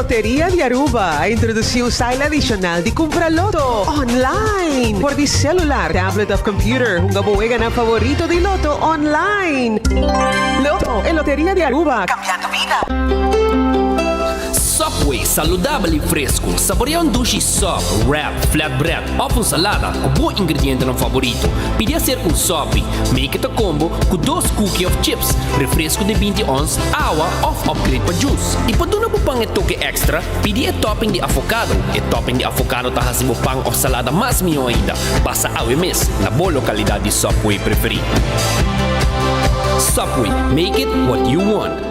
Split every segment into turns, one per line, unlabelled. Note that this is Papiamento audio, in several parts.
Loteria di Aruba a introduci un style adicional di cumpra loto online. For di celular, tablet of computer, hunga bo weganan favorito di loto online. Lotto, e Loteria di Aruba, cambiando bida.
Subway, saludabel y fresco. Saborea un dushi sub, wrap, flatbread of un salada cu bo ingredientenan favorito. Pidi hacer un sopi. Make it a combo cu dos cookie of chips, refresco di binti ons, awa of upgrade pa juice. Y pa duna bo pan e toke extra, pidi e topping di avocado. E topping di avocado ta haci bo pan of salada mas miho ainda. Pasa awe mes na bo localidad di Subway preferi. Subway, make it what you want.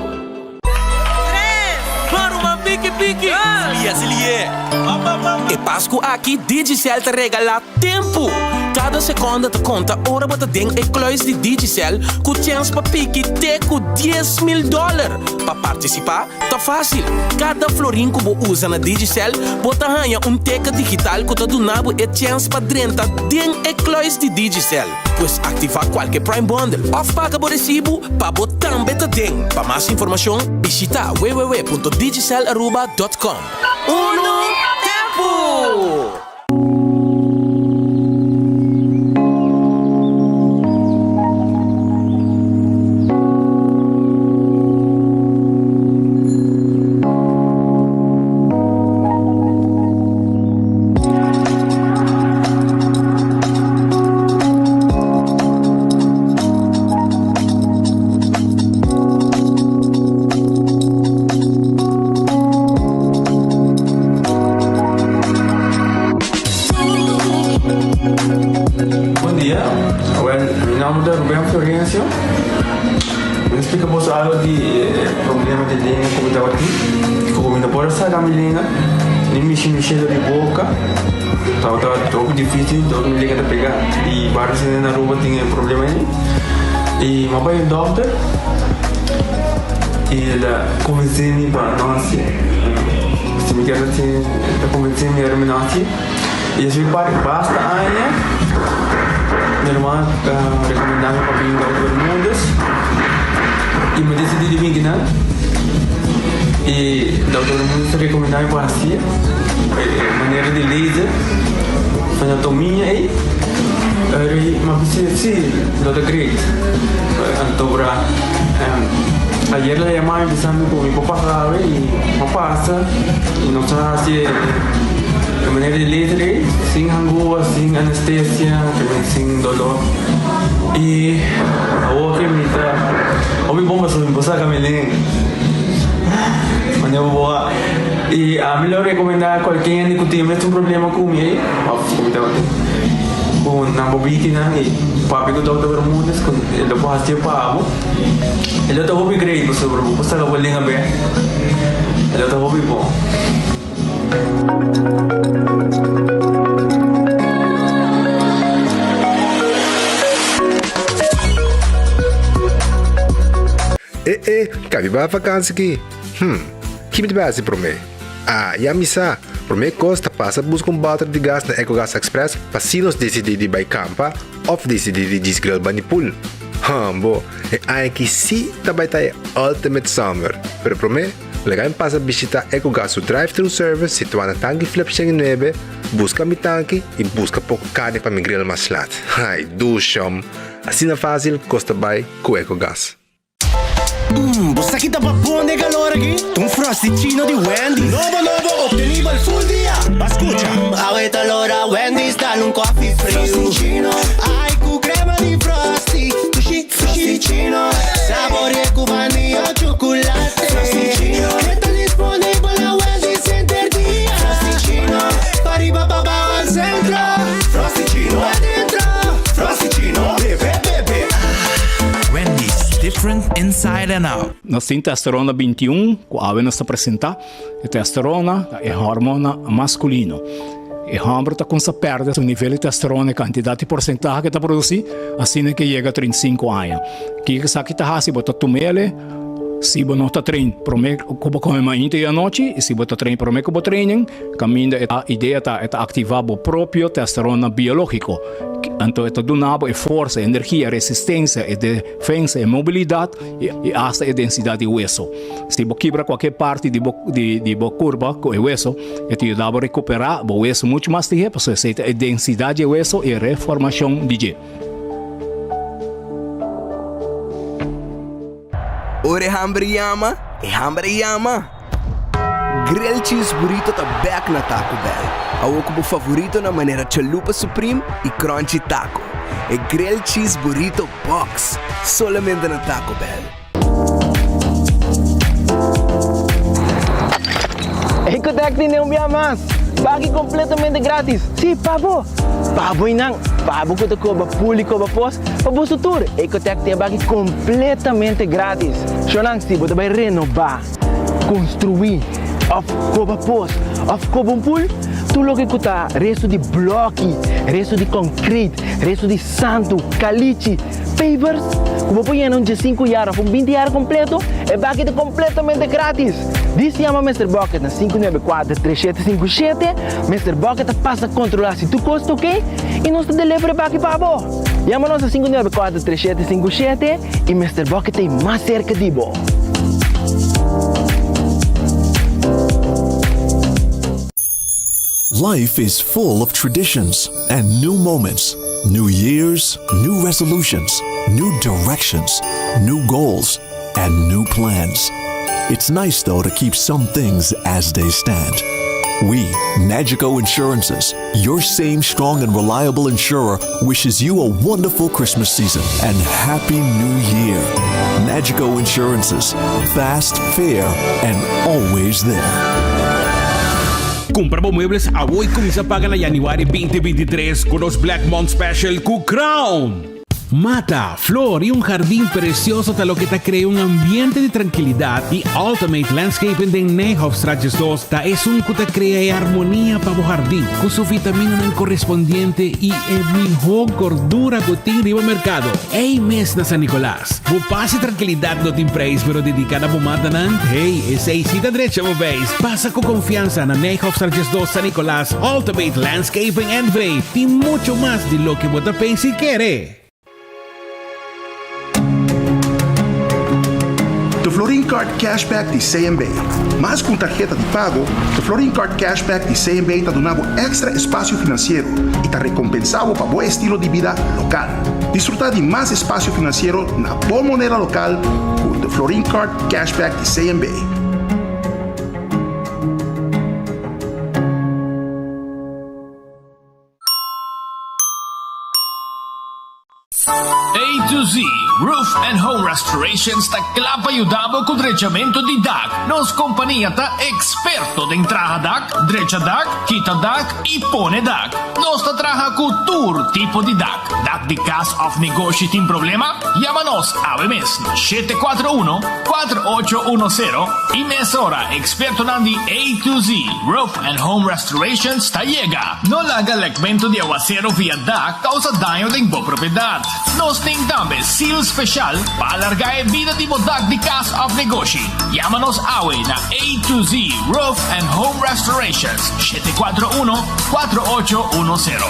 E Pasku aki Digicel ta regalá tempu! Kada sekonda ta konta ora bo ta den e kluis di Digicel ku chèns pa piki te ku 10,000 dòler. Pa partisipá ta fásil, kada florin ku bo usa na Digicel bo ta haña un teken digital ku ta duna bo e chèns pa drenta den e kluis di Digicel. Pues aktivá kualke Prime Bundle òf paga bo resibu pa bo tambe ta den. Pa mas informashon bishitá www.digicelaruba.com. Unu tempu!
Bon dia, well, mi nomber ta Ruben Florencio. Mi ta splika boso algo di e problema di lenga ku mi tabatin. Ku mi no por a saka mi lenga, ni mishi mi shelo di boka. Tabata hopi difícil, dor mi lenga ta pega. I varios hende na Aruba tin e problema ei. I mi a bai un dòkter i el a konvensé mi pa no hasié. Si mi kier hasié, el ta konvensé mi ora mi no hasié. I despues basta aña mi hermano ta rekomendá mi pa bin Dòkter Bermúdez i mi a disidí di bin kinan. I Dòkter Bermúdez ta rekomendá mi pa hasié e manera di laser anatomia ei. Eri mi a bis'é si lo ta great. Anto bra ayer el a yama mi bisa mi ku mi por pasa awe i mi a pasa i nos a hasi e. E manera di laser ei, sin hangua, sin anestesia, sin dolor. I awor ke mi ta hopi bon pasobra mi por saka mi lenga. Manera bo a. I ami lo rekomendá kualke hende ku tin mes un problema ku mi ei, òf ku mi tabatin, ku nan por bini kinan i papia ku Dòkter Bermudez ku e lo por hasié pa bo. E lo ta hopi great pasobra bo por saka bo lenga bèk. E lo ta hopi bon.
E e, kabi bai vakansi ki? Hm, ki mi ta bai hasi promé? Ah, ya mi sa! Promé kos ta pasa buska un bòter di gas na Ecogas Express pa si nos disidí di bai kampa òf disidí di djis grill bani pool. Hòmbo, e aña aki sí ta bai ta e ultimate summer! Pero promé, Laga mi pasa bishita Ecogas su drive-thru service situá na Tanki Flip 109, buska mi tanki i buska poko karni pa mi grill mas lat. Ai, dushom! Asina fásil kos ta bai ku Ecogas.
Mmm, bo sa ki ta babon den calor aki? Ta un Frosty-chino di Wendy's. Nobo nobo, obtenibel full dia! Ba scucha. Mmm, awe ta lora Wendy's dal un coffee friu. Frosty-chino, ai cu crema di Frosty. Dushi, Frosty-chino, saborea cu vanilla o chocolate. Frosty-chino, e ta disponibel na Wendy's henter dia. Frosty-chino, pariba pa bao al centro. Frosty-chino, adentro. Frosty-chino, bebe, bebe.
Wendy's, different inside and out.
Nos tin testosterona 21 ku awe nos ta presentá. E testosterona ta e hormona maskulino. E hòmber ta kumsa pèrdè su nivel di testosterona, e kantidat i porsentahe ku e ta produsí, asina ke yega 35 aña. Kiko esaki ta hasi? Bo ta tum'el. Si bo no ta train prome ku bo kome mainta i anochi i si bo ta train prome ku bo training, kaminda e idea ta e ta aktivá bo propio testosterona biológiko. Anto e ta duna bo e forsa, e energia, e resistensia, e defensa, e mobilidat i asta e densidat di weso. Si bo kibra kualke parti di bo di bo kurpa ku e weso, e ta yuda bo rekuperá bo weso muchu mas lihé pasobra esei ta e densidat di e weso i e reformashon di dje.
Ora e hamber yama, e hamber a yama! Grilled Cheese Burrito ta bek na Taco Bell. Awor ku bo favoritonan manera Chalupa Supreme i Crunchy Taco. E Grilled Cheese Burrito Box! Solamente na Taco Bell.
Ecotec tene un bia mas! Baki completamente gratis! Si, pa bo! Pa bo y nan! Pa bo cu ta coba pul y coba pos, pa boso tur! Ecotec tin e baki completamente gratis! Shonan, si bo ta bay renoba, construi, of coba pos, of coba un pul, tur loke cu ta resto di bloki, resto di concrete, resto di santu, calichi, Pavers ku bo por yena un diesinku yar òf un binti yar kompleto, e baki ta kompletamente gratis! Dis yama Mister Bucket na 594 3757, Mister Bucket ta pasa kontrolá si tur kos ta oke i nos ta deliver e baki pa bo! Yama nos na 594 3757 i Mister Bucket ta ei mas serka di bo!
Life is full of traditions and new moments, new years, new resolutions, new directions, new goals, and new plans. It's nice, though, to keep some things as they stand. We, Nagico Insurances, your same strong and reliable insurer, wishes you a wonderful Christmas season and Happy New Year. Nagico Insurances, fast, fair, and always there.
Kumpra bo muebles awo i kuminsá paga na yanüari 2023 ku nos Black Month Special ku Crown! Mata, flor i un hardin precioso ta loke ta crea un ambiente di trankilidat i Ultimate Landscaping den Nijhofstraat 12 ta esun ku ta crea e armonia pa bo hardin ku su vitaminanan correspondiente i e miho gordura ku tin riba mercado. Ey mes na San Nicolas. Bo pas i trankilidat no tin prijs pero dedica na bo matanan, hey, esey si ta drecha bo beis. Pasa ku konfiansa na Nijhofstraat 12 San Nicolas, Ultimate Landscaping NV tin mucho mas di loke bo ta pensa i kere.
The Florin Card Cashback di CMB. Mas ku un tarheta di pago, The Florin Card Cashback di CMB ta duna bo èkstra espasio finansiero i ta rekompensá bo pa bo estilo di bida lokal. Disfrutá di mas espasio finansiero na bo moneda lokal ku The Florin Card Cashback di CMB.
A to Z Roof and Home Restorations ta kla pa yuda bo ku drechamentu di dak. Nos kompania ta eksperto den traha dak, drecha dak, kita dak i pone dak. Nos ta traha ku tur tipo di dak. Dak di kas òf negoshi tin problema? Yama nos awe mes na 741 4810 i mesora ekspertonan di A to Z Roof and Home Restorations ta yega. No laga lekmentu di awasero via dak kousa daño den bo propiedat. Nos tin tambe seal speshal pa alargá e bida di bo dak di kas òf negoshi. Yama nos awe na A to Z Roof and Home Restorations, 741 4810.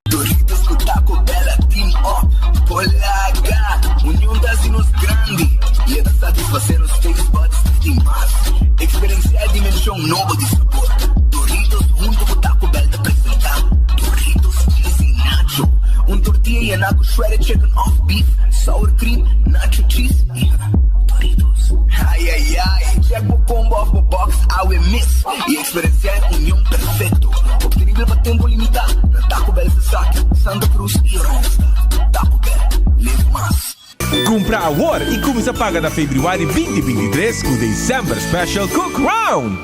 Doritos ku Taco Bell a team up por laga. Union ta hasi nos grandi i e ta satisfasé nos taste buds di mas. Eksperensiá e dimenshon nobo di sabor. Doritos huntu ku Taco Bell ta presentá Doritos Cheesy Nacho, un tortilla yená ku shredded chicken òf beef, sour cream, nacho cheese i Doritos. Ai ai ai! Check bo combo òf bo box awe mes i Eksperensiá e union perfekto, optenibel pa tempu limitá na Taco Bell Sasaki, Santa Cruz i Oranjestad. Taco Bell, live mas!
Kumpra awor i kuminsá paga na febrüari 2023 ku December Special ku Crown!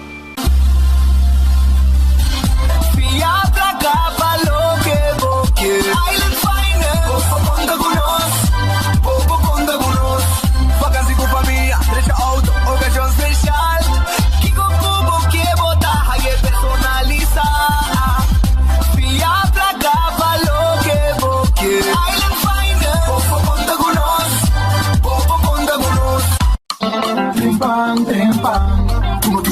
Fia plaka pa loke bo kier. Island Finance, bo por konta ku nos, bo por konta ku nos. Vakansi ku famia, drecha auto, okashon speshal. Kiko ku bo ke bo ta haye personalisa. Fia plaka pa loke bo ke. Island Finance, bo por konta ku nos.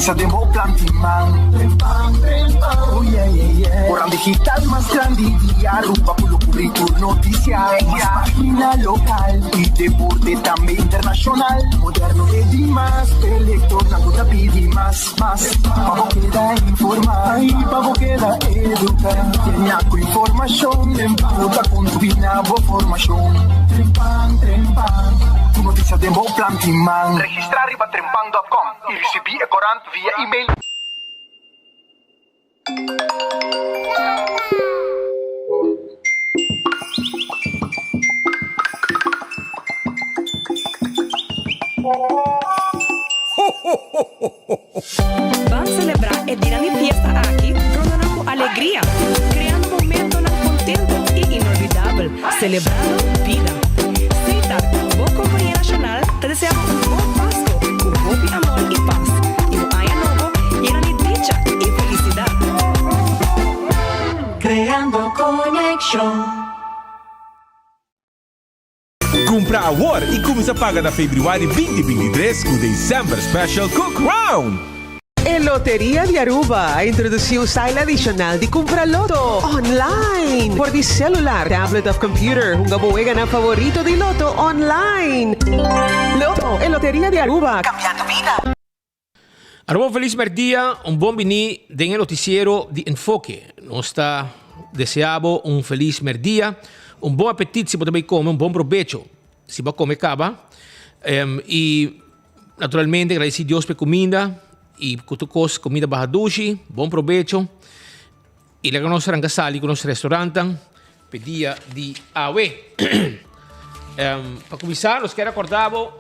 Noticia den bo planti man. Trempan, trempan, oh yeah, yeah, yeah. Corant digital mas grandi di Aruba cu lo cubri tur noticia. Mas pagina local y deporte tambe internacional. Moderno e di mas, p'e lectornan cu ta pidi mas, mas. Pa bo keda informa y pa bo keda educa. Llena cu informacion cu ta contribui na bo formacion. Trempan, trempan, tur noticia den bo planti man. Registra riba trempan dot com y ricibi e corant via email.
Ban celebra e dianan di fiesta aki rondonan cu alegria, creando momentonan contento y inolvidabel, celebrando bida. Setar, bo compañia nacional, ta desea bo un bon Pasco cu hopi amor y paz, y un aña nobo yena di dicha y felicidad.
Creando conexion.
Cumpra awor y cuminsa paga na februari 2023 cu December Special cu Crown!
E Loteria di Aruba a introduci un style adicional di cumpra loto online for di celular, tablet of computer. Hunga bo weganan favorito di loto online. Loto, e Loteria di Aruba, cambiando bida.
Aruba un felis merdia, un bon bini den e noticiero di Enfoke. Nos ta desea bo un felis merdia, un bon apetit si bo ta bay come, un bon probecho si bo a come caba. Y naturalmente agradeci Dios pa e cuminda y cu tur cos comida baha dushi, bon probecho. Y laga nos ranca sali cu nos restaurantan p'e dia di awe. Pa cuminsa nos kier acorda bo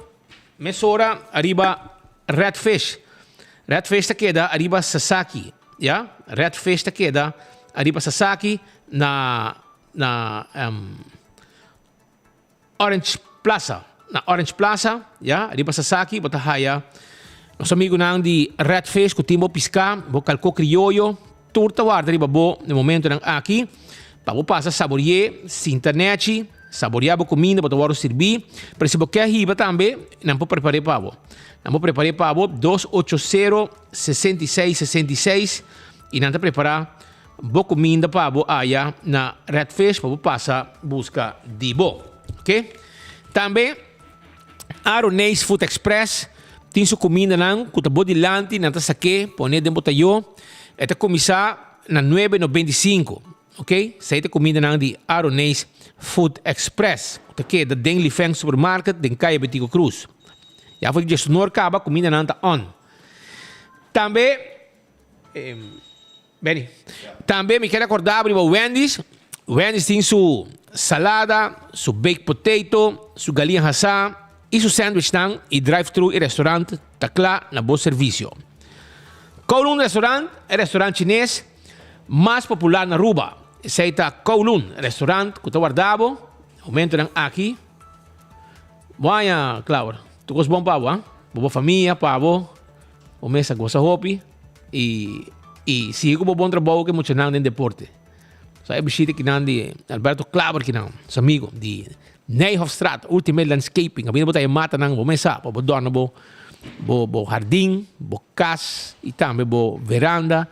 Mesora ariba Red Fish. Red Fish ta keda ariba Sasaki, ya. Red Fish ta keda ariba Sasaki na na Orange Plaza. Na Orange Plaza, ya, ariba Sasaki bo ta haya nos amigunan di Red Fish ku tin bo piská, bo kalkó krioyo, tur ta warda riba bo na e momentonan aki pa bo pasa sabori'é, sinta nèchi. Saboreá bo kuminda, bo ta wòrdu sirbí, pero si bo ke hiba tambe, nan por prepar'é pa bo. Nan por prepar'é pa bo dos ocho sero, 66, 66 i nan ta prepará bo kuminda pa bo aya na Red Fish pa bo pasa buska di bo. Oke. Tambe Aroneis Food Express tin su kumindanan ku ta bo dilanti, nan ta sak'é, pon'é den bo tayó. E ta kuminsá na nuebe nobenta i sinku. Ok, esei ta kumindanan di Aroneis Food Express ku ta keda den Lifeng Supermarket den Kaya Betico Cruz. Ya for di diesunor kaba kumindanan ta on. Tambe, Benny, tambe mi kier akorda bo riba Wendy's. Wendy's tin su salada, su baked potato, su galiña hasá i su sandwichnan i drive-thru i restaurant ta kla na bo servisio. Kowloon Restaurant, e restaurant chines mas popular na Aruba. Esey ta Kowloon Restaurant cu ta warda bo momentonan aki. Bo aña, Clauber. Tur cos bon pa bo, ha? Bo bo famia, pa bo. Bo mes a goza hopi. Y, y sigui cu bo bon trabou cu e muchanan den deporte. Sa e bishita kinan di Alberto Klaber kinan, su amigo di Nijhofstraat, Ultimate Landscaping. Abinda bo ta e matanan, bo mes sa, pa bo dorna bo bo bo hardin, bo cas y tambe bo veranda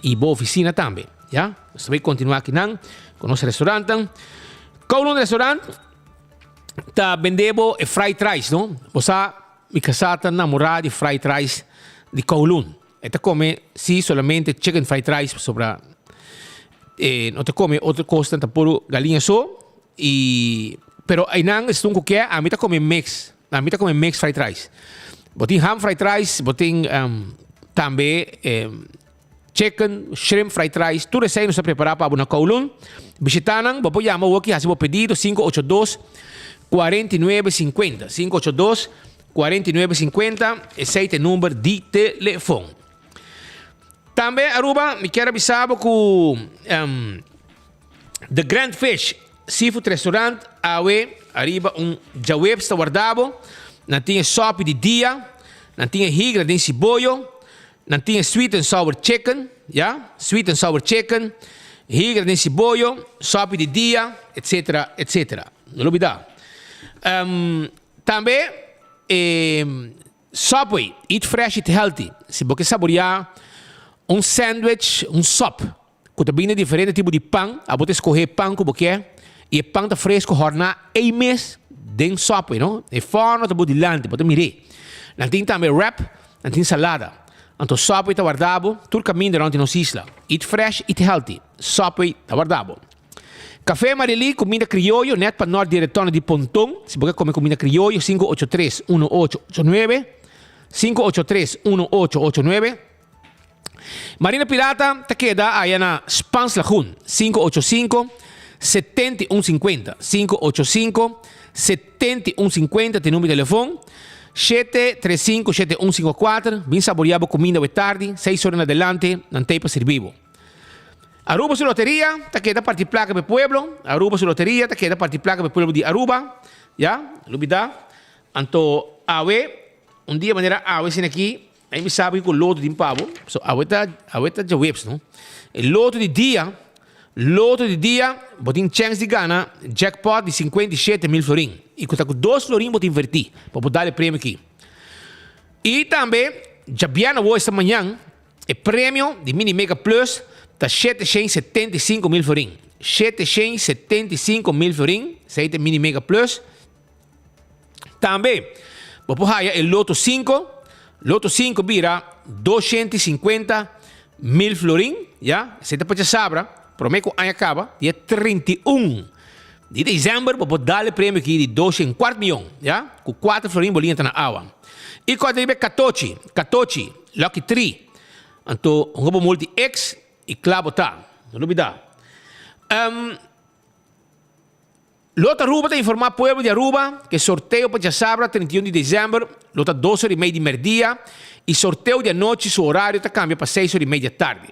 y bo oficina tambe. Ya? Nos ta bay continua akinan cu nos restaurantan. Kowloon Restaurant ta bende bo e fried rice, no? Bo sa, mi casá ta namorá di fried rice di Kowloon. E ta come si solamente chicken fried rice pasobra e no ta come otro cosnan ta puro galiña so y pero eynan esun cu ke ami ta come mix ami ta come mix fried rice bo tin ham fried rice bo tin tambe chicken shrimp fried rice tur esey nos ta prepara pa bo na Kowloon bishita nan bo por yama awoki haci bo pedido 582 49 50 582 49 50, esey ta e number di telefon. Tambe Aruba, mi kier a bisa bo cu um, The Grand Fish Seafood Restaurant awe ariba un djaweps ta warda bo. Nan tin e sopi di dia, nan tin e higra den siboyo, nan tin e sweet and sour chicken, ya, sweet and sour chicken, higra den siboyo, sopi di dia, etcetera, etcetera. No lo bida. Um, Tambe e
Subway, eat fresh, eat healthy. Si bo ke saboreá un sandwich, un sub, ku ta bini diferente tipo di pan, abo ta eskohé e pan ku bo ke i e pan ta fresco hòrná ei mes den Subway, no? E fòrno ta bo dilanti, bo ta mir'é. Nan tin tambe wrap, nan tin salada. Anto Subway ta warda bo tur kaminda rònt di nos isla. Eat fresh, eat healthy. Subway ta warda bo. Café Marilí, kuminda krioyo, nèt pa nòrt di retòrno di Ponton. Si bo ke kome kuminda krioyo, 583 1889, 583 1889. Marina Pirata ta keda aya na Spans Lagoon, 585 7150, 585 7150 ta e numero di telefon, 735 7154. Bin saboreá bo kuminda awe tardi, seis ora na adelante, nan t'ei pa sirbi bo. Aruba su loteria ta keda parti placa pa e pueblo. Aruba su loteria ta keda parti placa pa e pueblo di Aruba. Ya, lubida. Anto awe, un dia manera awe asina aki, ai mi sabi cu loto tin pabo. So awe ta, awe ta djaweps, no? E loto di dia, loto di dia, bo tin chance di gana jackpot di 57,000 florin. Y cu ta cu dos florin bo ta inverti pa bo dal e premio aki. Y tambe, djabièrnè awo esta mañan, E premio di Mini Mega Plus ta 775 mil florin. 775 mil florin, esei ta e Mini Mega Plus. Tambe bo por haya e Loto 5. Loto 5 bira 250 mil florin, ya. Esei ta pa djasabra, prome ku aña kaba, dia 31 di december bo por dal e premio aki di dos en kuart miyon, ya. Ku kuater florin bo liña ta na awa. I kòrda riba e katochi, katochi. Lucky Tree. Anto hunga bo multi X y cla bo ta. No lubida. Um, Lot Aruba ta informa pueblo di Aruba ke sorteo pa djasabra 31 di december lo ta dos ora y media di merdia y sorteo di anochi su horario ta cambia pa seis ora y media tardi.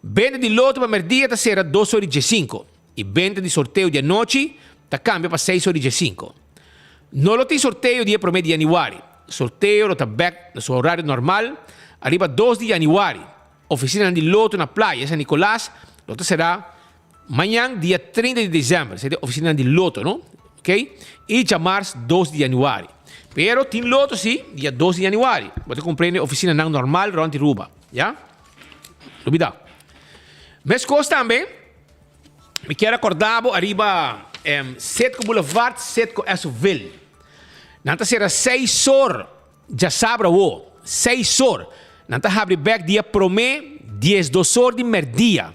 Benta di loto pa merdia ta sera dos ora y diesinco y benta di sorteo di anochi ta cambia pa seis ora y diesinco. No lo tin sorteo di e prome di januari. Sorteo lo ta bek na su horario normal ariba dos di januari. Oficinanan di loto na Playa San Nicolas lo ta sera mañan dia 30 di december. Esei ta e oficinanan di loto, no? Ok. Y djamars dos di januari. Pero tin loto si dia dos di januari. Bo ta comprende oficinanan normal rond di Aruba. Ya? Lubida. Meskos tambe, mi kier akorda bo ariba em, Setco Boulevard, Setco Esoville. Nan ta sera seis or djasabra awo, seis or. Nan ta habri bek dia prome, diesdos or di merdia.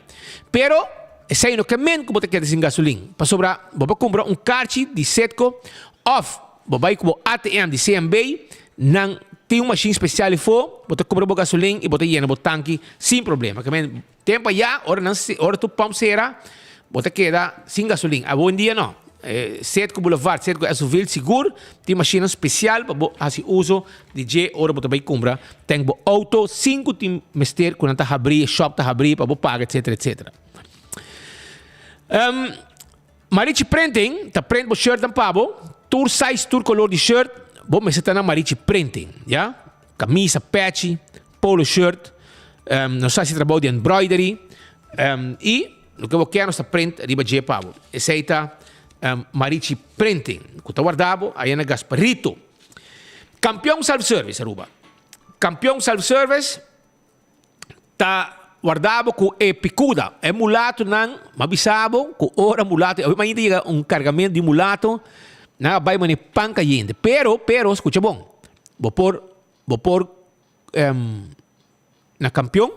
Pero, esei no ke men ku bo ta keda sin gasolin, pasobra bo por kumpra un karchi di Setco òf bo bai ku bo ATM di CMB, nan tin un mashin spesial efo, bo ta kumpra bo gasolin i bo ta yena bo tanki sin problema. Ke men, Tempo ayá, ora nan ora tur pump sera, bo ta keda sin gasolin. Awendia no. Setco Boulevard, Setco Esoville sigur tin mashinnan spesial pa bo hasi uso di dje ora bo ta bai kumpra tank bo auto sin ku tin mester ku nan ta habrí, shop ta habrí pa bo paga etcetera etcetera. Marichi Printing ta print bo shirtnan pa bo, tur size, tur kolor di shirt bo mester ta na Marichi Printing, ya. Kamisa, pechi, polo shirt, nos ta hasi trabou di embroidery i loke bo kier nos ta print riba dje pa bo. Esei ta Marichi Printing ku ta warda bo aya na Gasparito. Kampion Self Service Aruba. Kampion Self Service ta warda bo ku e pikuda. E mulatonan, m'a bisa bo ku ora mulato, awe mainta yega un kargamento di mulato, nan a bai mane pan kayente. Pero, pero, skucha bon, bo por, bo por na kampion,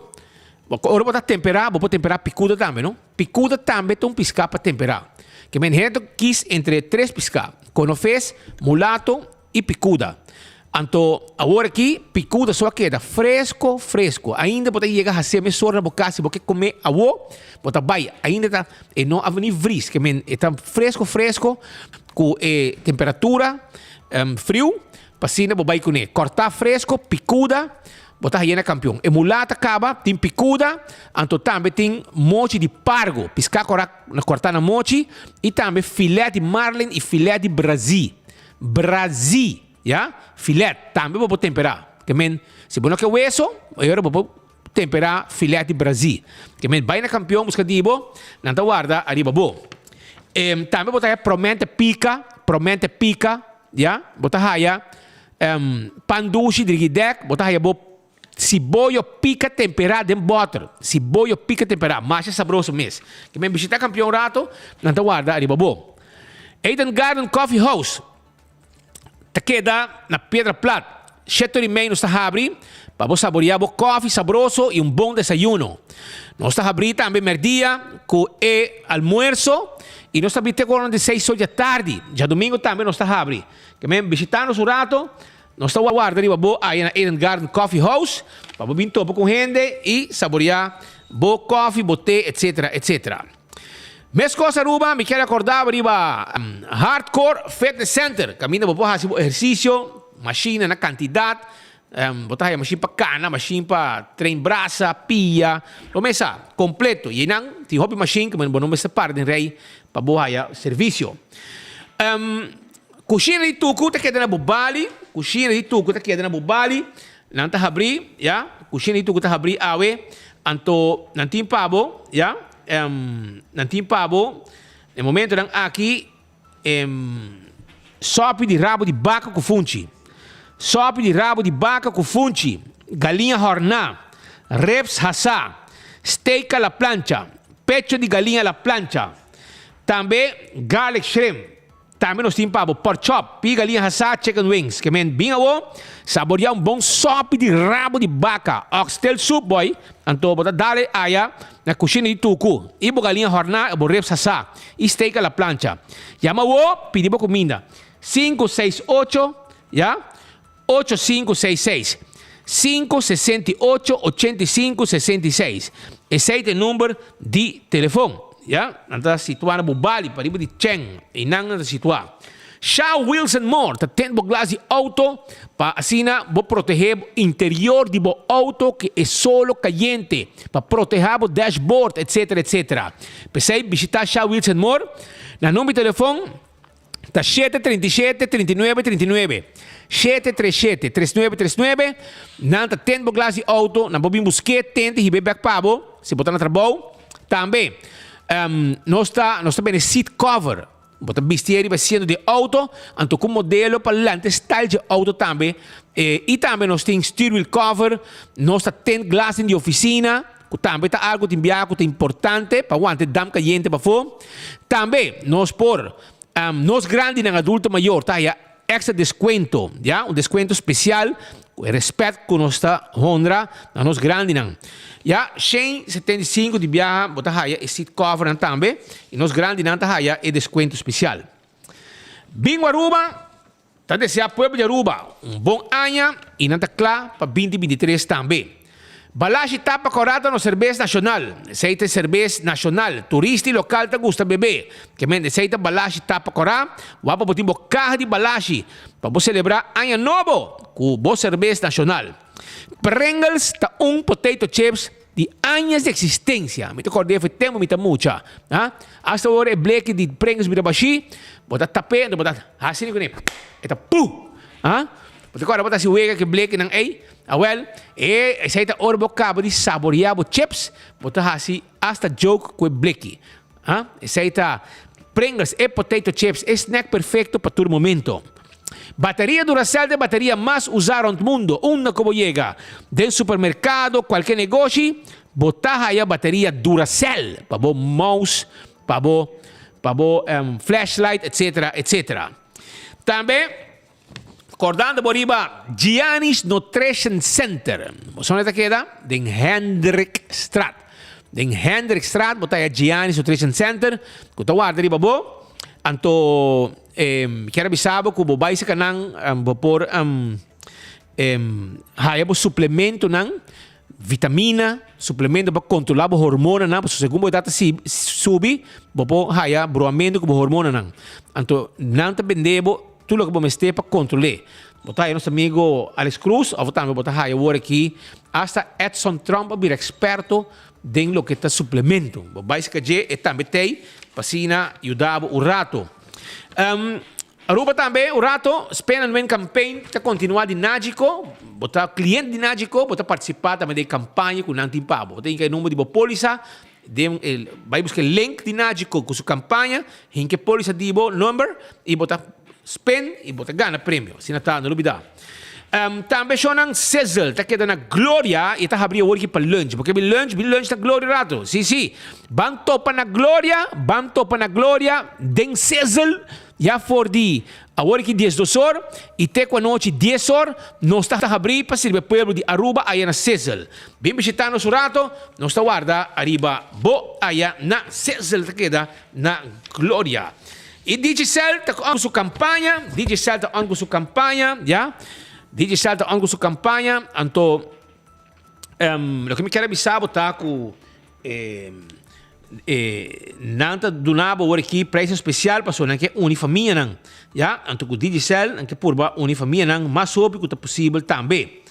ora bo ta temperá, bo por temperá pikuda tambe, no? Pikuda tambe ta un piská pa temperá. Ke men hende ta kis entre tres piská, konofes, mulato i pikuda. Anto awor aki pikuda so a keda fresko, fresko. Ainda bo ta yega hasié mesora na bo kas, si bo ke kome awo, bo ta bai. Ainda ta, e no a bini vris, ke men e ta fresko, fresko ku e temperatura friu. Pa asina bo bai kuné. Kòrtá fresko, pikuda, bo ta haye na kampion. E mulá ta kaba, tin pikuda, anto tambe tin mochi di pargo, piská kòrá kòrtá na mochi, i tambe filèt di marlin i filèt di brazí. Brazí, ya, filèt, tambe bo por temperá. Ke men, si bo no ke weso, e ora bo por temperá filèt di brazí. Ke men, bai na kampion buska di bo, nan ta warda ariba bo. Tambe bo ta haña promente pika, promente pika. Ya, bo ta haya Pan dushi dirigi dek, bo ta haya bo siboyo pika temperá den bòter. Siboyo pika temperá, masha sabroso mes. Ke men bishitá Kampion rato, nan ta warda ariba bo. Eden Garden Coffee House ta keda na Piedra Plat. Shete ora i mei nos ta habri pa bo saboreá bo kòfi sabroso i un bon desayuno. Nos ta habrí tambe mèrdia ku e almuerso i nos ta habrí te ku ora di seis or di atardi. Djadumingu tambe nos ta habri. Ke men bishitá nos un rato, nos ta warda riba bo aya na Eden Garden Coffee House pa bo bin topa ku hende i saboreá bo kòfi, bo te, etsetera, etsetera. Meskos Aruba, mi kier akorda bo riba Hardcore Fitness Center, kaminda bo por hasi bo ehersisio, mashina na kantidat, bo ta haya mashin pa kana, mashin pa train brasa, pia, bo mesa kompleto. I einan tin hopi mashin ku bo no mester para den rei pa bo haya servisio. Kushina di tuku ta keda na Bubali, kushina di tuku ta keda na Bubali, nan ta habrí, ya, kushina di tuku ta habrí awe, anto nan tin pa bo, ya, nan tin pa bo, e momentonan aki, sòpi di rabo di baka ku funchi, sòpi di rabo di baka ku funchi, galiña hòrná, ribs hasá, steak a la plancha, pecho di galiña a la plancha, tambe garlic shrimp. Tambe nos tin pa bo pork chop, pia galiña hasá, chicken wings. Ke men bin awo, saboreá un bon sòpi di rabo di baka, oxtail soup boy, anto bo ta dal e aya na kushina di tuku, i bo galiña hòrná i bo ribs hasá, i steak a la plancha. Yama awo, pidi bo kuminda. Sinku seis ocho, ya, 8566. 568 85 66. Esei ta e number di telefon. Ya, nan ta situá na Bubali, pariba di Cheng. Einan nan ta situá. Shaw Wilson Moore ta tend bo glas di auto pa asina bo protehé bo interior di bo auto ku e solo kayente, pa protehá bo dashboard, etcetera, etcetera. P'esei bishitá Shaw Wilson Moore na number di telefon. Ta shete 37 39 39. 737 39 39. Nan ta tent bo glas di auto, nan por bin busk'é, tent i hib'é bèk pa bo, si bo ta na trabou. Tambe, nos ta nos ta bende seat cover. Bo ta bistié riba asiento di e auto, anto ku modelo pa lanta e style dje auto tambe. I tambe nos tin stuurwiel cover, nos ta tent glas den di ofisina. Ku tambe ta algu tin biaha ku ta importante pa wanta e dam kayente pafó. Tambe nos por nos grandinan adulto mayor ta haya extra deskuento, ya, un deskuento spesial ku e rèspèt ku nos ta honra na nos grandinan. Ya, 175 di biaha bo ta haya e seat covernan tambe i nos grandinan ta haya e deskuento spesial. Bingo Aruba Ta desea pueblo di Aruba un bon aña y nan ta cla pa 2023 tambe. Balashi tapa cora ta nos cerbes nacional. Esey ta e cerbes nacional. Turista y local ta gusta bebe. Ke men esey ta Balashi tapa cora. Wak pa bo tin bo caha di Balashi pa bo celebra aña nobo cu bo cerbes nacional. Pringles ta un potato chips di añas di existencia. Mi ta corda e tempo mi ta mucha. Ha? Hasta ora e bleki di Pringles bira bashi, bo ta tap'e, anto bo ta hasi kuné. E ta pu! Ha? Bo ta corda bo ta hasi wega ku e blekinan ei? Awel, e esei ta ora bo caba di saborea bo chips, bo ta hasi hasta joke ku e bleki. Ha? Esei ta Pringles, e potato chips, e snack perfecto pa tur momento. Bateria Duracell ta e bateria mas usá rond mundo. Unda ku bo yega, den supermerkado, kualke negoshi, bo ta haya bateria Duracell pa bo mouse, pa bo pa bo flashlight, etcetera, etcetera. Tambe, kordando bo riba Gianni's Nutrition Center. Bo sa unda ta keda? Den Hendrikstraat. Den Hendrikstraat bo ta haya Gianni's Nutrition Center ku ta warda riba bo. Anto mi kier a bisa bo ku bo bai seka nan bo por haya bo suplementonan, vitamina, suplemento pa kontrolá bo hormonanan, pasobra segun bo edat ta subi bo por haya bruamento ku bo hormonanan. Anto nan ta bende bo tur loke bo mester pa kontrol'é. Bo ta haya nos amigo Alex Cruz òf tambe bo ta haya awor aki asta Edson Trump a bira eksperto den loke ta suplemento. Bo bai seka dje, e tambe t'ei pa asina yuda bo un rato. Aruba tambe un rato, Spend and Win campaign ta kontinuá di Nagico. Bo ta kliente di Nagico, bo ta partisipá tambe den e kampaña ku nan tin pa bo. Bo ta hinka e number di bo pólisa den e, bai buska e link di Nagico ku su kampaña, hinka e pólisa di bo number i bo ta. Spin y bo ta gana premio. Asina ta, no lubida. Tambe shownan Sizzle ta keda na Gloria y ta habri awor aki pa lunch. Bo ke bin lunch? Bin lunch na Gloria rato. Si, si. Ban topa na Gloria, ban topa na Gloria den Sizzle ya for di awor aki 12 or y te cu anochi 10 or nos ta habri pa sirbi e pueblo di Aruba aya na Sizzle. Bin bishita nos un rato, nos ta warda ariba bo aya na Sizzle ta keda na Gloria. Y Digicel ta on cu su campaña, Digicel ta on cu su campaña, ya. Digicel ta on cu su campaña, anto um, loke mi kier a bisa bo ta cu eh, eh, nan ta duna bo awor aki prijs especial pasobra nan ke uni famianan, ya. Anto cu Digicel nan ke purba uni famianan mas hopi cu ta posibel tambe.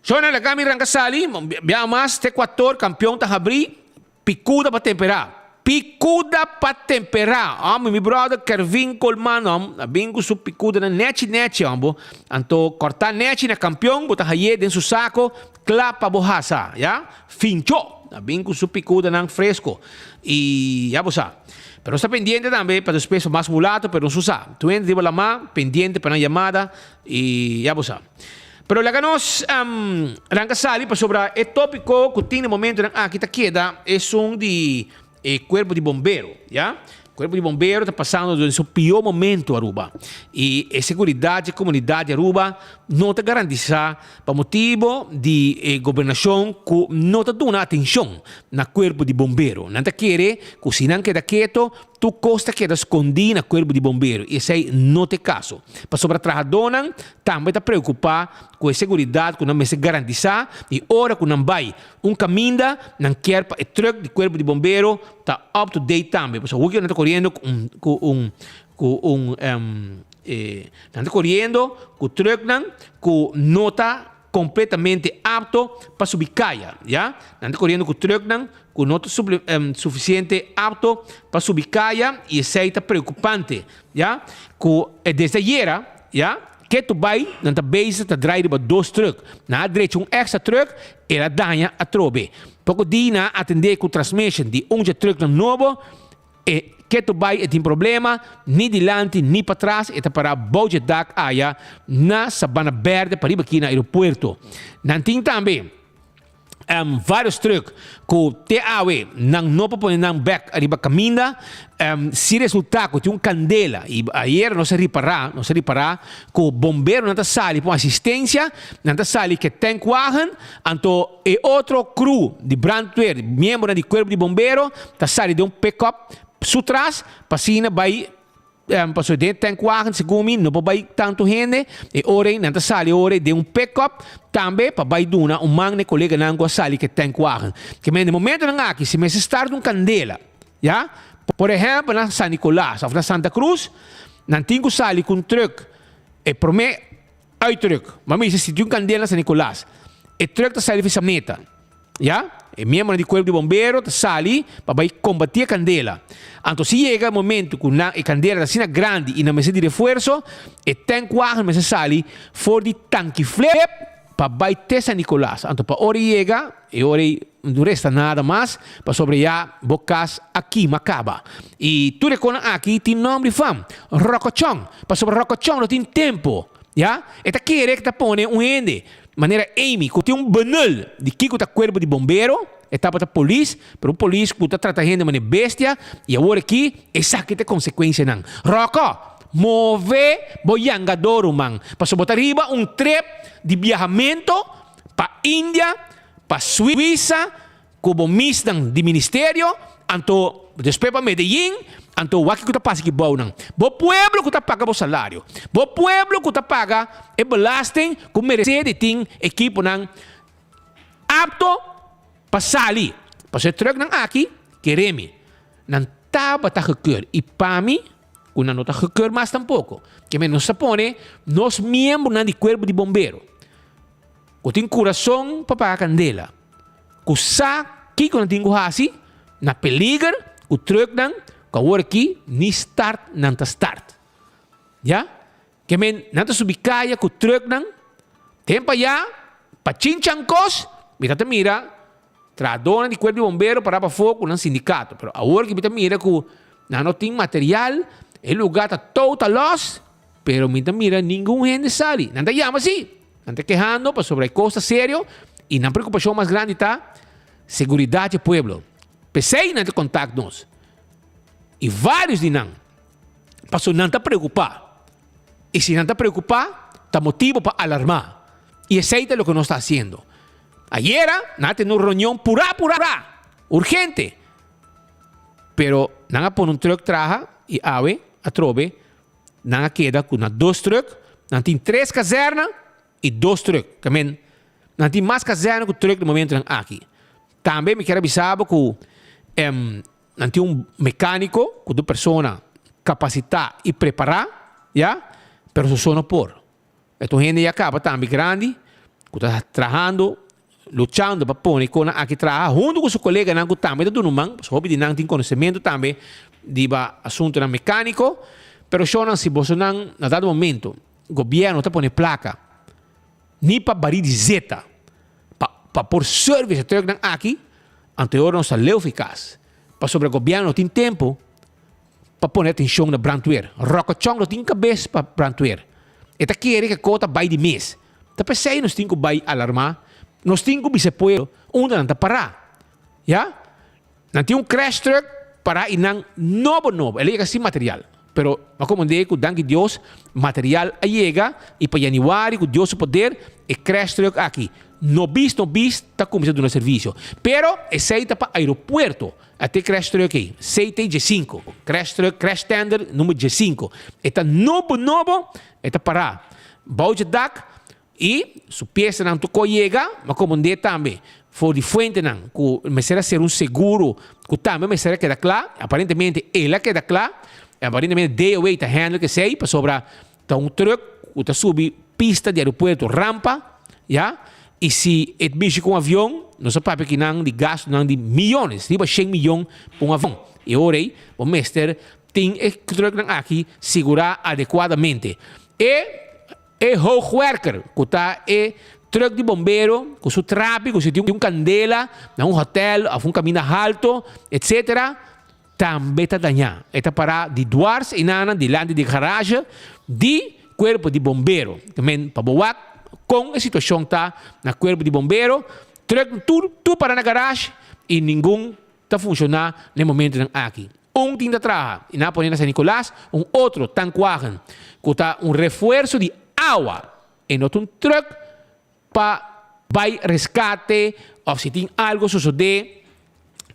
Shona laga mi ranca sali, bia mas te cuator campeon ta habri. Picuda pa tempera. Picuda pa tempera. Hombre, mi brother Kervin Colman, hom, a bin cu su picudanan nechi nechi, hombo. Anto corta nechi na campeon, bo ta haye den su saco, cla pa bo hasa, ya. Fincho. A bin cu su picudanan fresco. Y ya bo sa. Pero nos ta pendiente tambe pa despues pa mas mulato, pero nos no sa. Tu hende riba lama, pendiente pa nan yamada, y ya bo sa. Pero laga nos ranka sali pasobra e topiko ku tin na momentonan aki ta keda esun di e kuerpo di bombero, ya. Kuerpo di bombero ta pasando den su pió momento Aruba i e seguridat dje komunidat di Aruba no ta garantisa pa motibo di e gobernashon ku no ta duna atenshon na kuerpo di bombero. Nan ta kere ku si nan keda keto Tur kos ta keda skondí na kuerpo di bombero i esei no ta e kaso. Pasobra trahadónan tambe ta preokupá ku e seguridat ku nan mester garantisá i ora ku nan bai un kaminda nan kier pa e trùk di kuerpo di bombero ta up to date tambe. Pasobra hopi nan ta koriendo ku un ku un ku un nan ta koriendo ku trùknan ku no ta completamente apto pa subi caya, ya. Nan ta coriendo cu trucknan cu no ta suficiente apto pa subi caya y esey ta preocupante, ya. Cu desde ayera, ya, ketu bay nan ta bezig ta draai riba dos truck. Nan a drecha un extra truck, el a daña atrobe. Poco di nan a atende cu transmission di un dje trucknan nobo. E ketu bai e tin problema, ni dilanti ni patras, e ta pará bou dje dak aya na Sabana Berde pariba aki na aeropuerto. Nan tin tambe varios truck ku te awe nan no por pone nan bek ariba kaminda. Si resulta ku tin un kandela, i ayer nos a ripará, nos a ripará ku bomberonan ta sali pa un asistensia, nan ta sali ku e tankwagen, anto E otro crew di brandweer, miembronan di cuerpo di bombero, ta sali den un pick-up su tras pa asina bay pasobra den e tankwagen segun mi no por bay tanto hende. E ora ei nan ta sali ora ei den un pick-up tambe pa bay duna un man na e coleganan cu a sali cu e tankwagen. Ke men den momentonan aki si mester start un candela, ya, por ehempel na San Nicolas of na Santa Cruz, nan tin cu sali cu un truck e prome. Uit truck. Ma mi bisa si tin un kandela na San Nicolas, e truck ta sali fisa meta. Ya? E miembronan di kuerpo di bombero ta sali pa bai kombatí e kandela. Anto si yega e momento ku nan e kandela ta asina grandi i nan mester di refuerso, e tankwagen mester sali for di Tankiflip pa bai te San Nicolas. Anto pa ora e yega, e ora ei no resta nada mas pasobra ya bo kas a kima kaba. I tur e konan aki tin nòmber di fam, Rokochon, pasobra Rokochon no tin tempu, ya. E ta kere ku ta pone un hende manera Amy ku tin un benul di kiko ta kuerpo di bombero, e tabata polis, pero un polis ku ta trata hende manera bestia i awor aki esaki ta e konsekuensianan. Roko, move bo yangadó ruman, pasobra bo ta riba un trip di biahamento pa India, pa Suiza ku bo misnan di ministerio, anto despues pa Medellin, anto wak kiko ta pasa ki bounan. Bo pueblo ku ta paga bo salario, bo pueblo ku ta paga e belasting ku merese di tin ekiponan apto pa sali. Pasobra e trucknan aki, kere mi, nan tabata gekeur i pa mi ku nan no ta gekeur mas tampoko. Ke men nos ta pone nos miembronan di kuerpo di bombero. Ku tin kurason pa paga kandela, ku sa kiko nan tin ku hasi na peliger ku trùknan ku awor aki ni start nan ta start. Ya? Ke men nan ta subi kaya ku trùknan ten pa ya pa chinchan kos, mi ta ta mira trahadónan di kuerpo di bombero pará pafó ku nan sindikato, pero awor ki mi ta mira ku nan no tin material. E lugá ta total los, pero mi ta mira ningun hende sali. Nan ta yama sí, nan ta kehando pasobra e kos ta serio i nan preokupashon mas grandi ta seguridat di e pueblo. P'esei nan ta kontak nos. I vários di nan, pasobra nan ta preokupá. I si nan ta preokupá, ta motibu pa alarmá. I esei ta loke nos ta hasiendo. Ayera nan a tene un reunion purá purá, urgente. Pero nan a pone un truck traha i awe atrobe nan a keda ku na dos truck. Nan tin tres kazèrna i dos truck. Ke men nan tin mas kazèrna ku truck na momentonan aki. Tambe mi kier a bisa bo ku nan tin un mekániko ku ta un persona kapasitá i prepará, ya, pero su so no por. E ta un hende ya kaba tambe grandi ku ta trahando, luchando pa pone kon nan aki traha huntu ku su koleganan ku tambe ta duna un man, pasobra hopi di nan tin konosementu tambe riba asuntunan mekániko. Pero shownan si bosonan na dado momento gobièrnu ta pone plaka ni pa barí di zeta pa pa por service e trucknan aki, anto e ora nos ta leu fi kas pasobra gobièrnu no tin tempu pa pone atencion na brandweer. Rokochon no tin cabes pa brandweer. E ta kere ke kota bai di mes. Ta pesey nos tin ku bai alarma. Nos tin ku bisa e pueblo unda nan ta para. Ya. Nan tin un crash truck para y nan nobo nobo. El a yega sin material. Pero a komand'é ku danki Dios material a yega y pa januari ku Dios su poder e crash truck aki no bis no bis ta kuminsa duna servicio. Pero esey ta pa aeropuerto. A te crash truck ei, CT djesinku, crash truck, crash tender number djesinku. E ta nobo nobo, e ta pará bou dje dak i su piesanan tur ko yega, ma komand'é tambe for di fuentenan ku mester a ser un seguro ku tambe mester a keda kla, aparentemente el a keda kla, aparentemente DOW ta handle kesei pasobra Ta un truck cu ta subi pista di aeropuerto, rampa, ya, y si e mishi cu un avion, nos a papia kinan di gastonan di miyones, riba shen miyon pa un avion. E ora ey bo mester tin e trucknan aki sigura adecuadamente. E e hoogwerker cu ta e truck di bombero cu su trapi cu si tin un candela na un hotel of un caminda halto, etcetera, Tambe ta dañá. E ta pará di dwars enanan dilanti di garage di kuerpo di bombero. Ta men pa bo wak kon e situashon ta na kuerpo di bombero. Trùk tur tur pará na garage i ningun ta funshoná na e momentunan aki. Un tin ta traha i nan a pone na San Nicolas un otro tankwagen ku ta un refuerso di awa. E no ta un trùk pa bai reskate of si tin algo sosode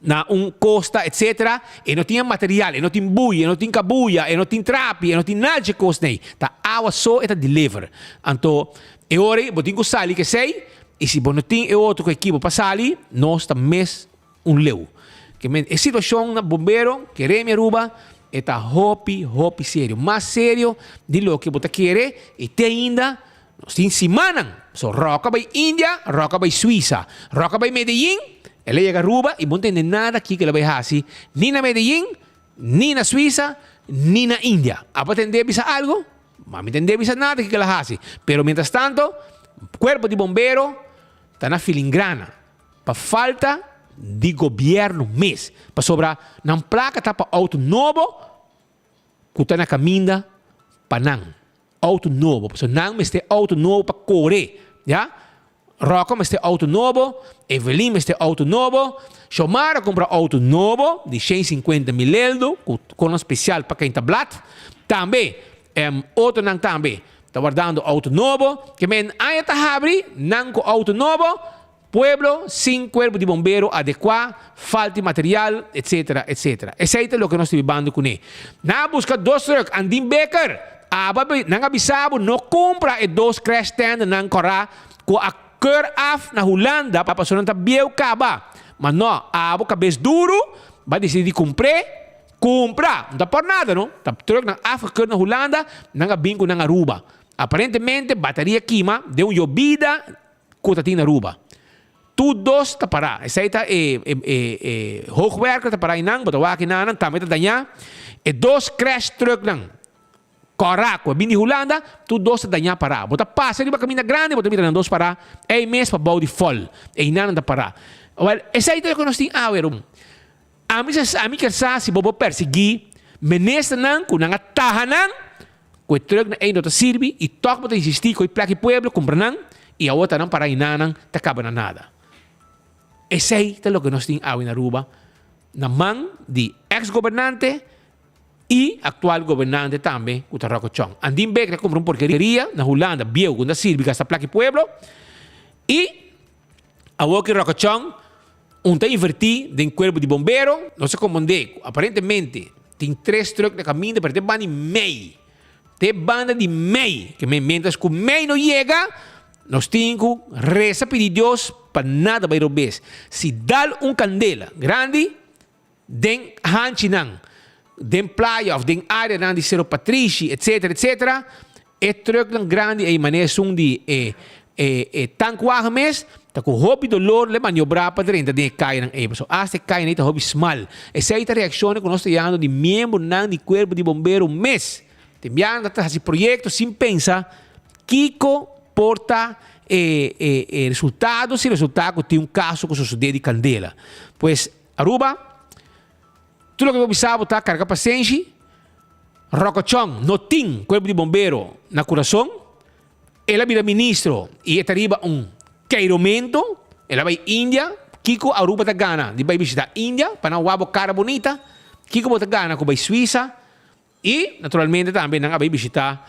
na un kosta etcetera e no tin e material e no tin bui e no tin kabuya e no tin trapi e no tin nada dje kos nei ta awa so e ta deliver anto e ora ei bo tin ku sali kesei i si bo no tin e otro ku ekipo pa sali nos ta mes un leu ke men e situashon na bombero kere mi Aruba e ta hopi hopi serio mas serio di loke bo ta kere i te ainda Nos tin simannan. So Rock a bai India, Rock a bai Suiza, Rock a bai Medellin, el a yega Aruba y bo no tende nada kiko el a bai haci ni na Medellin, ni na Suiza, ni na India. Abo a tende bisa algo? Ma mi tende bisa nada kiko el a haci. Pero mientras tanto, cuerpo di bombero ta na filingrana pa falta di gobierno mes. Pasobra nan placa ta pa auto nobo cu ta na caminda pa nan. Auto nobo, pasobra nan mester auto nobo pa kore, ya. Rocco mester auto nobo, Evelyn mester auto nobo, Xiomara a kumpra auto nobo di shen sinkuenta mil eldo ku konan spesial pa keinta blat. Tambe otronan tambe ta wardando auto nobo. Ke men aña ta habri nan ku auto nobo. Pueblo sin cuerpo di bombero adecua, falta di material, etc. Etc. Esey ta loke nos ta bibando cune. Nan a busca dos truck, Andin Becker, aba nan a bisa bo no cumpra e dos crash tender nan cora cu a keur af na Hulanda pasobra nan ta bieu caba. Ma no, abo cabes duro ba dicidi di cumpr'e, cumpra! No ta por nada no, ta truck nan afgekeur na Hulanda, nan a bin cu nan Aruba. Aparentemente bateria kima den un yobida Ku ta tin na Aruba. Tur dos ta pará. Esei ta e e e e hoogwerker ta pará einan, bo ta wak einanan, tambe ta dañá. E dos crash trucknan kòrá ku a bin di Hulanda, tur dos ta dañá pará. Bo ta pasa riba kaminda grandi, bo ta mira nan dos pará ei mes pa bou di fòl. Einan nan ta pará. Wèl, esei ta loke nos tin awe, ruman. Ami sa, ami kier sa si bo por persiguí. Ministernan ku nan a taha nan ku e trucknan ei no ta sirbi i tòg bo ta insistí ku e plaka e pueblo kumpra nan i awor ta nan para hinanan ta kaba na nada. Esei ta loke nos tin awe na Aruba na man di ex gobernante i aktual gobernante tambe ku ta Rocco Chong. Andin Becker a kumpra un porkeria na Hulanda bieu ku no ta sirbi gasta plaka e pueblo i awor ki Rocco Chong Un ta invertí den kuerpo di bombero. Nos a komprondé ku aparentemente tin tres trùk na kaminda pero te banda di mei, te banda di mei, ke men miéntras ku mei no yega nos tin ku resa pidi Dios pa nada bai robes. Si dal un kandela grandi den hanchinan, den playa òf den áreanan di Sero Patrishi etsetera etsetera, e trùknan grandi ei manera esun di e e e tankwagen mes ta ku hopi dolor lo e maniobrá pa drenta den e kayanan ei pasobra asta e kayanan ei ta hopi smal. Esei ta reakshonnan ku nos ta yando di miembronan di kuerpo di bombero mes. Tin biaha nan ta hasi proyekto sin pensa kiko por ta e e e resultado si resultá ku tin un kaso ku sosodé di kandela. Pues Aruba, tur loke bo bisa bo ta karga pasenshi, Rokochon no tin kuerpo di bombero na kurason, el a bira ministro i e ta riba un keiromento, el a bai India, kiko Aruba ta gana di bai bishita India pa nan wak bo kara bunita, kiko bo ta gana ku bai Suiza, I naturalmente tambe nan a bai bishita,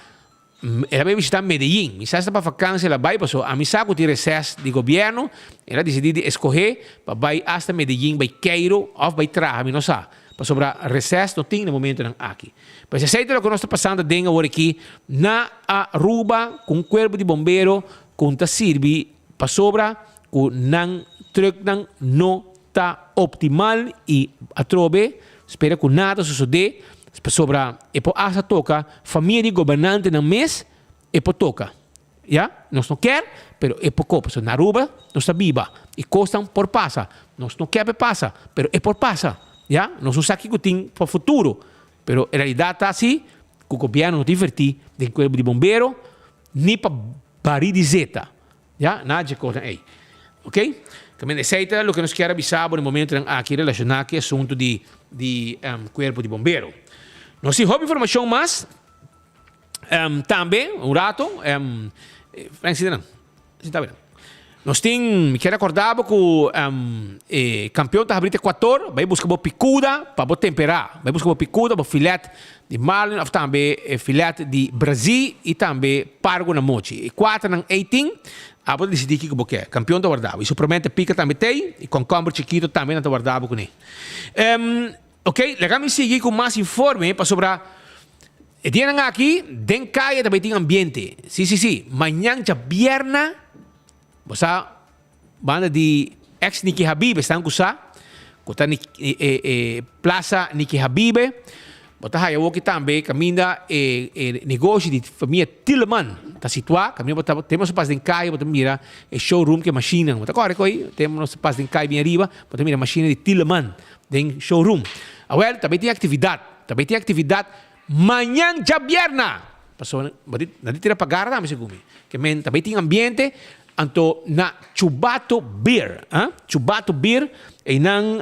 el a bai bishita Medellin. Mi sa si ta pa vakansia el a bai paso ami sa ku tin reses di gobièrnu, el a disidí di eskohé pa bai asta Medellin bai keiru òf bai traha, mi no sa, pasobra reses no tin na momentunan aki. Pues esei ta loke nos ta pasando aden awor aki na Aruba ku un kuerpo di bombero ku ta sirbi pasobra ku nan trùknan no ta optimal i atrobe spera ku nada sosodé pasobra e por asta toka famia di gobernantenan mes e por toka ya nos no kier pero e por kopa pasobra na Aruba nos ta biba i kosnan por pasa nos no kier pa e pasa pero e por pasa ya nos no sa kiko tin pa futuro pero e realidat ta asi ku gobièrnu no ta invertí den kuerpo di bombero ni pa barí di zeta. Ya, na dje kosnan ei. Ok? Kaminda esei ta loke nos kier a bisa bo na momentonan aki relashoná ku e asuntu di di kuerpo di bombero. Nos tin hopi informashon mas tambe, un rato, Frank sinta nan, sinta bo nan. Nos tin, mi kier akorda bo ku e kampeon ta habri te kuator, bai buska bo pikuda pa bo temperá. Bai buska bo pikuda, bo filet Di marlin of tambe e filet di brazí i tambe pargo na mochi. E kuaternan ei tin, abo ta disidí kiko bo ke. Kampion ta warda bo. I su promente pika tambe t'ei, i kònkòmber chikito tambe nan ta warda bo kuné. Oke, laga mi sigui ku mas informe pasobra e dianan aki den kaya ta bai tin ambiente. Sí, sí, sí. Mañan djabièrna bo sa Banda di ex Niki Habibe esnan ku sa ku ta e Plaza Niki Habibe bo ta haya woki tambe kaminda e e negoshi di famia Tilleman ta situá kaminda bo ta tempo nos ta pasa den kaya bo ta mira e showroom ku e mashinnan bo ta kòrda ko'i tempo nos ta pasa den kaya bien ariba bo ta mira mashina di Tilleman den showroom awèl tambe tin aktividat tambe tin aktividat mañan djabièrna pasobra bo di nan di tira pa gara tambe segun mi ke men tambe tin ambiente Anto na Chubato Beer, ah, Chubato Beer, einan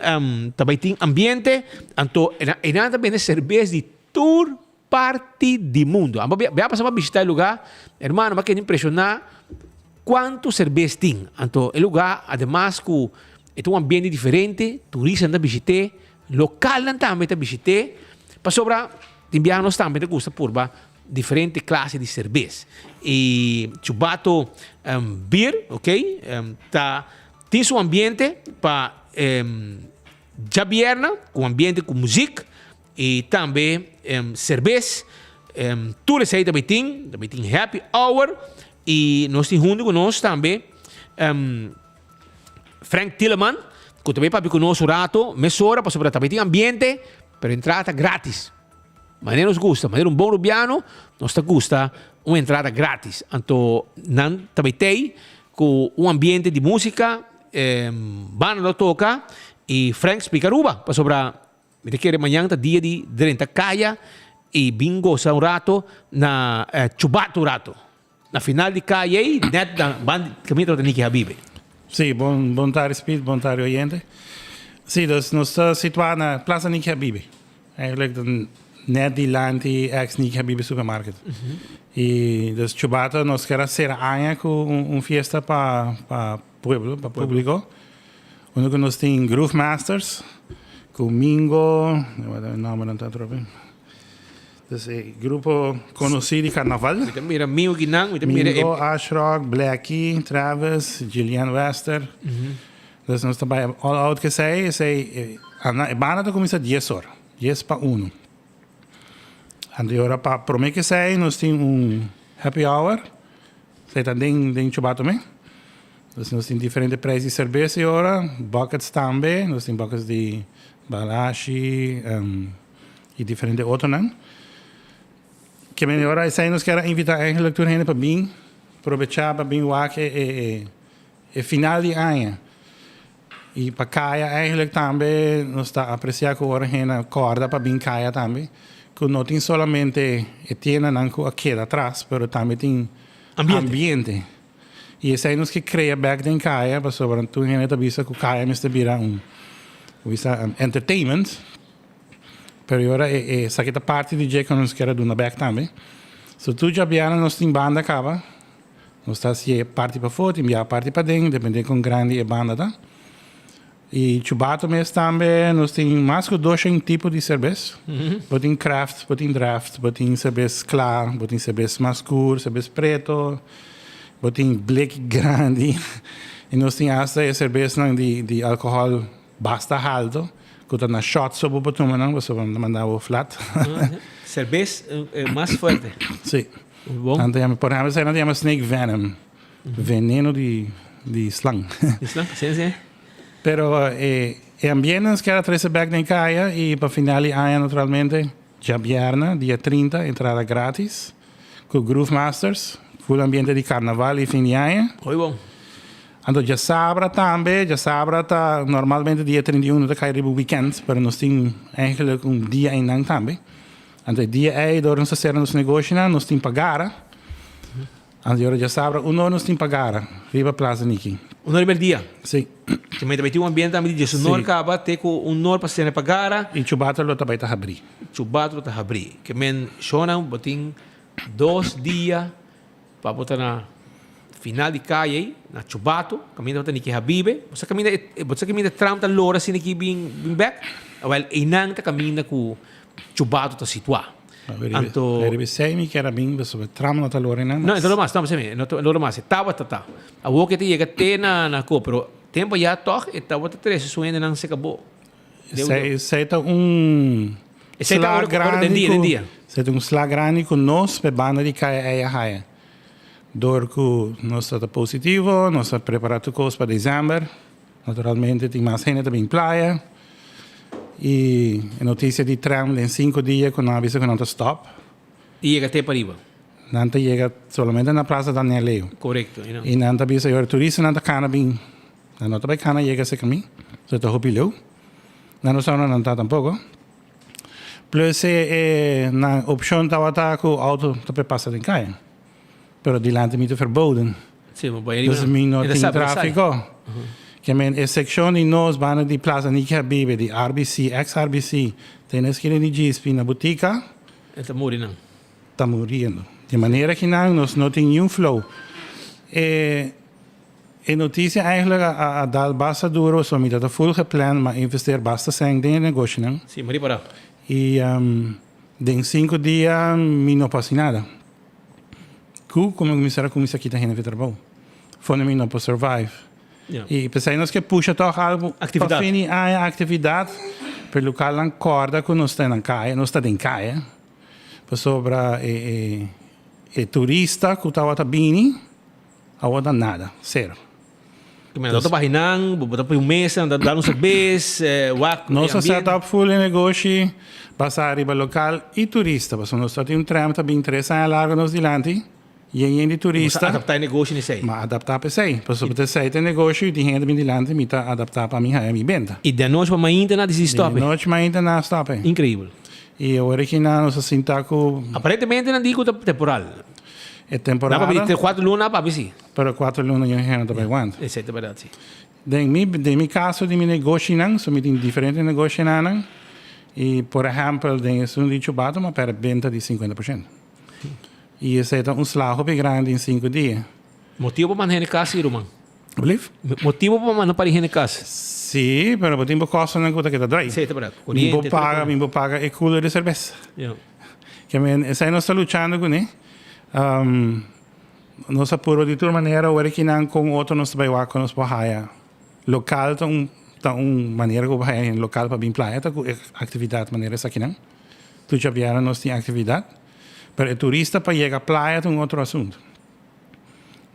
ta bai tin ambiente, anto einan ta bende serbes di tur parti di mundo. Amba bia pasa pa bishita e lugar, hermano, m'a keda impresiona cuanto serbes tin. Anto e lugar, ademas cu e ta un ambiente diferente, turistanan ta bishit'é, localnan tambe ta bishit'é, pasobra tin biaha nos tambe ta gusta purba Diferente clase di cerbes. E Chubato Beer, ok, ta tin su ambiente pa djabierna, cu ambiente cu muziek y tambe cerbes. Tur esey ta bay tin, ta bay tin happy hour y nos tin hunto cu nos tambe Frank Tilleman, cu ta bay papia cu nos un rato mesora pasobra ta bay tin ambiente, pero entrada ta gratis. Manera nos gusta, manera un bon rubiano, nos ta gusta un entrada gratis. Anto nan ta bay tey cu un ambiente di musica, banda lo toca y Frank splica Aruba, pasobra mi ta kere mañan ta dia di drenta caya y bin goza un rato na Chubato un rato. Na final di caya ey, net na banda di caminda tabata Nicky Habibe.
Sí, bon bon tardi Speed, bon tardi oyente. Sí, dus nos ta situa na Plaza Nicky Habibe. Eigenlijk ta Net dilanti ex Niki Habibi Supermarket. Y dus Chubato nos kier a cera aña cu un fiesta pa pa pueblo, pa publico. Unda cu nos tin Groove Masters cu Mingo, e nombernan ta atrobe. Dus e grupo conoci di carnaval.
Mi ta mira Mingo kinan, mi ta mira e.
Mingo, Ashrock, Blackie, Travis, Gillian Wester. Dus nos ta bay all out cu esey, esey e banda ta cuminsa dies or. Dies pa uno. Anto e ora pa prome ke sei nos tin un happy hour. Esei ta den den Chubato me. Dus nos tin diferente prijs di serbes e ora, buckets tambe, nos tin buckets di Balashi y diferente otronan. Ke men e ora esei nos kier a invita eigenlijk tur hende pa bin probecha pa bin wak e e e final di aña. Y pa caya eigenlijk tambe nos ta aprecia cu ora hende a corda pa bin caya tambe, cu no tin solamente e tiendanan cu a keda atras, pero tambe tin ambiente. Y esey nos ke crea bek den caya, pasobra tur hende ta bisa cu caya mester bira un, bisa, entertainment, pero e ora esaki ta parti di dje cu nos kier a duna bek tambe. So tur djabièrnè nos tin banda caba. Nos ta hacié parti pafó, tin bia parti paden, depende con grandi e banda ta. Y Chubato mes tambe nos tin mas cu doshen tipo di cerbes. Bo tin craft, bo tin draft, bo tin cerbes cla, bo tin cerbes mas scur, cerbes preto, bo tin blik grandi. Y nos tin hasta e cerbesnan di di alcohol basta halto, cu ta na shot so bo por tuma nan, pasobra nan ta manda bo flat.
Cerbes mas fuerte.
Si. Nan ta yama, por ehempel, esei nan ta yama snake venom, veneno di di slang.
Di slang, si, si.
Pero e e ambiente nos kier a trese bek den kaya i pa final di aña naturalmente djabièrnè dia 30 entrada gratis ku Groove Masters, full ambiente di karnaval i fin di aña.
Hoy bon.
Anto djasabra tambe, djasabra ta normalmente dia 31 ta kai riba weekend, pero nos tin eigenlijk un dia einan tambe. Anto e dia ei dor nos a sera nos negoshinan, nos tin pa gara. Anto ora djasabra un or nos tin pa gara riba Plaza Niki.
Un or riba el dia?
Si.
Te mei ta bai tin un ambiente tambe di diesunor kaba te ku un or pa sera pa gara.
I Chubato lo ta bai ta habrí.
Chubato lo ta habrí. Ke men shownan bo tin dos dia pa bo ta na final di kaya ei, na Chubato, kaminda bo ta Niki Habibe. Bo sa kaminda e bo sa kaminda e tram ta lora asina aki bin bin bek? Awel einan ta kaminda ku Chubato ta situá.
Anto. Riba esei mi kier a bin pasobra e tram no ta lora einan
mas. No, e ta lora mas, no, mi no ta lora mas. E tabata ta. Awor ke ta yega te na na ko, pero tempo ya tòg e tabata trese su hendenan serka bo.
Esei esei ta un sla grandi ku esei ta un sla grandi ku nos p'e banda di kaya ei a haya. Dor ku nos ta ta positivo, nos a prepará tur kos pa desèmber. Naturalmente tin mas hende ta bin playa. I e notisia di tram den sinku dia ku nan a bisa ku nan ta stòp.
I yega te pariba.
Nan ta yega solamente na Plaza Daniel Leo.
Korekto.
I nan ta bisa e turistanan ta kana bin. Nan no ta bai kana yega esei kamin, so e ta hopi leu. Nan no sa unda nan ta tampoko. Plus e e nan opshon tabata ku outo ta por pasa den kaya. Pero dilanti mi ta verboden.
Sí, bo bai riba.
Dus mi no tin trafiko. Ke men e sekshon di nos banda di Plaza Niki Habibe, di RBC, ex RBC, te na eskina di Gispi na Butika.
E ta muri nan.
Ta muriendo. Di manera ki nan nos no tin niun flow. E E noticia eigenlijk a a dal basta duro, so mi ta ta full gepland, m'a investeer basta sèn den e negoshinan.
Sí, m'a ripará.
I den sinku dia mi no por hasi nada. Ku komo mi mester a kuminsá kita hende for trabou. Fondo mi no por survive.
Ja.
I p'esei nos ke pusha tòg algu
Aktividat.
pa fin di aña aktividat, pero lokalnan kòrda ku nos ta nan kaya, nos ta den kaya. Pasobra e e e turista ku tabata bini. Awor ta nada, sero.
Bo ta baha nan, bo ta pui un mesa, nan ta dal un serbes, wak e
Nos a
ambiente.
set up full e negoshi basa riba lokal i turista, pasobra nos ta tin un tram ta bin tres aña largo nos dilanti, yen yen di turista.
Bo sa adapta e negoshi na esei?
M'a adapta pa esei, pasobra ta esei ta e negoshi i tin hende bin dilanti mi ta adapta pa mi haya mi benta.
I di anochi pa mainta nan a disidi stop e?
Di anochi mainta nan a stop e.
Increibel.
I awor aki nan nos a sinta ku.
Aparentemente nan di ku ta temporal.
E temporada.
Nan papia di cuatro luna papia si.
Pero cuatro luna yo hende ta bai wanta.
Esei ta berdad si.
Den mi den mi caso di mi negoshinan, so mi tin diferente negoshinan. I por ehèmpel den esun di Chubato mi a pèrdè benta di 50%. I esei ta un sla hopi grandi den sinku dia.
Motibo pa manda hende kas si ruman?
Blief?
Motibo pa manda pari hende kas?
Si, pero bo tin bo kostonan ku ta keda drai.
Si, ta berdad.
Mi bo paga, mi bo paga e cooler di serbes.
Ja.
Ke men, esei nos ta luchando kuné. Nos a purba di tur manera ora kinan kon otro nos ta bai wak ku nos por haya. Lokal ta un ta un manera ku bo haya hende lokal pa bin playa ta ku e aktividat manera esakinan. Tur djabièrnè nos tin aktividat. Pero e turista pa yega playa ta un otro asuntu.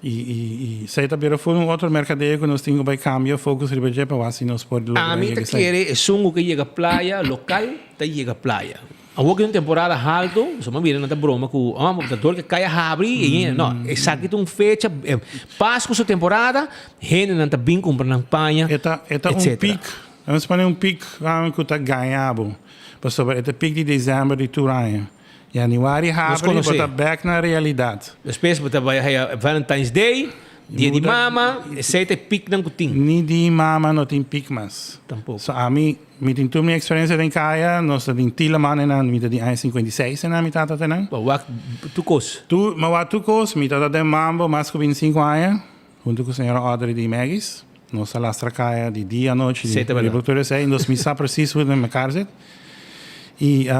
I i i esei ta bira full un otro merkadeo ku nos tin ku bai kambia focus riba dje pa wak si nos por logra
Ami
yega
ta
esei.
kere esun ku ke yega playa lokal ta yega playa. Awor ku e un temporada haltu, pasobra mi a mira nan ta broma ku oh bo ta dor ku e kaya habri i no, esaki ta un fecha, Pasku su temporada, hendenan ta bin kumpra nan paña,
E ta e ta un
etcetera.
piek, nos pone un piek ku ta gaña bo, pasobra e ta piek di desèmber di tur aña. Januari
Nos
habri, bo
konosé.
ta bèk na realidat.
Despues bo ta bai haya Valentine's Day, Dia di Mama, esei ta e piknan ku tin.
Ni di mama no tin pik mas.
Tampoko.
So ami, mi tin tur mi eksperensia den kaya, nos ta tin tila man enan, mi ta di aña 56 enan mi tata tenan.
Bo wak tur kos.
Tur, mi wak tur kos, mi tata den mambo mas ku 25 aña, huntu ku señora Audrey di Maggie's. Nos a lastra kaya di dia anochi,
Esei ta berdad.
riba tur esei, nos mi sa presis hoe den mekaar zit. I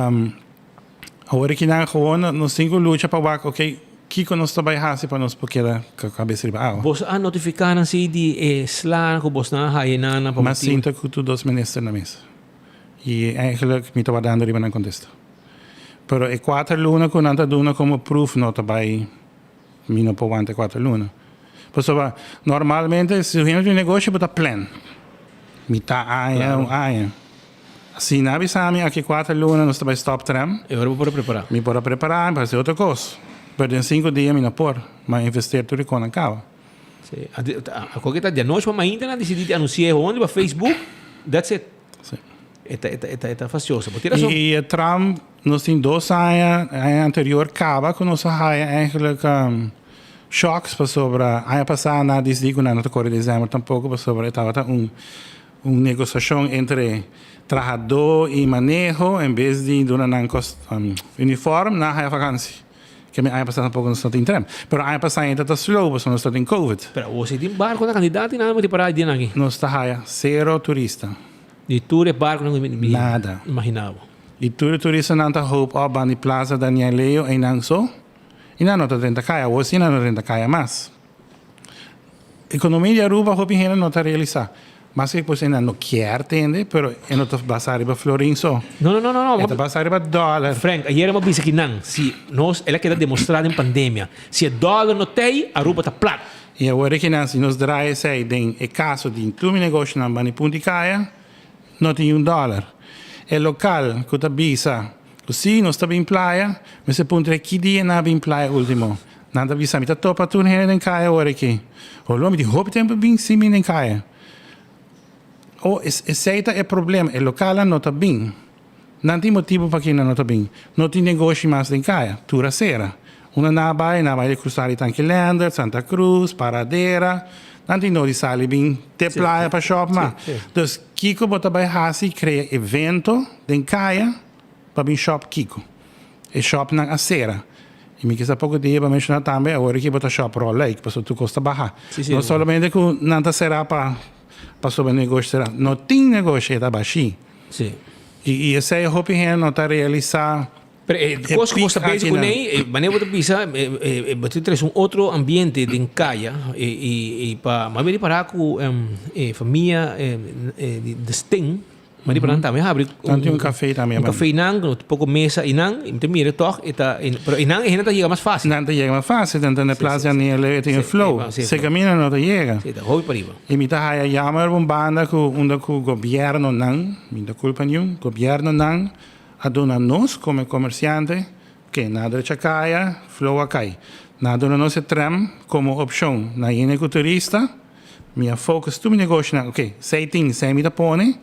awor aki nan gewoon nos tin ku lucha pa wak, ok, kiko nos ta bai hasi pa nos por keda ku kabes riba awa.
Boso a notifiká nan si di e sla ku bosnan a haya nan pa
M'a
motibu.
sinta ku tur dos minister na mesa i eigenlijk mi ta wardando riba nan kontesta. Pero e kuater luna ku nan ta duna komo proof no ta bai, mi no por wanta e kuater luna. Pasobra normalmente si un hende tin un negoshi bo ta plan mitá aña, un aña. Si nan a bisa mi aki kuater luna nos ta bai stop tram.
E ora bo por a prepará.
Mi por a prepará, mi por hasi otro kos. Pero den sinku dia mi no por. Mi a investeer tur e konan kaba.
Sí. A koke ta di anochi pa mainta nan disidí di anunsi'é hon riba Facebook, that's it.
Sí.
E ta, e ta, e ta, e ta fastioso. Bo tin rason.
I e tram, nos tin dos aña, aña anterior kaba ku nos a haya eigenlijk shocks pasobra aña pasá nan a disidí ku nan no ta kore desèmber tampoko pasobra e tabata un Un negosiashon entre trahadó i maneho en bes di duna nan uniform nan haya vakansi. Ke mi aña pasá tampoco nos no tin tram. Pero aña pasá ainda ta slow pasobra nos ta tin covid.
Pero awor si tin barco na kandidat i nan a pará e dianan aki.
Nos ta haya sero turista.
Di tur e barconan ku mi
Nada.
imagina bo.
I tur e turistanan ta hoop op banda di Plaza Daniel Leo einan so i nan no ta drenta kaya. Awor si nan no drenta kaya mas. Economia di Aruba hopi hende no ta realisa. Maske cu esnan no kier tende, pero e no ta basa riba florin so.
No, no, no, no, no.
E ta basa riba dollar.
Frank, ayer mi a bisa kinan, si nos, el a keda demostra den pandemia, si e dollar no t'ey, Aruba ta plat.
Y awor e kinan, si nos draai esey den e caso di tur mi negoshonan banda di Punta y Caya, no tin un dollar. E local cu ta bisa cu si nos ta bin playa, mester puntra e ki dia nan a bin playa ultimo. Nan ta bisa, mi ta topa tur hende den kaya ora aki. Holó, mi tin hopi tempu bin sin bin den kaya. O, esei ta e problema, e lokalnan no ta bin. Nan tin motibu pakí nan no ta bin. No tin negoshi mas den kaya, tur a sera. Unda nan a bai, nan a bai di krusa di Tanki Leendert, Santa Cruz, Paradera. Nan tin no di sali bin te playa pa shop mas. Dus, kiko bo ta bai hasi? Krea evento den kaya pa bin shop kiko? E shopnan a sera. I mi kisa poko dia pa menshona tambe awor aki bo ta shop Rolijk pasobra tur kos ta baha. No solamente ku nan ta sera pa pasobra negoshi sera. No tin negoshi e ta bashí. I esei hopi hende no ta realisá.
Pero e kos ku bo sta bezig kuné, manera bo ta bisa, bo ta trese un otro ambiente den kaya i pa mas bien ripará ku e famia di De Steen. Ma di nan tambe habri
Nan tin un café tambe.
Un café nan, ku poko mesa einan, i mi ta mira tòg e ta, pero einan e hende ta yega mas fásil.
Nan ta yega mas fásil, nan ta na Plaza Daniel e tin e flow. Se kaminda no ta yega.
Si, ta hopi pariba.
I mi ta haya jammer un banda ku unda ku gobièrnonan, mi no ta kulpa niun, gobièrnonan a duna nos komo e komersiante, ke nan a drecha kaya, flow a kai. Nan a duna nos e tram komo opshon na hende ku turista. Mi a focus tur mi negoshonan, ok, sei tin, sei mi ta pone,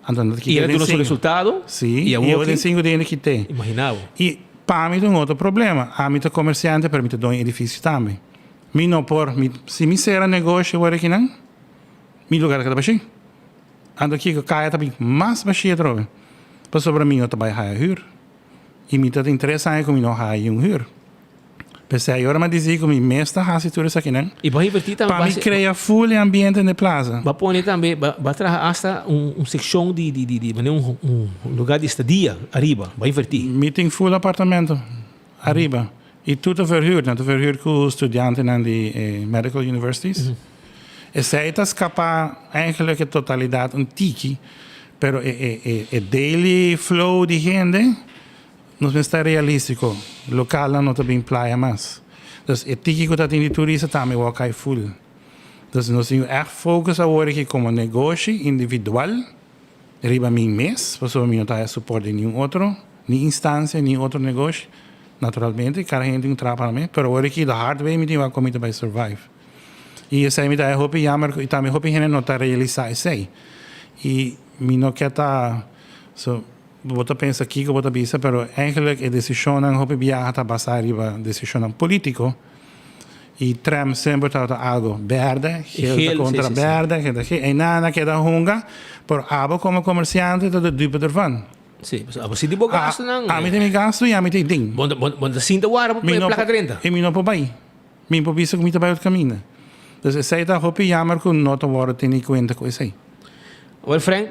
anto nan ta
I
kita
el a
den
duna su
sinku.
resultado?
Sí,
I
i
awor
awor den
ki?
sinku dia nan kit'é.
Imagina bo.
I pa mi ta un otro problema, ami ta comerciante pero mi ta doño edificio tambe. Mi no por, mi, si mi cera negoshi awor akinan, mi lugar ta keda bashí. Anto kiko, kaya ta bin mas bashí atrobe. Pasobra mi no ta bai haya hür. I mi ta tin tres aña ku mi no haya un hür. P'esei ora mi a disidi ku mi mes ta hasi tur esakinan.
I bo a invertí tambe
Pa mi krea ful e ambiente den e plaza.
Bo a pone tambe, bo a traha asta un sekshon di di di manera un lugar di estadia ariba. Bo a invertí.
Mi tin ful apartamento ariba. I tur ta verhuur. Nan ta verhuur ku studiantenan di e medical universities. Esei ta skapá eigenlijk e totalidat un tiki, pero e e e e daily flow di hende nos mester ta realístiko. Lokalnan no ta bin playa mas. Dus e tiki ku ta tin di turista tambe wou kai ful. Dus nos tin ku ègt focus awor aki komo negoshi individual riba mi mes, pasobra mi no ta haya support di niun otro, ni instansia, ni otro negoshi. Naturalmente, kada hende tin un traha pa nan mes, pero awor aki the hard way mi tin wak kon mi ta bai survive. I esei mi ta haya hopi jammer i tambe hopi hende no ta realisa esei. I mi no ke ta, so, bo ta pensa kiko bo ta bisa, pero eigenlijk e desishonnan hopi biaha ta basa riba desishonnan politiko. I tram semper tabata algo berde, geel ta kontra berde, geel ta geel, einan a keda hunga, pero abo komo komersiante ta de dupe ervan.
Sí, pasobra abo sinti bo gastunan.
Ami tin mi gastu i ami tin ding.
Bo bo ta sinta wara pa e plaka drenta.
I mi no por bai. Mi por bisa ku mi ta bai otro kaminda. Dus esei ta hopi jammer ku no ta wòrdu teni kuenta ku esei.
Awor Frank,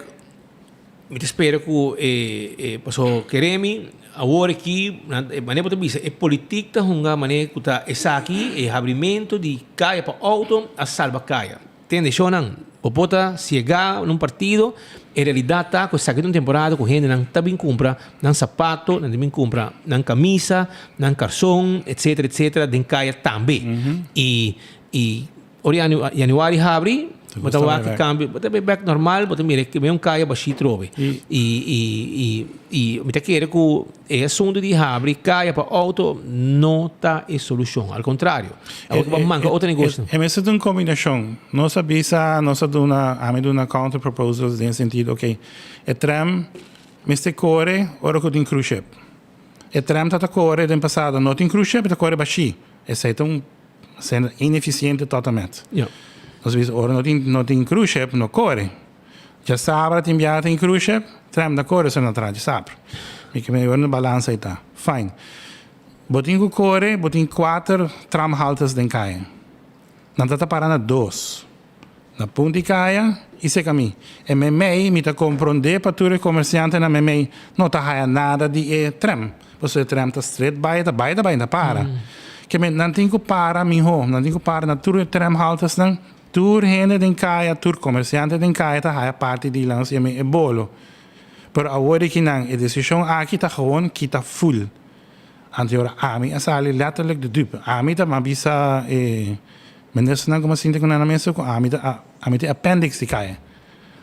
mi ta spera ku e e pasobra kere mi awor aki manera bo ta bisa e politik ta hunga manera ku ta esaki e habrimentu di kaya pa outo a salba kaya. Tende shownan, bo por ta ciega na un partido, e realidad ta cu esaki ta un temporada cu hendenan ta bin cumpra nan sapato, nan ta bin cumpra nan camisa, nan carson, etcetera, etcetera, den caya tambe. Y, y ora januari habri, bo ta wak e cambio, bo ta bay bek normal, bo ta mira e un caya bashi trobe. Y, y, y, y mi ta kere cu E asuntu di habri kaya pa outo no ta e solushon. Al kontrario, awor ku bo a manka otro negoshi.
E mester ta un kombinashon. Nos a bisa, nos a duna, ami a duna counter proposals den e sentido, ok, e tram mester kore ora ku tin cruise ship. E tram ta ta kore den pasado no tin cruise ship, e ta kore bashí. Esei ta un senda inefisiente totalmente. Nos a bisa ora no tin no tin cruise ship no kore. Djasabra tin biaha tin cruise ship, tram ta kore so na traha djasabra. Mi ke mira unda balansa ei ta. Fine. Bo tin ku kore, bo tin kuater tramhaltes den kaya. Nan ta ta para na dos. Na punt di kaya i seka mi. E meimei mi ta komprondé pa tur e komersiantenan meimei no ta haya nada di e tram. Pasobra e tram ta stret bai, ta bai ta bai ta para. Ke men nan tin ku para mihó, nan tin ku para na tur e tramhaltesnan. Tur hende den kaya, tur komersiante den kaya ta haya parti di lansa yama e bolo. Pero awor di kinan e desishon aki ta gewoon kita ful. Anteora ami a sali letterlijk de dupe. Ami ta bisa e ministernan ku mi a sinti ku nan na mesa ku ami ta ami ta e appendix di kaya.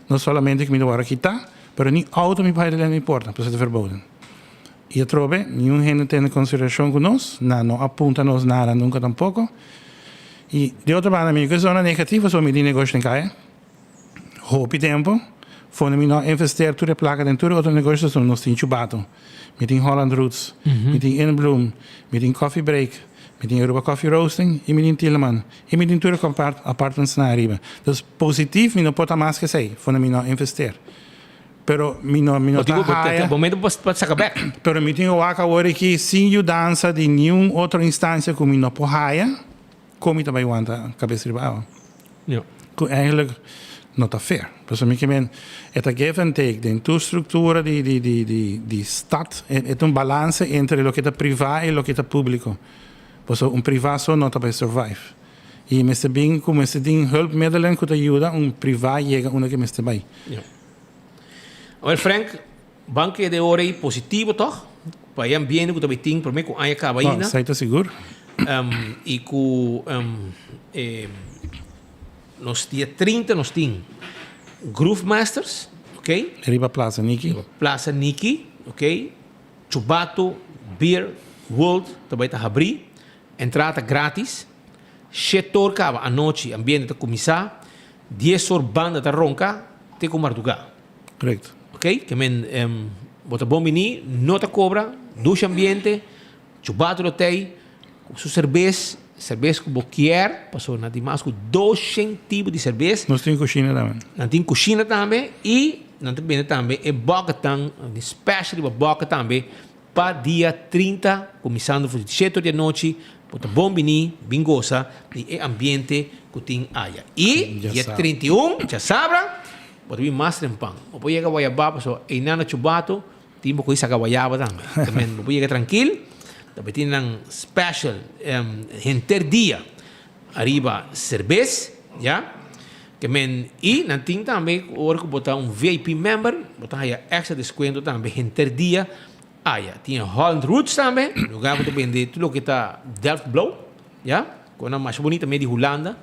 No solamente ku mi ta wòrdu kita, pero ni outo mi por haya den mi porta, pasobra ta verboden. I atrobe, niun hende tene konsiderashon ku nos, nan no a punta nos nada nunka tampoko. I di otro banda mi ku e zona negativo so mi tin negoshi den kaya hopi tempu, fondo mi no a investeer tur e plaka den tur e otro negoshi so nos tin Chubato, mi tin Holland Roots, mi tin In Bloom, mi tin Coffee Break, mi tin Aruba Coffee Roasting i mi tin Tieleman i mi tin tur e apartmentsnan ariba. Dus positief mi no por ta mas ku esei, fondo mi no a investeer. Pero mi no, mi no ta haya.
Momento pa saca bek.
Pero mi tin wak awor aki sin yudansa di niun otro instancia cu mi no por haya, con mi ta bay wanta cabes riba awa?
Ja.
Cu eigenlijk no ta fair. Pasobra mi ke men, e ta give and take den tur structura di, di, di, di, di stad. E ta un balance entre loke ta priva y loke ta publico. Pasobra un priva so no ta bay survive. Y mester bin cu mester tin hulpmiddelen cu ta yuda un priva yega unda cu mester bay.
Ja. Awel Frank, ban keda e ora ei positivo tòg? Pa e ambiente ku ta bai tin promé ku aña kaba
ainda. Esei ta sigur.
I ku nos dia 30 nos tin Groove Masters, ok?
Riba Plaza Niki.
Riba Plaza Niki, ok? Chubato Beer World ta bai ta habrí. Entrada ta gratis. Shete or kaba anochi ambiente ta kuminsá. Dies or banda ta ronka te ku mardugá.
Correcto.
Ok, ke men bo ta bon bini, no ta kobra, dushi ambiente, chubato lo tei, ku su serbes, serbes ku bo kier, pasobra nan tin mas ku 200 tipo di serbes.
Nos tin kushina tambe.
Nan tin kushina tambe i. nan ta bende tambe e bucketnan, special riba bucket tambe pa dia 30 kuminsando for di shete or di anochi, bo ta bon bini bin gosa di e ambiente ku tin aya. I dia 31, djasabra, bo ta bin mas trempan. Bo por yega Guayabá pasobra einan na Chubato tin bo ku saka guayaba tambe. Tamen bo por yega trankil, ta bay tin nan special henter dia ariba serbes, ya. Ke men i nan tin tambe ora ku bo ta un VIP member, bo ta haya extra deskuento tambe henter dia aya. Tin e Holland Roots tambe, lugar ku ta bende tur loke ta Delft Blauw, ya, ku nan masha bunita medio di Hulanda.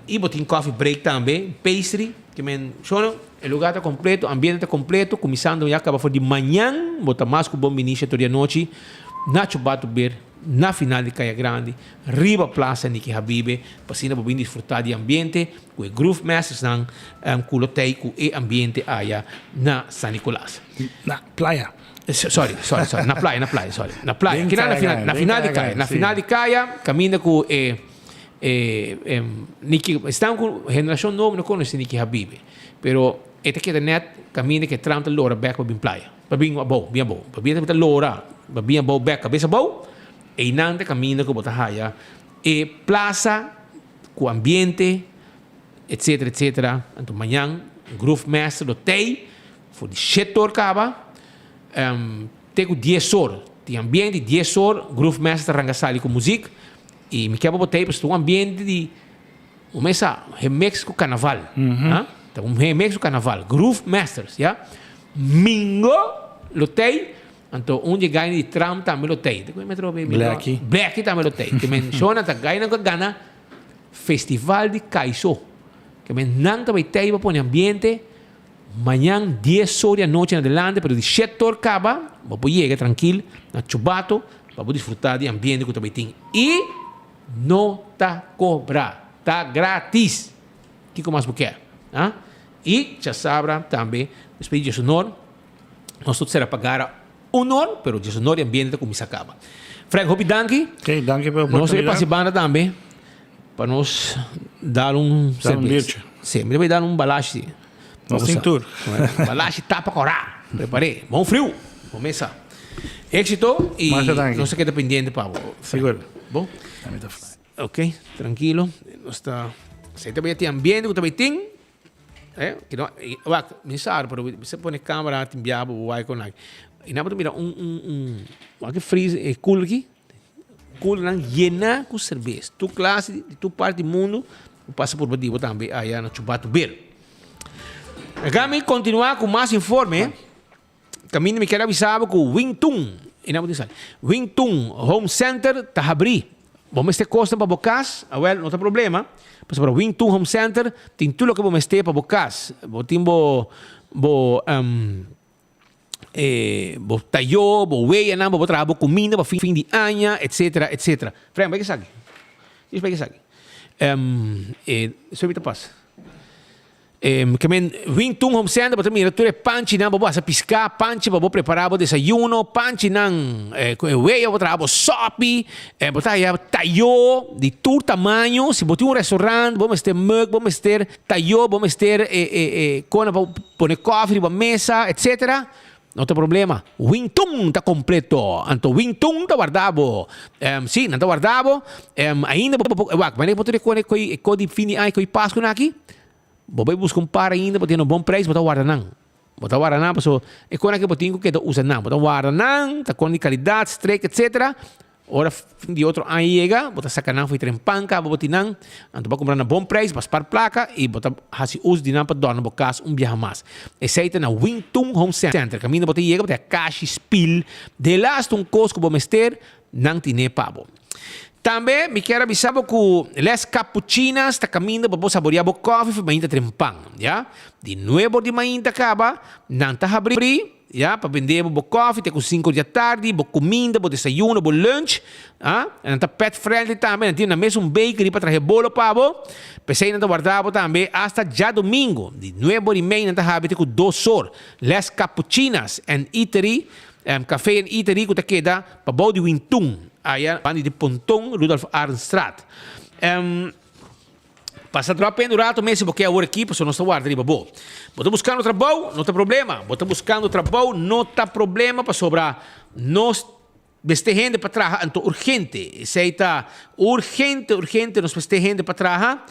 I bo tin coffee break tambe, pastry, ke men shono e lugar ta completo, ambiente ta completo, kuminsando ya kaba for di mañan, bo ta mas ku bon bini shete di anochi na Chubato Beer na final di Kaya Grandi, riba Plaza Nicky Habibe, pa asina bo bin disfruta di ambiente ku e Groove Mastersnan ku lo tei ku e ambiente aya na San Nicolas.
Na playa.
Sorry, sorry, sorry. Na playa, na playa, sorry. Na playa. Kina na final, na final di kaya. Na final di kaya, kaminda ku e e Nicky, esnan ku generashon nobo no konosé Nicky Habibe, pero e ta keda nèt kaminda ku e tram ta lora bèk pa bin playa. Pa bin abou, bin abou. Pa bin ta lora, pa bin abou bek kabes abou, einan ta kaminda ku bo ta haya e plasa ku ambiente, etsetera, etsetera. Anto mañan Groove Master lo tei for di shete or kaba te ku dies or. Tin ambiente dies or Groove Master ta ranka sali ku muzik i mi ke pa bo tei pasobra ta un ambiente di Un mesa remix ku karnaval. Ha? Ta un remix ku karnaval. Groove Masters, ya. Mingo lo tei. Anto un di e gainan di tram tambe lo tei. Di metro be Mingo?
Blackie.
Blackie tambe lo tei. Ke men shona ta gainan ku a gana festival di Kaiso. Ke men nan ta bai tei pa pone ambiente. Mañan dies or di anochi en adelante, pero di shete or kaba, bo por yega trankil na Chubato pa bo disfruta di ambiente ku ta bai tin. I. No ta cobra. Ta gratis. Kico mas bo kier? Ha? Y djasabra tambe, despues di djesonor, nos tot sera pagara unor, pero djesonor e ambiente ta cuminsa caba. Frank, hopi danki.
Ok, danki pa e
Nos ta
oportunidad.
pasa e banda tambe pa nos dar un
Dar un
cerveza.
biertje.
Sí, mi ta bay dar un balashi.
Nos tin tur.
Balashi tapa cora. Prepare. Bon friu. Bon mesa. Éxito y
Masha danki.
nos ta keda pendiente pa bo.
Sigur.
Bon.
Ami ta fly.
Ok, tranquilo. Nos ta Sei ta bay tin ambiente ku ta bay tin. Eh, ki no, i, wak, mi sa pero mi sa pone camera tin bia bo wai kon aki. I nan bo ta mira un un un wak e freezer e cooler aki. Coolernan yena ku serbes. Tur klase di tur parti di mundu bo pasa por di bo tambe aya na Chubato Beer. Acá mi continua ku mas informe. Kaminda mi kier avisa bo ku Wing Tun, e nan bo tin sali, Wing Tun Home Center ta habrí. Bo mester kosnan pa bo kas? Awel, no ta problema, pasobra Wing Tun Home Center tin tur loke bo mester pa bo kas. Bo tin bo bo e bo tayó, bo weyanan, bo por traha bo kuminda pa fin di aña, etsetera, etsetera. Frank, bai esaki. Djis bai esaki. E, so mi ta pasa. Ke men win tun home center bo ta mira tur e panchinan bo bo hasa piská, panchi pa bo prepará bo desayuno, panchinan ku e wea bo traha bo sòpi, bo ta haya tayó di tur tamaño, si bo tin un restaurant bo mester mug, bo mester tayó, bo mester kona pa pone kòfi riba mesa etsetera, no ta problema. Win tun ta kompleto, anto win tun ta warda bo, si nan ta warda bo, ainda bo por wak manera bo ta rekone e kos di fin di aña ku e Pasku nan aki. Bo bai buska un par ainda, bo tin un bon prijs, bo ta warda nan. Bo ta warda nan pasobra e kosnan ke bo tin ku keda usa nan. Bo ta warda nan, ta kon di kalidat, strek, etsetera. Ora fin di otro aña yega, bo ta saka nan for di tren pan kaba bo tin nan. Anto bo a kumpra nan bon prijs, bo a spar plaka i bo ta hasi uso di nan pa dòrna bo kas un biaha mas. Esei ta na Wing Tun Home Center. Kaminda bo ta yega, bo ta haña kashi, spil, delaste un kos ku bo mester, nan tine pa bo. Tambe mi kier a bisa bo ku Les Capuchinas ta kaminda pa bo saboria bo kòfi for mainta trempan, ya. Di nuebe or di mainta kaba, nan ta habri, ya, pa bende bo bo kòfi te ku sinku or di atardi, bo kuminda, bo desayuno, bo lunch, a. Nan ta pet friendly tambe, nan tin nan mes un bakery pa trahe bolo pa bo. P'esei nan ta warda bo tambe asta djadumingu, di nuebe or i mei nan ta habri te ku dos or. Les Capuchinas and Eatery, Café and Eatery ku ta keda Pa bou di Wintun, aya banda di Ponton, Rudolf Arendstraat. Pasa drop in un rato mes si bo ke awor aki pasobra nos ta warda riba bo. Bo ta buskando trabou? No ta problema. Bo ta buskando trabou? No ta problema pasobra nos mester hende pa traha anto urgente. Esei ta urgente, urgente nos mester hende pa traha.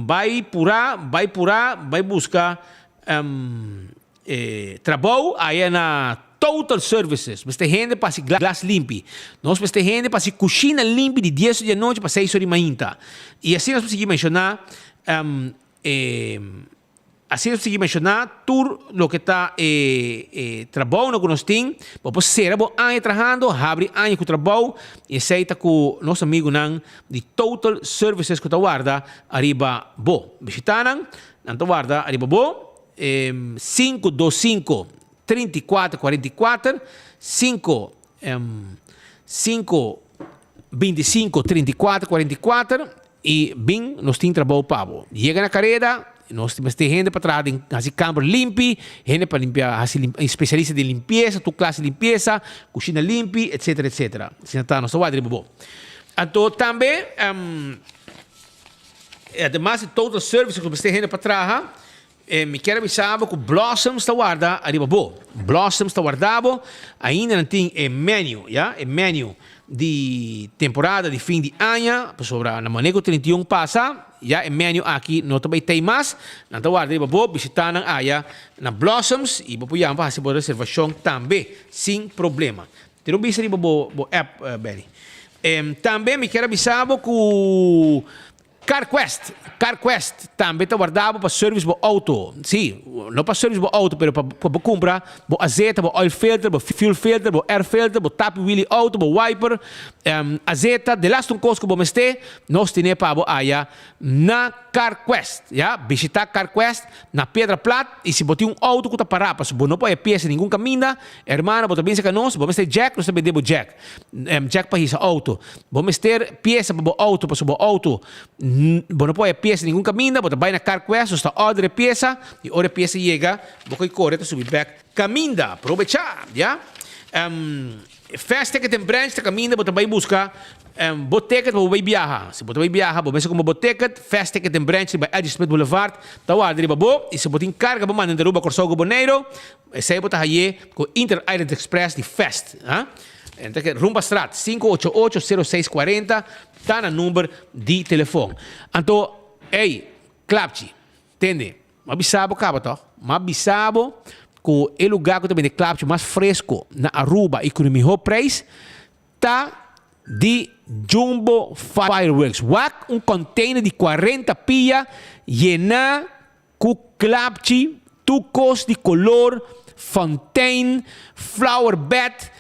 Bai purá, bai purá, bai buska E trabou aya na Total Services. Mester hende pa hasi glas limpi. Nos mester hende pa hasi kushina limpi di dies or di anochi pa seis or di mainta. I asina nos por sigui menshoná e asina nos por sigui menshoná tur loke ta e e trabounan ku nos tin. Bo por sera bo aña trahando, habri aña ku trabou i esei ta ku nos amigunan di Total Services ku ta warda ariba bo. Bishita nan, nan ta warda ariba bo. 5 2 5 34 44 5 5 25 34 44 y bin nos tin trabou pa bo. Yega na careda, nos mester hende pa traha den hasi kamber limpi, hende pa limpia hasi especialista den limpieza, tur clase limpieza, cushina limpi, etcetera etcetera. Asina ta nos ta wak riba bo. Anto tambe Ademas di Total Service ku mester hende pa traha, mi kier a bisa bo ku Blossoms ta warda ariba bo. Blossoms ta warda bo. Ainda nan tin e menu, ya, e menu di temporada di fin di aña, pasobra na manera ku 31 pasa, ya e menu aki no ta bai tei mas. Nan ta warda riba bo, bishita nan aya na Blossoms i bo por yama pa hasi bo reservashon tambe sin problema. Tira un bista riba bo bo app, Benny. Tambe mi kier a bisa bo ku CarQuest, CarQuest tambe ta warda bo pa service bo auto. Sí, no pa service bo auto, pero pa pa bo kumpra bo azeta, bo oil filter, bo fuel filter, bo air filter, bo tapi wheelie auto, bo wiper, azeta, de laatste un kos ku bo mester, nos tene pa bo aya na CarQuest. Ya, bishita CarQuest na Piedra Plat y si bo tin un auto cu ta para pasobra bo no por haya pieza ningun caminda, hermano bo ta bin cerca nos, bo mester jack, nos ta bende bo jack, jack pa hisa auto. Bo mester pieza pa bo auto pasobra bo auto bo no por haya pieza ningun caminda, bo ta bay na CarQuest, nos ta order e pieza y ora e pieza yega bo coy core ta subi bek caminda. Probecha, ya. Fast Ticket and Branch ta kaminda bo ta bai buska bo ticket pa bo bai biaha. Si bo ta bai biaha bo mester kumpra bo ticket, Fast Ticket and Branch riba Edgy Smith Boulevard ta warda riba bo y si bo tin karga bo manda den Aruba, Kòrsou ku Boneiru, esei bo ta haye ku Inter Island Express di Fast. Rumbastraat 588 0640 ta na number di telefon. Anto, ey, klapchi, tende. M'a bisa bo kaba tòg? M'a bisa bo ku e lugá ku ta bende klapchi mas fresko na Aruba i ku di mihó preis ta di Jumbo Fireworks. Wak un container di kuarenta pia yená ku klapchi, tur kos di kolor, fontein, flower bed,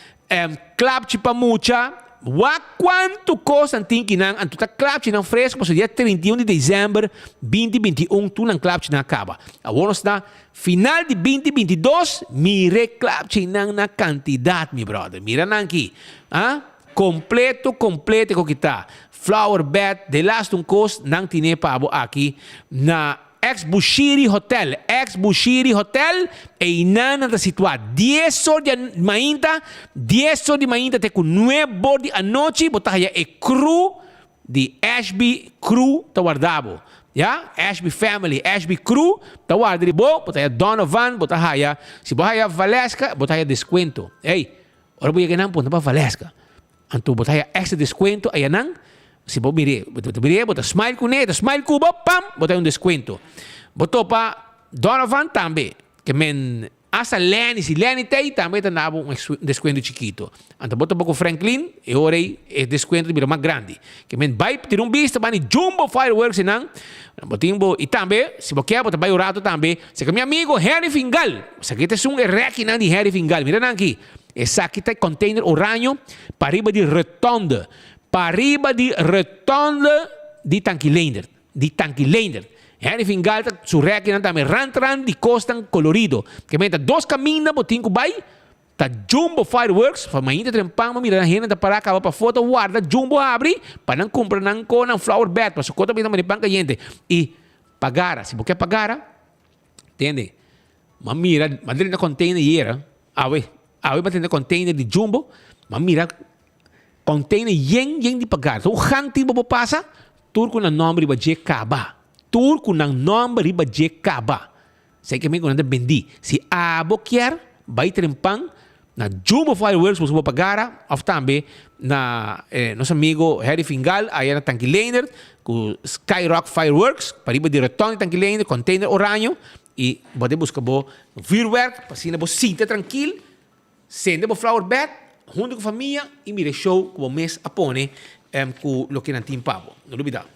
Klapchi pa mucha, wak kuantu kos nan tin kinan, anto ta klapchinan fresku pasobra dia 31 di desèmber 2021 tur nan klapchinan a kaba. Awor nos na final di 2022, mira e klapchinan na kantidat mi bròder, mira nan aki, ah, kompleto kompleto e ku kita, flower bed, delaste un kos nan tine pa bo aki na. Ex Bushiri Hotel, Ex Bushiri Hotel, einan nan ta situá. Dies or di mainta, dies or di mainta te ku nuebe or di anochi bo ta haya e crew di Ashby Crew ta warda bo. Ya, Ashby Family, Ashby Crew ta warda di bo, bo ta haya Donovan, bo ta haya, si bo haya Valeska, bo ta haya deskuento. Ey, ora bo yega einan punta pa Valeska. Anto bo ta haya extra descuento ayanan, si bo mir'é, bo ta mir'é, bo ta smile kuné, e ta smile ku bo, pam, bo ta haya un descuento. Bo topa Donovan tambe, ke men hasta Lenny, si Lenny ta ei tambe e ta na bo un descuento chikito. Anto bo topa ku Franklin, e ora ei e descuento ta bira mas grandi. Ke men bai tira un bista bani Jumbo Fireworks einan, bo tin bo, i tambe si bo kier bo ta bai un rato tambe serka mi amigo Henry Fingal, esaki ta esun e rekinan di Henry Fingal, mira nan aki. Esaki ta e container oraño pariba di rotonde, pariba di rotonde di Tanki Leendert, di Tanki Leendert. Henry Fingal ta su rekinan tambe rand rand di cosnan colorido. Ke menta dos caminda bo tin cu bay, ta Jumbo Fireworks, fa mainta trempan bo mira nan hende ta para caba pafo ta warda Jumbo habri pa nan cumpra nan co nan flower bed pasobra co ta bini ta manda pan cayente. Y pagara, si bo ke pagara, tende. M'a mira, m'a drenta container yera, awe, awe m'a drenta container di Jumbo, m'a mira container yen yen di pagar. Un gang tin bo por pasa, tur ku nan nomber riba dje kaba. Tur ku nan nòmber riba dje kaba. Esei ke men ku nan ta bendí. Si abo kier, bai trempan na Jumbo Fireworks boso por pagara òf tambe na nos amigo Harry Fingal aya na Tanki Leendert ku Skyrock Fireworks pariba di rotonde Tanki Leendert container oraño i bo ta buska bo vuurwerk pa asina bo sinta trankil sende bo flower bed huntu ku famia i mira e show ku bo mes a pone ku loke nan tin pa bo. No lubida.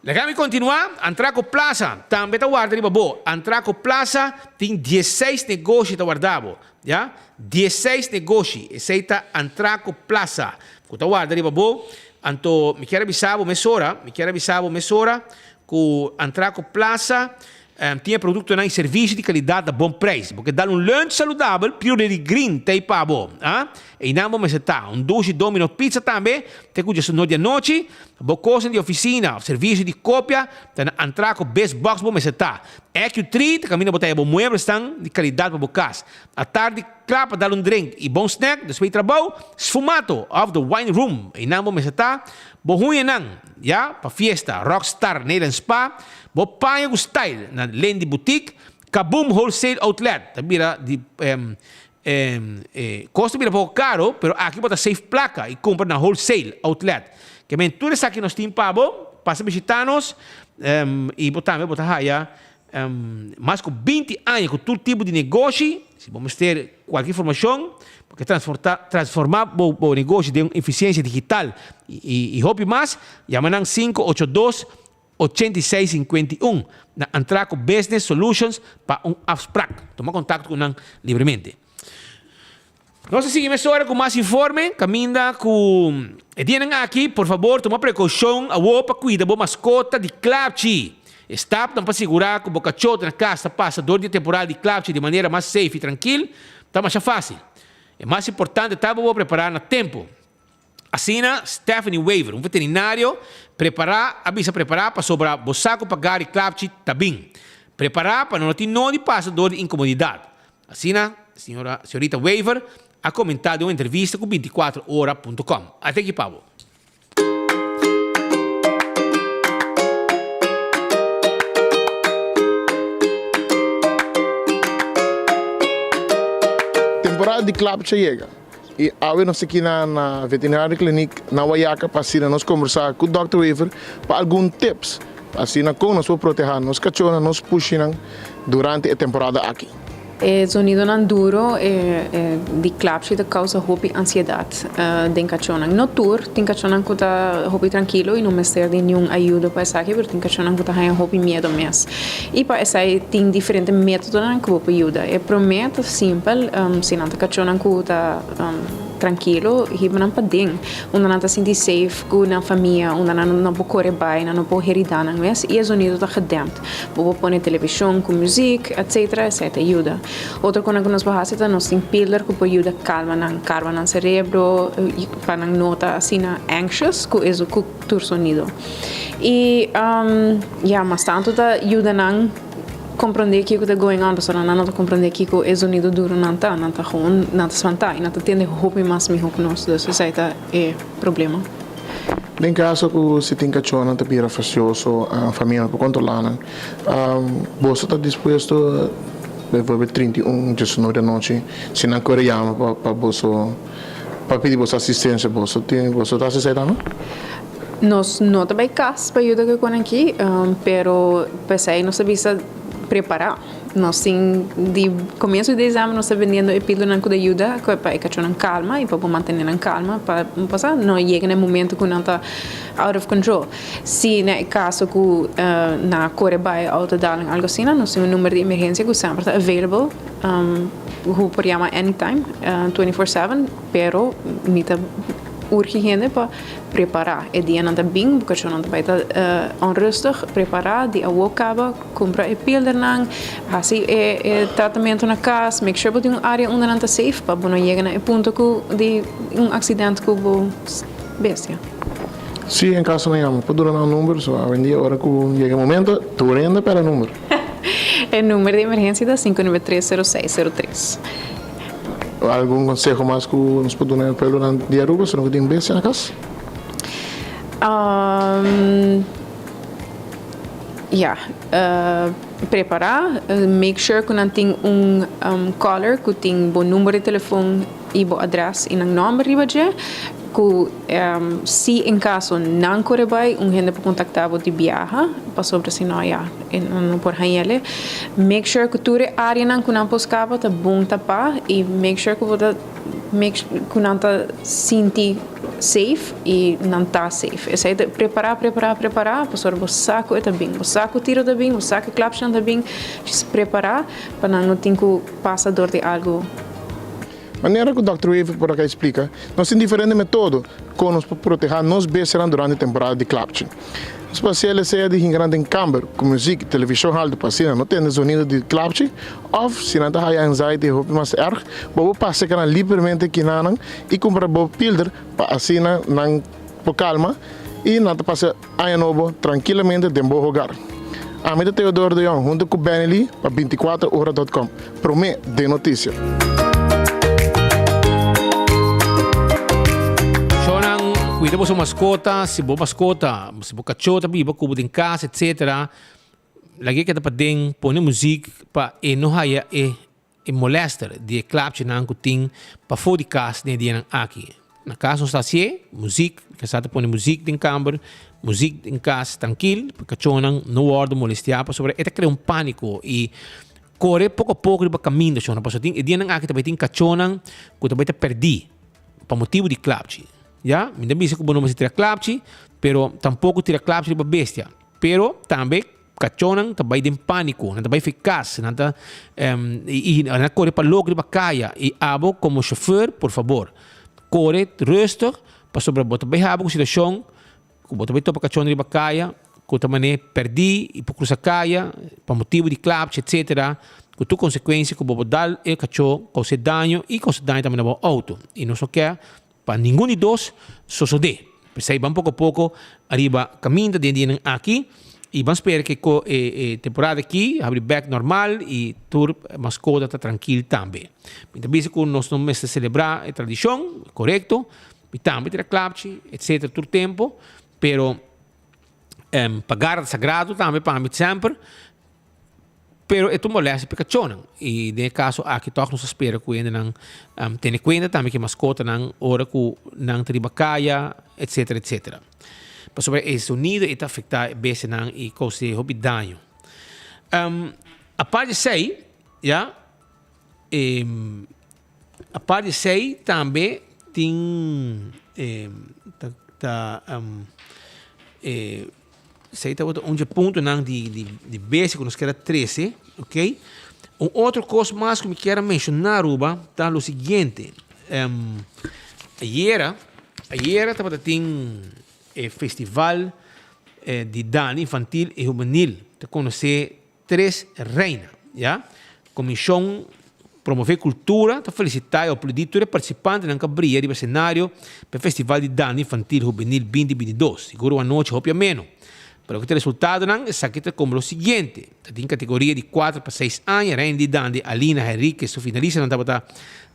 Laga mi kontinuá, Antraco Plaza tambe ta warda riba bo. Antraco Plaza tin diesseis negoshi ta warda bo. Ya, diesseis negoshi, esei ta Antraco Plaza ku ta warda riba bo. Anto mi kier a bisa bo mesora, mi kier a bisa bo mesora ku Antraco Plaza Tin e produktonan i servisio di kalidat na bon preis. Bo ke dal un lunch saludabel, Pure di Green ta ei pa bo. A Einan bo mester ta. Un dushi Domino Pizza tambe ta kucha su no di anochi. Bo kosnan di ofisina òf servisio di kopia ta na Antraco Biz Box bo mester ta. EQ3 ta kaminda bo ta haya bo mueblesnan di kalidat pa bo kas. Atardi kla pa dal un drink i bon snack despues di trabou, Sfumato òf The Wine Room einan bo mester ta. Bo huñanan ya pa fiesta Rockstar Nail and Spa. Bo paña ku style na Lendy Boutique, Kaboom Wholesale Outlet ta bira di e kos ta bira poko karo pero aki bo ta save plaka i kumpra na Wholesale Outlet. Ke men tur esaki nos tin pa bo, pasa bishita nos i bo tambe bo ta haya mas ku binti aña ku tur tipo di negoshi. Si bo mester kualke informashon bo ke transforma bo negoshi den un efisiensia digital i hopi mas, yama nan 582 8651 na Antraco Business Solutions pa un afsprak. Tuma kontakto ku nan libremente. Nos ta sigui mesora ku mas informe kaminda ku e dianan aki. Por fabor tuma prekoushon awor pa kuida bo maskota di klapchi. E stapnan pa sigurá ku bo kachó na kas ta pasa dor di e temporada di klapchi di manera mas safe i trankil ta masha fásil. E mas importante ta pa bo prepará na tempu. Asina, Stephanie Wever, un veterinario, prepará a bisa prepará pasobra bo sa ku pa Gary Klapchi ta bin. Prepará pa no tin nodi pasa dor di inkomodidat. Asina, señora señorita Wever a komentá den un entrevista ku 24 ora punto com. Ate aki pa bo.
Temporada di Klapchi a yega. I awe nos ta aki na na Veterinary Clinic na Wayaca pa asina nos combersa cu Dòkter Wever pa algun tips pa asina con nos por proteha nos cachonan, nos pushinan durante e temporada aki.
E zonidonan duro di klapshi ta causa hopi ansiedad den cachonan. No tur, tin cachonan cu ta hopi trankilo y no mester di niun ayudo pa esaki, pero tin cachonan cu ta haña hopi miedo mes. I pa esei tin diferente metodonan ku bo por yuda. E promé ta simpel, si nan ta kachónan ku ta trankilo, hiba nan paden, unda nan ta sinti safe ku nan famia, unda nan no por kore bai, nan no por heridá nan mes i e zonido ta gedempt. Bo por pone televishon ku muzik, etsetera, esei ta yuda. Otro kosnan ku nos por hasi ta nos tin pilder ku por yuda kalma nan, karma nan serebro pa nan no ta asina anxious ku e ku tur sonido. I ya, mas tantu ta yuda nan komprondé kiko ta going on, pasobra nan no ta komprondé kiko e zonido duronan ta. Nan ta gewoon, nan ta spantá i nan ta tende hopi mas mihó ku nos. Dus esei ta e problema.
Den kaso ku si tin kachónan ta bira fasioso, famia no por kontrolá nan, boso ta dispuesto, bijvoorbeeld 31 diesnuebe di anochi, si nan kore yama pa boso pa pidi boso asistensia, boso tin, boso ta hasi esei tambe?
Nos no ta bai kas pa yuda ku e kon aki, pero p'esei nos ta bisa prepará. Nos tin di komienso di desèmber nos ta bendiendo e pildonan ku ta yuda pa e kachónan kalma i pa por mantené nan kalma pa pasá no yega na e momento ku nan ta out of control. Si na e kaso ku nan a kore bai outo dal algu asina nos tin un number di emergensia ku semper ta available ku por yama anytime 24/7 pero mi ta urgi hende pa Prepará. E dianan ta bin, bo kachónan ta bai ta onrustig. Prepará di awó kaba, kumpra e pildernan, hasi e e tratamentu na kas, make sure bo tin un área unda nan ta safe pa bo no yega na e punto ku di un aksident ku bo bestia.
Si en kaso nan yama, por duna nan un number, so awendia ora ku yega e momento, tur hende pera number.
E number di emergensia ta 593 0603.
Algun conseho mas cu nos por duna e pueblonan di Aruba si no cu tin bestia na cas?
Ya, prepara, make sure ku nan tin un collar ku tin bo number di telefon i bo adres i nan nomber riba dje, ku si en kaso nan kore bai un hende por kontakta bo di biaha pasobra si no ya nan no por hañ'ele. Make sure ku tur e areanan ku nan por skapa ta bon tapá i make sure ku bo ta make ku nan ta sinti safe y nan ta safe. Esey ta prepara, prepara, prepara pasobra bo sa cu e ta bin. Bo sa cu tiro ta bin, bo sa cu klapsnan ta bin. Just prepara pa nan no tin cu pasa door di algo.
Manera cu Dòkter Wever por a kai splica, nos tin diferente metodo con nos por proteha nos bestianan durante temporada di klapchi. Nos por haci esey di hinca nan den kamber cu muziek y television halto pa asina no tende zonido di klapchi of si nan ta haya anxiety hopi mas erg, bo por pasa e nan libremente kinanan y cumpra bo pilder pa asina nan por calma y nan ta pasa aña nobo trankilamente den bo hogar. Ami ta Theodoro de Jong hunto cu Benny Lee pa 24 ora dot com. Prome den noticia.
Shownan, cuida boso mascota, si bo mascota, si bo cacho ta biba cu bo den cas etc. Laga e keda paden, pone muziek pa e no haya e e molester di e klapchinan ku tin pafó di kas den e dianan aki. Na kas nos ta hasié, muzik, kasa ta pone muzik den kamber, muzik den kas trankil, pa kachónan no wòrdu molestiá pasobra e ta krea un pániko i kore poko a poko riba kaminda shona pasobra tin e dianan aki ta bai tin kachónan ku ta bai ta pèrdí pa motibu di klapchi. Ya, mi ta bisa ku bo no mester tira klapchi, pero tampoko tira klapchi riba bestia. Pero tambe Kachónan ta bai den pániko, nan ta bai fi kas, nan ta i nan kore pa lok riba kaya. I abo komo shofùr, por fabor, kore rustig pasobra bo ta bai haba ku situashon ku bo ta bai topa kachónan riba kaya ku ta manera pèrdí i por krusa kaya pa motibu di klapchi etsetera ku tur konsekuensia ku bo por dal e kachó kous'é daño i kousa daño tambe na bo outo. I nos no ke Pa ningun di dos sosodé. P'esei ban poko poko ariba kaminda den dianan aki i ban spera ke ko e e temporada aki habri bek normal i tur maskota ta trankil tambe. Mi ta bisa ku nos no mester selebrá e tradishon, korekto, mi tambe tira klapchi etsetera tur tempu, pero pagar ta sagrado tambe pa mi semper. Pero e ta un molestia pa e kachónan. I den e kaso aki tòg nos ta spera ku hendenan tene kuenta tambe ku e maskotanan ora ku nan ta riba kaya, etsetera, etsetera. Pasobra e sonido ei ta afektá e bestianan i kous'é hopi daño. Apart di esei, ya, apart di esei tambe tin ta ta e. Esei tabata un dje puntonan di di di besi ku nos kier a trese, ok. Un otro kos mas ku mi kier a menshoná Aruba ta lo siguiente, ayera ayera tabata tin e festival di dande infantil i hubenil ta konosé Tres Reina, ya. Komishon Promové Kultura ta felisitá i aplaudí tur e partisipantenan ku a bria riba senario pa e Festival di Dande Infantil Hubenil 2022. Sigur un anochi hopi ameno. Pa loke ta resultadonan, esaki ta komo lo siguiente, Ta tin kategoria di kuater pa seis aña, Reina di Dande Alina Henriquez, su finalistanan tabata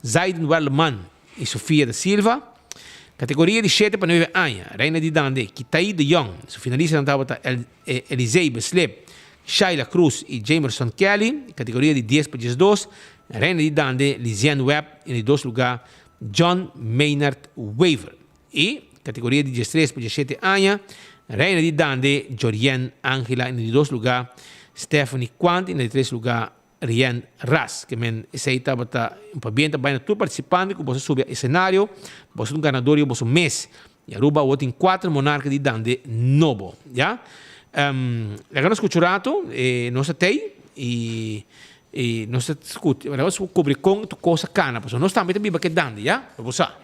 Zaiden Werleman i Sofia da Silva. Kategoria di shete pa nuebe aña, Reina di Dande Kitai de Jong, su finalistanan tabata Elisei Beslep, Shaila Cruz y Jamerson Kelly, categoria di dies pa diesdos, Reina di Dande, Lizienne Webb, y na di dos lugar John Maynard Wever. Y categoria di diestres pa diesshete aña, Reina di Dande, Jorienne Angela, y na di dos lugar Stephanie Quant, y na di tres lugar Rien Ras. Ke men esei tabata un pabien ta bai na tur participante ku boso a subi a escenario, boso ta un ganador riba boso mes. Y Aruba awor tin cuater monarca di dande nobo, ya. Laga nos scucha un rato, nos ta tey y y nos ta scucha, laga nos cubri con tur cos a cana, pasobra nos tambe ta biba ke dande, ya, pa bo sa.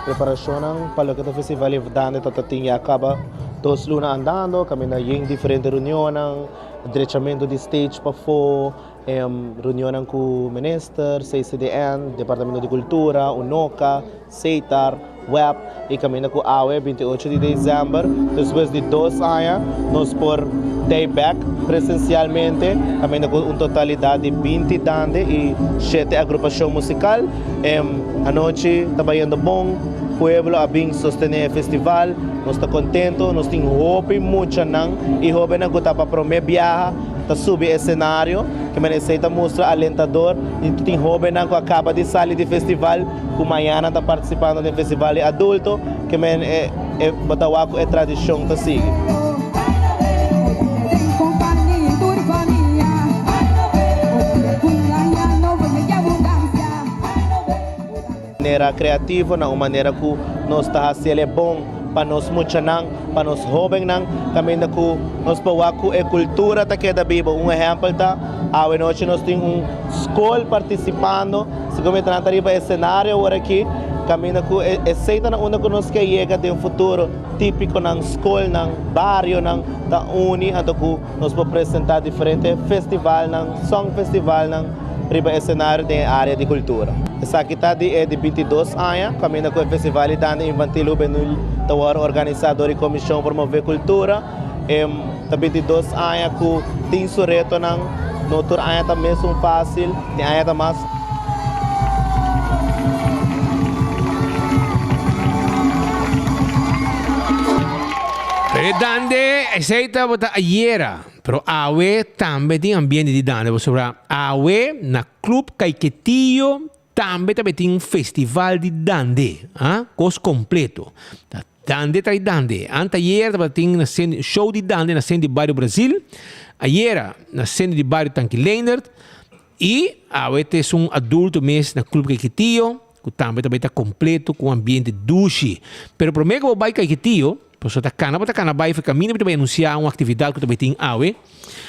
Preparashonnan pa loke ta festival di dande ta tin ya kaba. Dos luna andando, kaminda yen diferente reunionnan, drechamentu di stage pafó, reunionnan ku minister, CCDN, Departamento di Kultura, Unoca, Setar, web i kaminda ku awe 28 di desèmber, despues di dos aña, nos por tei bèk presensialmente, kaminda ku un totalidat di 20 dande i shete agrupashon musikal. Anochi ta bayendo bon, pueblo a bin sostené e festival, nos ta kontento, nos tin hopi muchanan i hóbennan ku ta pa promé biaha ta subi e senario, ke manera esei ta mustra alentador i tin hóbennan ku a kaba di sali di festival ku mañana ta partisipando den festival di adulto, ke men e e bo ta wak ku e tradishon ta sigui. Manera kreativo, na un manera ku nos ta hasi el e bon pa nos muchanan, pa nos hóbennan, kaminda ku nos por wak ku e kultura ta keda bibo. Un ehèmpel ta, awe nochi nos tin un skol partisipando, segun mi ta nan ta riba e senario awor aki, kaminda ku esei ta na unda ku nos ke yega den futuro, típikonan, skolnan, barionan ta uni anto ku nos por presentá diferente festivalnan, songfestivalnan riba e senario den e área di kultura. Esaki ta di e di 22 aña kaminda ku e Festival di Dande Infantil Hubenil ta wòrdu organisá dor di Komishon Promové Kultura. E ta 22 aña ku tin su retonan, no tur aña ta mesun fásil, tin aña ta mas.
Pero e dande, esei tabata ayera, pero awe tambe tin ambiente di dande, pasobra awe na Club Caiquetillo tambe tabatin un festival di dande, ah, kos kompleto. Ta dande trai dande. Anteayer tabatin na sende, show di dande na sende di Bario Brasil, ayera na sende di Bario Tanki Leendert, i awe ta esun adulto mes na Club Caiquetillo, ku tambe ta bai ta kompleto ku un ambiente dushi. Pero promé ku bo bai Caiquetillo, pasobra ta kana bo ta kana bai for kaminda bo ta bai anunsiá un aktividat ku ta bai tin awe.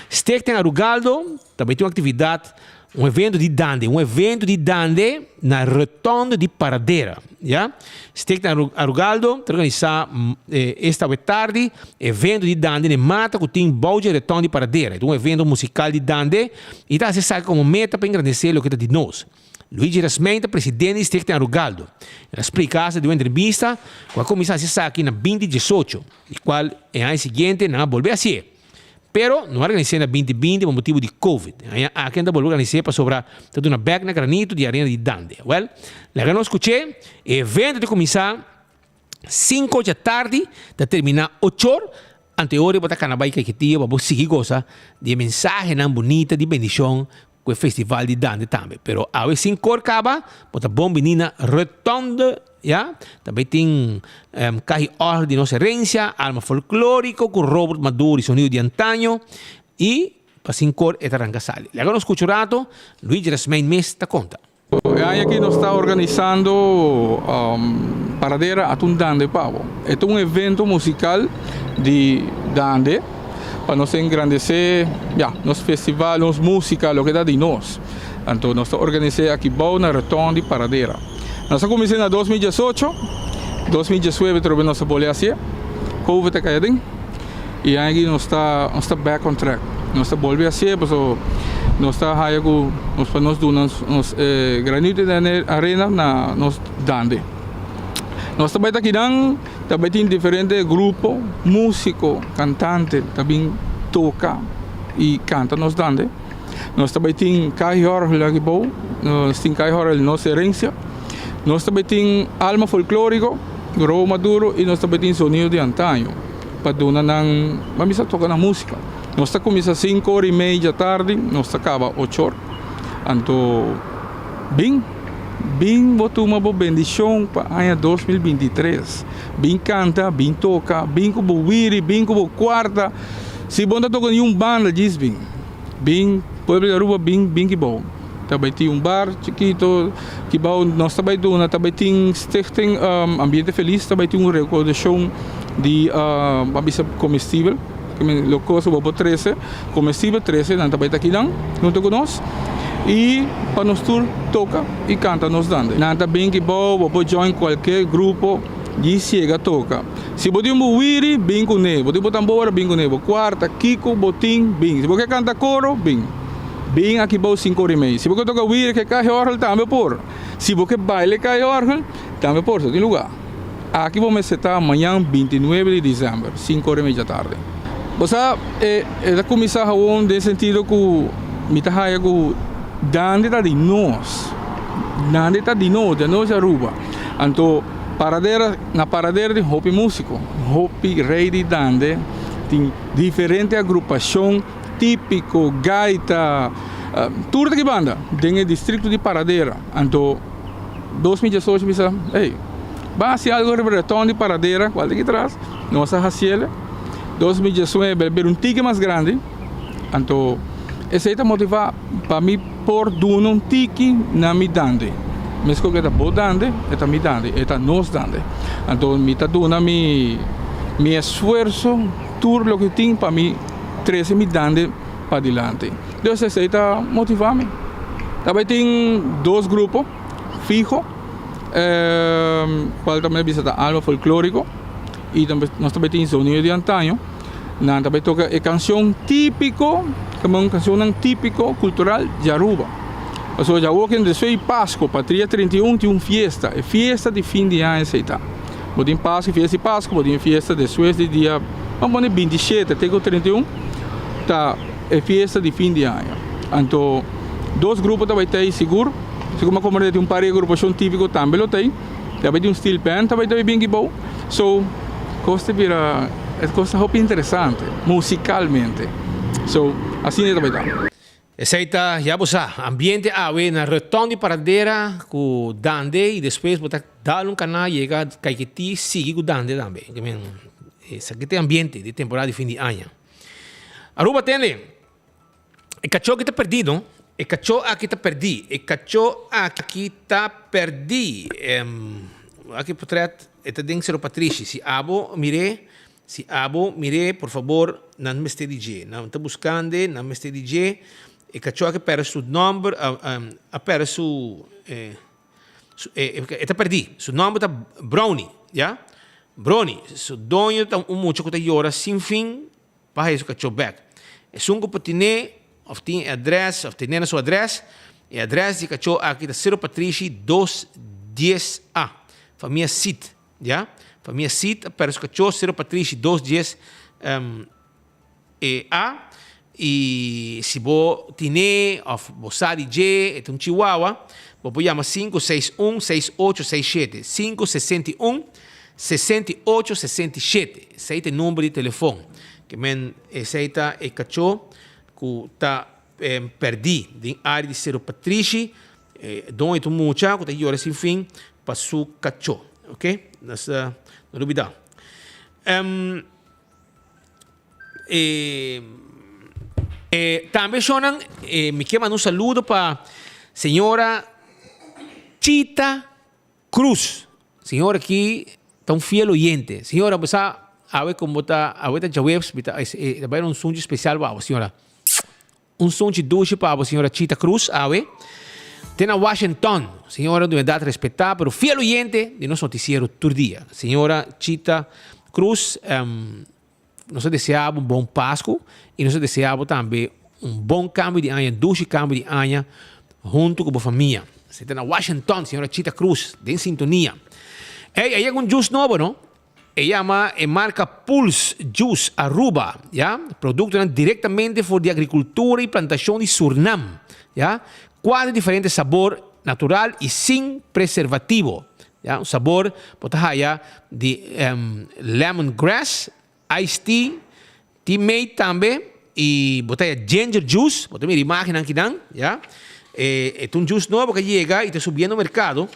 Stichting Arugaldo ta bai tin un aktividat, un evento di dande, un evento di dande na Rotonde di Paradera, ya. Stichting Arugaldo ta organisá esta awe tardi evento di dande na e mata ku tin bou dje Rotonde di Paradera. E ta un evento musikal di dande i ta hasi esaki komo meta pa engrandesé loke ta di nos. Luigi Rasmijn ta presidente di Stichting Arugaldo. El a splika hasta di un entrevista ku a kuminsá hasi esaki na binti diesocho, di kual e aña siguiente nan a bolbe hasié. Pero no a organis'é na binti binti pa motibu di Covid. E aña aki nan ta bolbe organis'é pasobra ta duna bèk na granito di arena di Dande. Wèl, laga nos skuch'é, e evento ta kuminsá Sinku dja tardi ta terminá ochor, anto e ora bo ta kana bai Kaiketio pa bo sigui gosa di e mensahenan bunita di bendishon ku e festival di Dande tambe. Pero awe sinkor kaba bo ta bon bini na Rotonde, ya. Tambe tin Kahi Òrgel di Nos Herensia, Alma Folklóriko ku Robert Maduro i Sonido di Antaño i pa sinkor e ta ranka sali. Laga nos skucha un rato, Luigi Rasmijn mes ta konta.
E aña aki nos ta organisando Paradera Atun Dande Pabo. E ta un evento musical di dande pa nos engrandece ya nos festival, nos musica, loke ta di nos. Anto nos ta organise aki bou na Reton di Paradera. Nos a cuminsa na 2018, 2019 trobe nos a bole haci'e, Covid a cay aden. Y aña aki nos ta nos ta back on track. Nos ta bolbe hacié paso nos ta haya cu nos pa nos duna nos e granito di arena na nos dande. Nos ta bay ta kinan ta bay tin diferente grupo, musico, cantante ta bin toca y canta nos dande. Nos ta bay tin Kai Jorgel aki bou, nos tin Kai Jorgel nos herencia. Nos ta bay tin Alma Folklorico, Robo Maduro y nos ta bay tin Sonido di Antaño. pa duna nan ban bisa toka nan musika. Nos ta kuminsá sinku ora i mei djatardi, nos ta kaba ocho or. Anto bin, bin bo tuma bo bendishon pa aña 2023. Bin kanta, bin toka, bin ku bo wiri, bin ku bo kuarta. Si bo no ta toka niun banda djis bin. Bin pueblo di Aruba bin bin kibou. Ta bai tin un bar chikito kibou nos ta bai duna ta bai tin stichting Ambiente Feliz ta bai tin un rekodashon di ban bisa komestibel lo kos ku bo por trese komestibel trese nan ta bai ta kinan hunto ku nos i pa nos tur toka i kanta nos dande. Nan ta bin kibou bo por join kualke grupo. Djis yega toka. Si bo tin bo wiri, bin kuné. Bo tin bo tambora, bin kuné. Bo kuarta, kiko bo tin, bin. Si bo ke kanta koro, bin. Bin aki bou sinku ora i mei. Si bo ke toka wiri, ke kahe òrgel, tambe por. Si bo ke baile kahe òrgel, tambe por. So tin lugá. Aki bo mester ta mañan 29 di desèmber, sinku ora i mei djatardi. Bo sa, e ta kuminsá awor den sentido ku mi ta haya ku Dande ta di nos. Dande ta di nos, di nos di Aruba. Anto Paradera, na Paradera tin hopi músiko, hopi rei di dande, tin diferente agrupashon típiko, gaita, tur ta ki banda den e distrikto di Paradera. Anto 2018 mi bisa, ey, ban hasi algu riba reton di Paradera, kual ta ki tras, nos a hasiel. 2019 el bira un tiki mas grandi, anto esei ta motivá pa mi por duna un tiki na mi dande. Meskos ku e ta bo dande, e ta mi dande, e ta nos dande. Anto mi ta duna mi mi esfuerso, tur loke tin pa mi trese mi dande padilanti. Dus esei ta motivá mi. Ta bai tin dos grupo fiho, kual ta bisa ta Alma Folklóriko i tambe nos ta bai tin Sonido di Antaño. Nan ta bai toka e kanshon típiko, komo un kanshonnan típiko kultural di Aruba. Pasobra dja awor despues di Pasko pa tria 31 tin un fiesta, e fiesta di fin di aña esei ta. Bo tin Pasko, fiesta di Pasko, bo tin fiesta despues di dia, ban pone 27 te ku 31 ta e fiesta di fin di aña. Anto dos grupo ta bai tei sigur, segun mi a komprende tin un par di agrupashon típiko tambe lo tei. Ta bai tin un steel band ta bai ta bin aki bou. So kos ta bira e kos ta hopi interesante musicalmente. So asina ta bai ta.
Esei ta, ya bo sa, ambiente awe na Reton di Paradera ku Dande i despues bo ta dal un kana yega Kaiketí sigui ku Dande tambe. Esaki ta e ambiente di temporada di fin di aña. Aruba tende. E kachó aki ta perdí, no? E kachó aki ta perdí. E kachó aki ta perdí. Aki portret e ta den Sero Patrishi. Si abo mir'é, si abo mir'é, por fabor, nan mester di dje. Nan ta buskand'e, nan mester di dje. E kachó aki pèrdè su nòmber, a pèrdè su, e ta perdí. Su nòmber ta Brownie, ya. Brownie. Su doño ta un mucha ku ta yora sin fin. Pa haya su kachó bèk. Esun ku por tine òf tin e adrès òf tene na su adrès, e adrès di e kachó aki ta Sero Patrishi dos dies A, famia Sit, ya. Famia Sit a pèrdè su kachó Sero Patrishi dos dies A i si bo tine òf bo sa di dje e ta un chihuahua, bo por yama sinku seis un seis ocho seis shete, sinku sesenta i un 68 67, esei ta e number di telefon. Ke men esei ta e kachó ku ta pèrdí den área di Seru Patrishi. E doño ta un mucha ku ta yora sin fin pa su kachó. Oke, nos no lubidá. Tambe shonnan mi ke manda un saludo pa señora Chita Cruz, Señor aki ta un fiel oyente. Señora, bo sa awe con bo ta, awe ta djaweps, mi ta e ta bai un sunchi special pa abo, señora. Un sunchi dushi pa abo, señora Chita Cruz, awe. Te na Washington, señora di un edad respetá, pero fiel oyente di nos noticiero tur dia. Señora Chita Cruz, Nos ta desea bo un bon Pasku i nos ta desea bo tambe un bon kambio di aña, dushi kambio di aña huntu ku bo famia. Si ta na Washington, señora Chita Cruz, den sintonia. Ey, a yega un juice nobo, no? E yama e marka Pulse Juice Aruba, ya? Produktonan direktamente for di agrikultura i plantashon di Surnam, ya? Kuater diferente sabor natural i sin preservativo. Ya, un sabor bo ta haya di lemon grass, iced tea, tea mate tambe y bo ta haya ginger juice, bo ta mira imagennan kinan, ya. E, e ta un juice nobo ku a yega y ta subiendo merkado,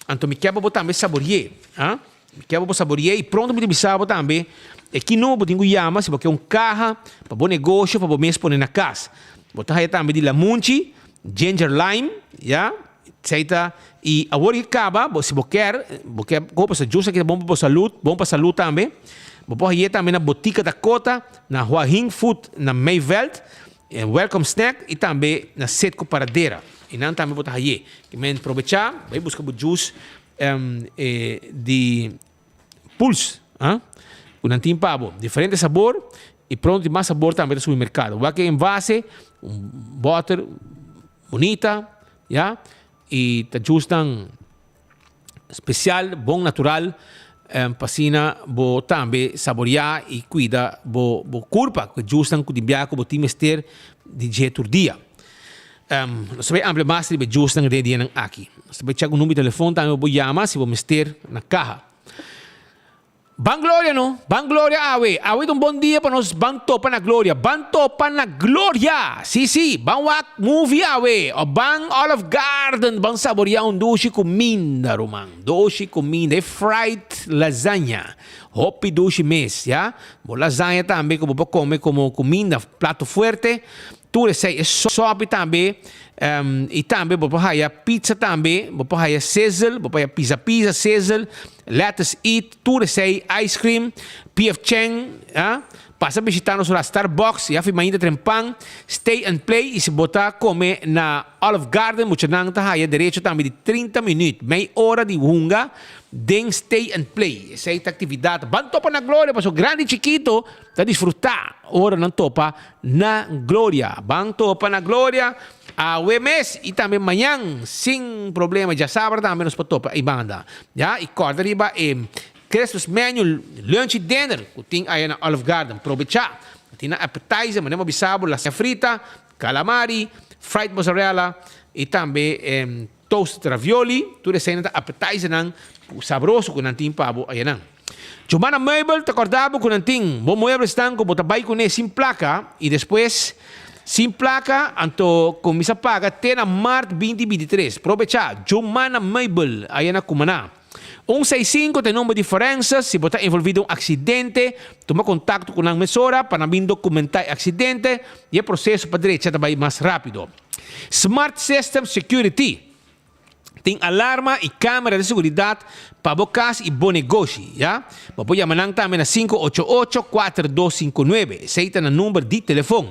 anto mi ke pa bo tambe sabori'é, ah. Mi ke pa bo sabori'é y pronto mi ta bisa bo tambe e ki number bo tin ku yama si bo ke un kaha pa bo negosio, pa bo mes pone na kas. Bo ta haya tambe di lamunchi, ginger lime, ya. Esei ta, i awor ki kaba, bo si bo kier, bo kier kopa sa juice aki ta bon pa bo salud, bon pa salud tambe. Bo por haye tambe na Botica Dakota, na Hua Hin Food na Mayveld, Welcome Snack i tambe na Setco Paradera. I nan tambe bo ta haye. Ki men probecha, bai buska bo juice di. Puls, ah, ku nan tin pa bo. Diferente sabor i pronto tin mas sabor tambe ta subi merkado. Wak e envase, un bòter bunita, ya, i ta juice nan spesial, bon natural, pa asina bo tambe saboriá i kuida bo bo kurpa ku e juice nan ku di biaha ku bo tin mester di dje tur dia. Nos ta bai amplia mas riba e juice nan den e dianan aki. Nos ta bai chek un number di telefon tambe bo por yama si bo mester na kaha. Ban Gloria no, ban Gloria awe. Awe ta un bon dia pa nos ban topa na Gloria. Ban topa na Gloria! Si, si, ban wak movie awe. O ban Olive Garden, ban saboria un dushi kuminda, ruman. Dushi kuminda, e fried lasagna. Hopi dushi mes, ya. Bo lasagna tambe ku bo por kome komo kuminda, plato fuerte. Tur esei e sopi tambe i tambe bo por haya pizza tambe, bo por haya sizzle, bo por haya pizza pizza, sizzle, lettuce eat, tur esei, ice cream, PF Chang, ah, pasa bishita nos ora Starbucks, ya fi mainta tren pan, stay and play i si bo ta kome na Olive Garden muchanan ta haya derecho tambe di 30 minuut, mei ora di hunga den stay and play. Esei ta aktividat. Ban topa na Gloria pasobra grandi i chikito Ta disfrutá ora nan topa na gloria. Ban topa na gloria awe mes i tambe mañan sin problema. Djasabra tambe nos por topa ei banda. Ya, i kòrda riba e Christmas menu, lunch i dinner ku tin aya na Olive Garden. Probechá. Tin nan appetizer, manera bo bisa bo, lasagna frita, calamari, fried mozzarella i tambe toasted ravioli. Tur esei nan ta appetizernan sabroso ku nan tin pa bo ayanan. Jumana Meubel ta kòrda bo ku nan tin bo mueblesnan ku bo ta bai kuné sin plaka i despues sin plaka anto kuminsá paga te na mart 2023. Probechá Jumana Meubel aya na Cumaná. Un seis sinku ta e number di forenses si bo ta envolví den un aksidente tuma kontakto ku nan mesora pa nan bin dokumentá e aksidente i e proseso pa drecha ta bai mas rápido. Smart System Security. Tin alarma i kamera di seguridat pa bo kas i bo negoshi, ya. Bo por yama nan tambe na 588 4259. Esei ta nan number di telefon.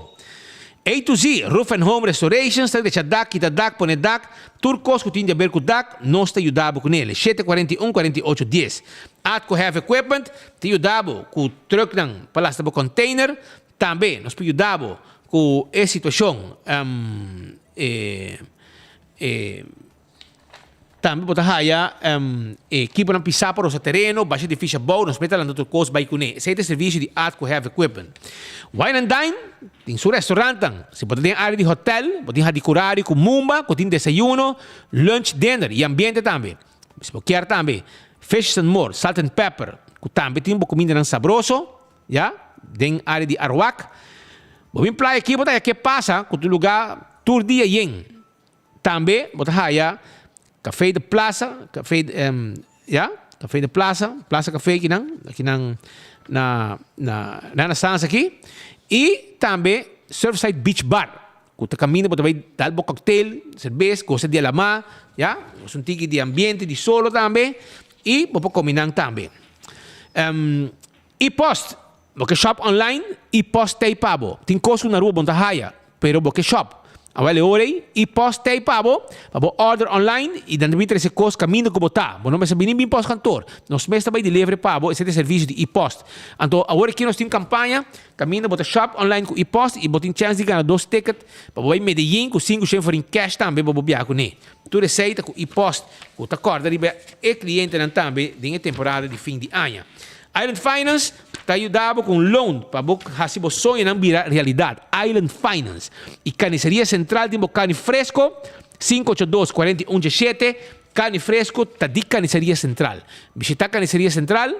A to Z, Roof and Home Restorations ta drecha dak, kita dak, pone dak, tur kos ku tin di aber ku dak, nos ta yuda bo kunel. 741 48 dies. Atco Heavy Equipment ta yuda bo ku trucknan pa lasta bo container. Tambe nos por yuda bo ku e situashon e. E tambe bo ta haya e ekiponan pisá pa rosa tereno, basha edifisio abou, nos meta lanta tur kos bai kuné. Esei ta e servisio di Atco Heavy Equipment. Wine and Dine tin su restaurantnan. Si bo ta den área di hotèl, bo tin Hadicurari ku Mumba ku tin desayuno, lunch, dinner i ambiente tambe. Si bo kier tambe Fishes and More, Salt and Pepper ku tambe tin bo kumindanan sabroso, ya, den área di Arwak. Bo bin playa aki bo ta haya ke pasa ku tur lugá tur dia yen. Tambe bo ta haya Café de Plaza, Café ya, Café de Plaza, Plaza Café akinan, akinan na na na Sans aki. I tambe Surfside Beach Bar, ku ta kaminda bo ta bai dal bo cocktail, serbes, gosa di alamá, ya, gosa un tiki di ambiente, di solo tambe, i bo por komi nan tambe. I post, bo ke shop online i post tei pa bo. Tin kos ku na Aruba bo no ta haya, pero bo ke shop. Awel e ora ei, i post tei pa bo, pa bo order online i nan ta bin trese kos kaminda ku bo ta. Bo no mester bini bin postkantoor. Nos mes ta bai delivery pa bo, esei ta e servisio di i-post. Anto awor aki nos tin kampaña kaminda bo ta shop online ku i-post i bo tin chèns di gana dos ticket pa bo bai Medellin ku sinku shen forin cash tambe pa bo biaha kuné. Tur esei ta ku i-post ku ta kòrda riba e klientenan tambe den e temporada di fin di aña. Island Finance ta yuda bo ku un loan pa bo hasi bo soñonan bira realidat. Island Finance i Carniceria Central tin bo karni fresko, 582 41 17, Karni fresko ta di Carniceria Central. Bishita Carniceria Central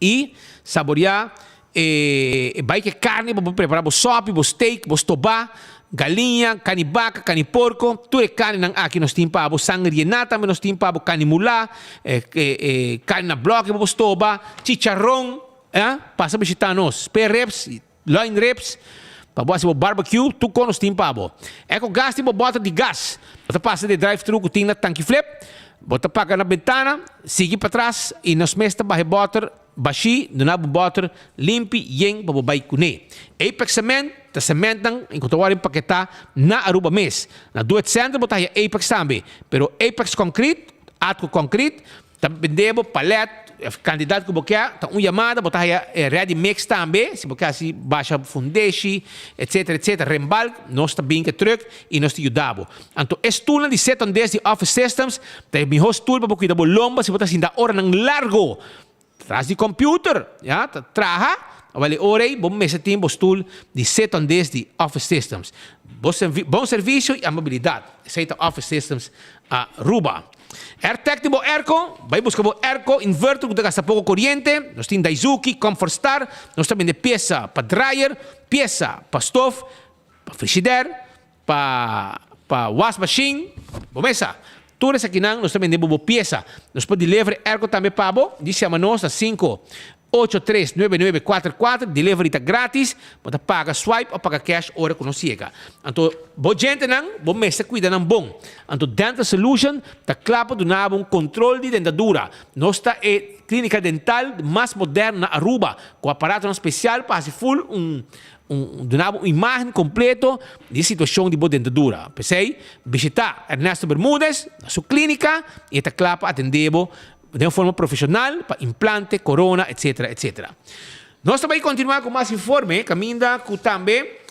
i saboria e bai ku e karni pa bo prepara bo sopi, bo steak, bo stobá, galiña, karni baka, karni porko, tur e karninan aki nos tin pa bo, sanger yená tambe nos tin pa bo, karni mulá, karni na blòki pa bo stoba, chicharon, pasa bishitá nos, spare ribs, loin ribs, pa bo hasi bo barbecue, tur kos nos tin pa bo. Eko gas tin bo bòter di gas, bo ta pasa di e drive thru ku tin na Tanki Flip, bo ta paka na bentana, sigui patras i nos mes ta baha e bòter Bashí duna bo bòter limpi yen pa bo bai kuné. Apex Cement ta sementnan i ku ta wòrdu empaketá na Aruba mes. Na Duet Center bo ta haya Apex tambe, pero Apex Concrete, Atco Concrete, ta bende bo palèt, kantidat ku bo ke, ta un yamada, bo ta haya e ready mix tambe, si bo ke hasi basha fundeshi, etcetera, etcetera, rembalk, nos ta bin ku e truck i nos ta yuda bo. Anto e stulnan di sit on desk di Office Systems ta e miho stul pa bo kuida bo lomba si bo ta sinta oranan largo tras di computer, ya, ta traha, awel e ora ei bo mester tin bo stul di sit on desk di Office Systems. Bo bon servisio i amabilidat, esei ta Office Systems Aruba. Airtec tin bo airco, bai busca bo airco inverter cu ta gasta poco coriente, nos tin Daizuki, Comfort Star, nos ta bende pieza pa dryer, pieza pa stof, pa frigidaire, pa pa was machine, bo mesa. Tur esakinan nos ta bende bo bo pieza. Nos por deliver airco tambe pa bo, di siama nos na sinku Ocho tres nuebe nuebe kuater kuater, Delivery ta gratis, bo ta paga swipe of paga cash ora ku nos yega. Anto bo djentenan bo mester kuida nan bon. Anto Dental Solution ta kla pa duna bo un kontrol di dentadura. Nos ta e klinika dental mas moderno na Aruba ku aparatonan spesial pa hasi ful un un duna bo un imagen kompleto di e situashon di bo dentadura. P'esei bishita Ernesto Bermudez na su klinika i e ta kla pa atende bo Den un forma profesional pa implante, corona, etc. Etc. Nos ta bay continua cu mas informe caminda cu tambe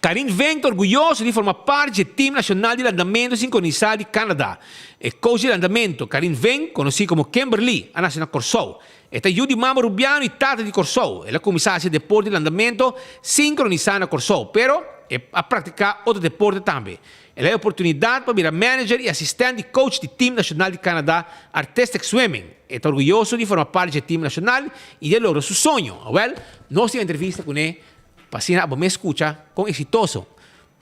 Karin Vink ta orguyoso di forma parti dje team nacional di landamento sincronisa di Canada. E coach di landamento, Karin Vink, conoci como Kimberly, a nace na Corsou. E ta yu di mama Rubiano y tata di Corsou. El a cuminsa haci deporte di landamento sincronisa na Corsou, pero e a practica otro deporte tambe. El a e oportunidat pa bira manager i asistent di coach di team nashonal di Canada Artistic Swimming. E ta orguyoso di forma parti dje team nashonal i di a logra su soño. Awel, nos tin un entrevista kuné pa asina abo mes skucha kon eksitoso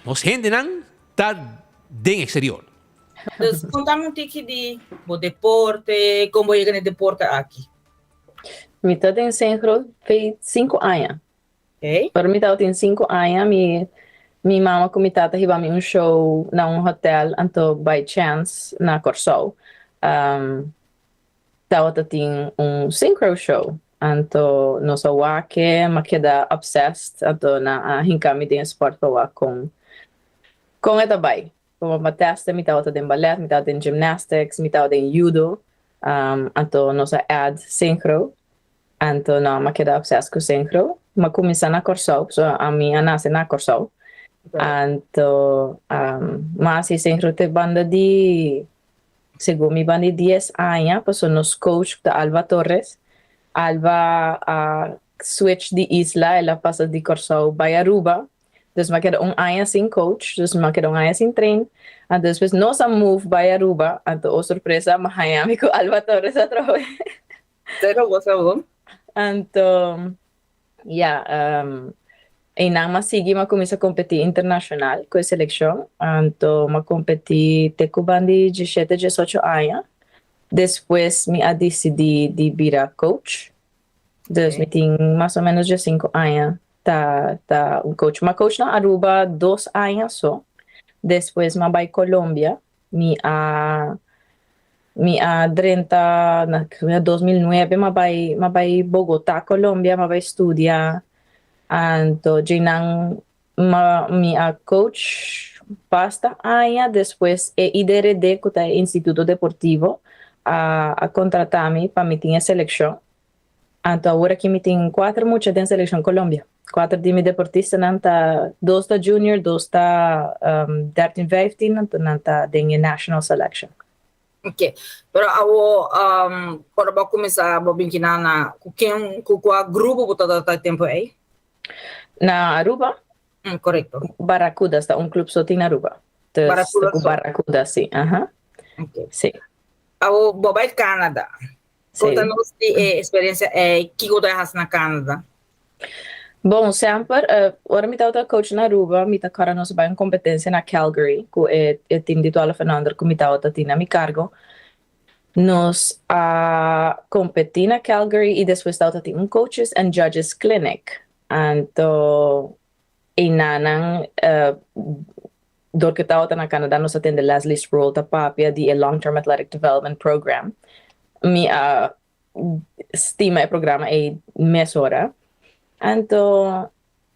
nos hendenan ta den eksterior.
Dus konta mi un tiki di bo deporte, kon bo yega na e deporte aki?
Mi ta den Synchro fei sinku aña. Ora mi tabatin sinku aña mi mi mama ku mi tata hiba mi un show na un hotel anto by chance na Kòrsou tabata tin un synchro show anto nos a wak e mi a keda obsessed anto nan a hinka mi den e sport pa wak kon kon e ta bai. Como pa teste mi tabata den ballet, mi tabata den gymnastics, mi tabata den judo anto nos a add synchro Anto no, m'a keda obsessed ku synchro. M'a kuminsá na Kòrsou, pasobra ami a nase na Kòrsou. Anto m'a hasi synchro te banda di, segun mi banda di dies aña, pasobra nos coach ku ta Alva Torres, Alva a switch di isla, el a pasa di Kòrsou bai Aruba. Dus m'a keda un aña sin coach, dus m'a keda un aña sin train. Anto despues nos a move bai Aruba, anto oh sorpresa, m'a haña mi ku Alva Torres atrobe.
Pero bo sa bo.
Anto, ya, einan m'a sigui, m'a kuminsá kompetí internashonal ku e selekshon. Anto m'a kompetí te ku ban di diesshete, diesocho aña. Despues mi a disidí di bira coach. Dus mi tin mas o ménos diesinku aña ta ta un coach. M'a coach na Aruba dos aña so. Despues m'a bai Colombia. Mi a Mi a drenta na 2009 m'a bai m'a bai Bogota Colombia m'a bai studia anto djeinan m'a mi a coach basta aña despues e IDRD ku ta e Instituto Deportivo a a kontrata mi pa mi tin e selekshon anto awor aki mi tin kuater mucha den selekshon Colombia kuater di mi deportistanan ta dos ta junior dos ta dertin vijftin anto nan ta den e national selection.
Ok, pero awo ora bo a kuminsá bo bin kinan na ku ken ku kua grupo bo tabata e tempu ei?
Na Aruba.
Korekto.
Barracudas ta un club so tin na Aruba. Dus
Barracudas
ku
so.
Barracudas si, aha.
Ok.
Si.
Awo bo bai Canada.
Si.
Konta nos di e eksperensia ei, kiko ta hasi na Canada?
Bon, semper ora mi tabata coach na Aruba, mi ta kòrda nos a bai un kompetensia na Calgary ku e e team di 12 and under ku mi tabata tin na mi kargo. Nos a kompetí na Calgary i despues tabata tin un coaches and judges clinic. Anto einanan dor ku tabata na Canada nos a tende Leslie Sproul ta papia di e Long Term Athletic Development Program. Mi a stima e programa ei mesora. Anto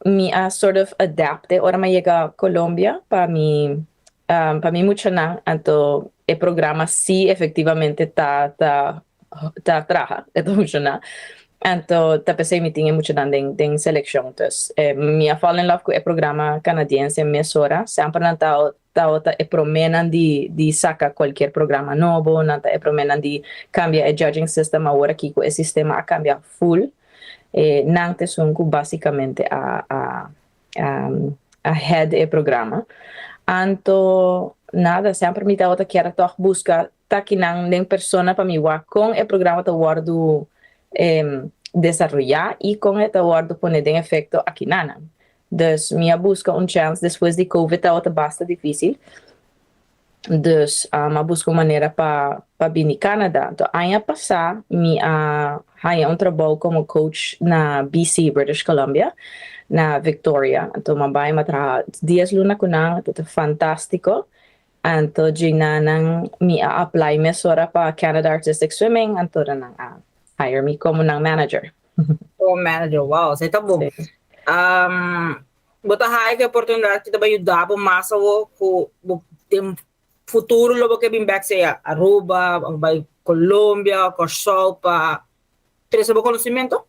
mi a sort of adapte ora mi a yega Colombia pa mi pa mi muchanan. Anto e programa si efectivamente ta ta.
ta traha, e ta funciona. Anto ta p'esei mi tin e muchanan den den seleccion. Dus mi a fall in love cu e programa Canadiense mesora. Semper nan ta Tabata e proménan di di saca cualkier programa nobo, nan ta e proménan di cambia e judging system awor aki cu e sistema a cambia full. E nan ta esun cu basicamente a a a head e programa. Anto nada, semper mi tabata kier a tog busca takinan den persona pa mi wak con e programa ta wordo desaroya y con e ta wordo pone den efecto akinanan. Dus mi a busca un chance despues di covid tabata basta dificil. Dus mi a busca un manera pa pa bini Canada. Anto aña pasa mi a haya un trabou como coach na BC, British Columbia, na Victoria. Anto mi a bai mi a traha dies luna cu nan, tabata fantastico. Anto djinanan mi a apply mesora pa Canada Artistic Swimming, anto nan a hire mi como nan manager.
Como manager, wow, esei ta bon. Um, bo ta haya ku e oportunidat ki ta bai yuda bo mas awo ku bo den futuro lo bo ke bin bek sea Aruba of bai Colombia of Kòrsou pa trese bo konosimento?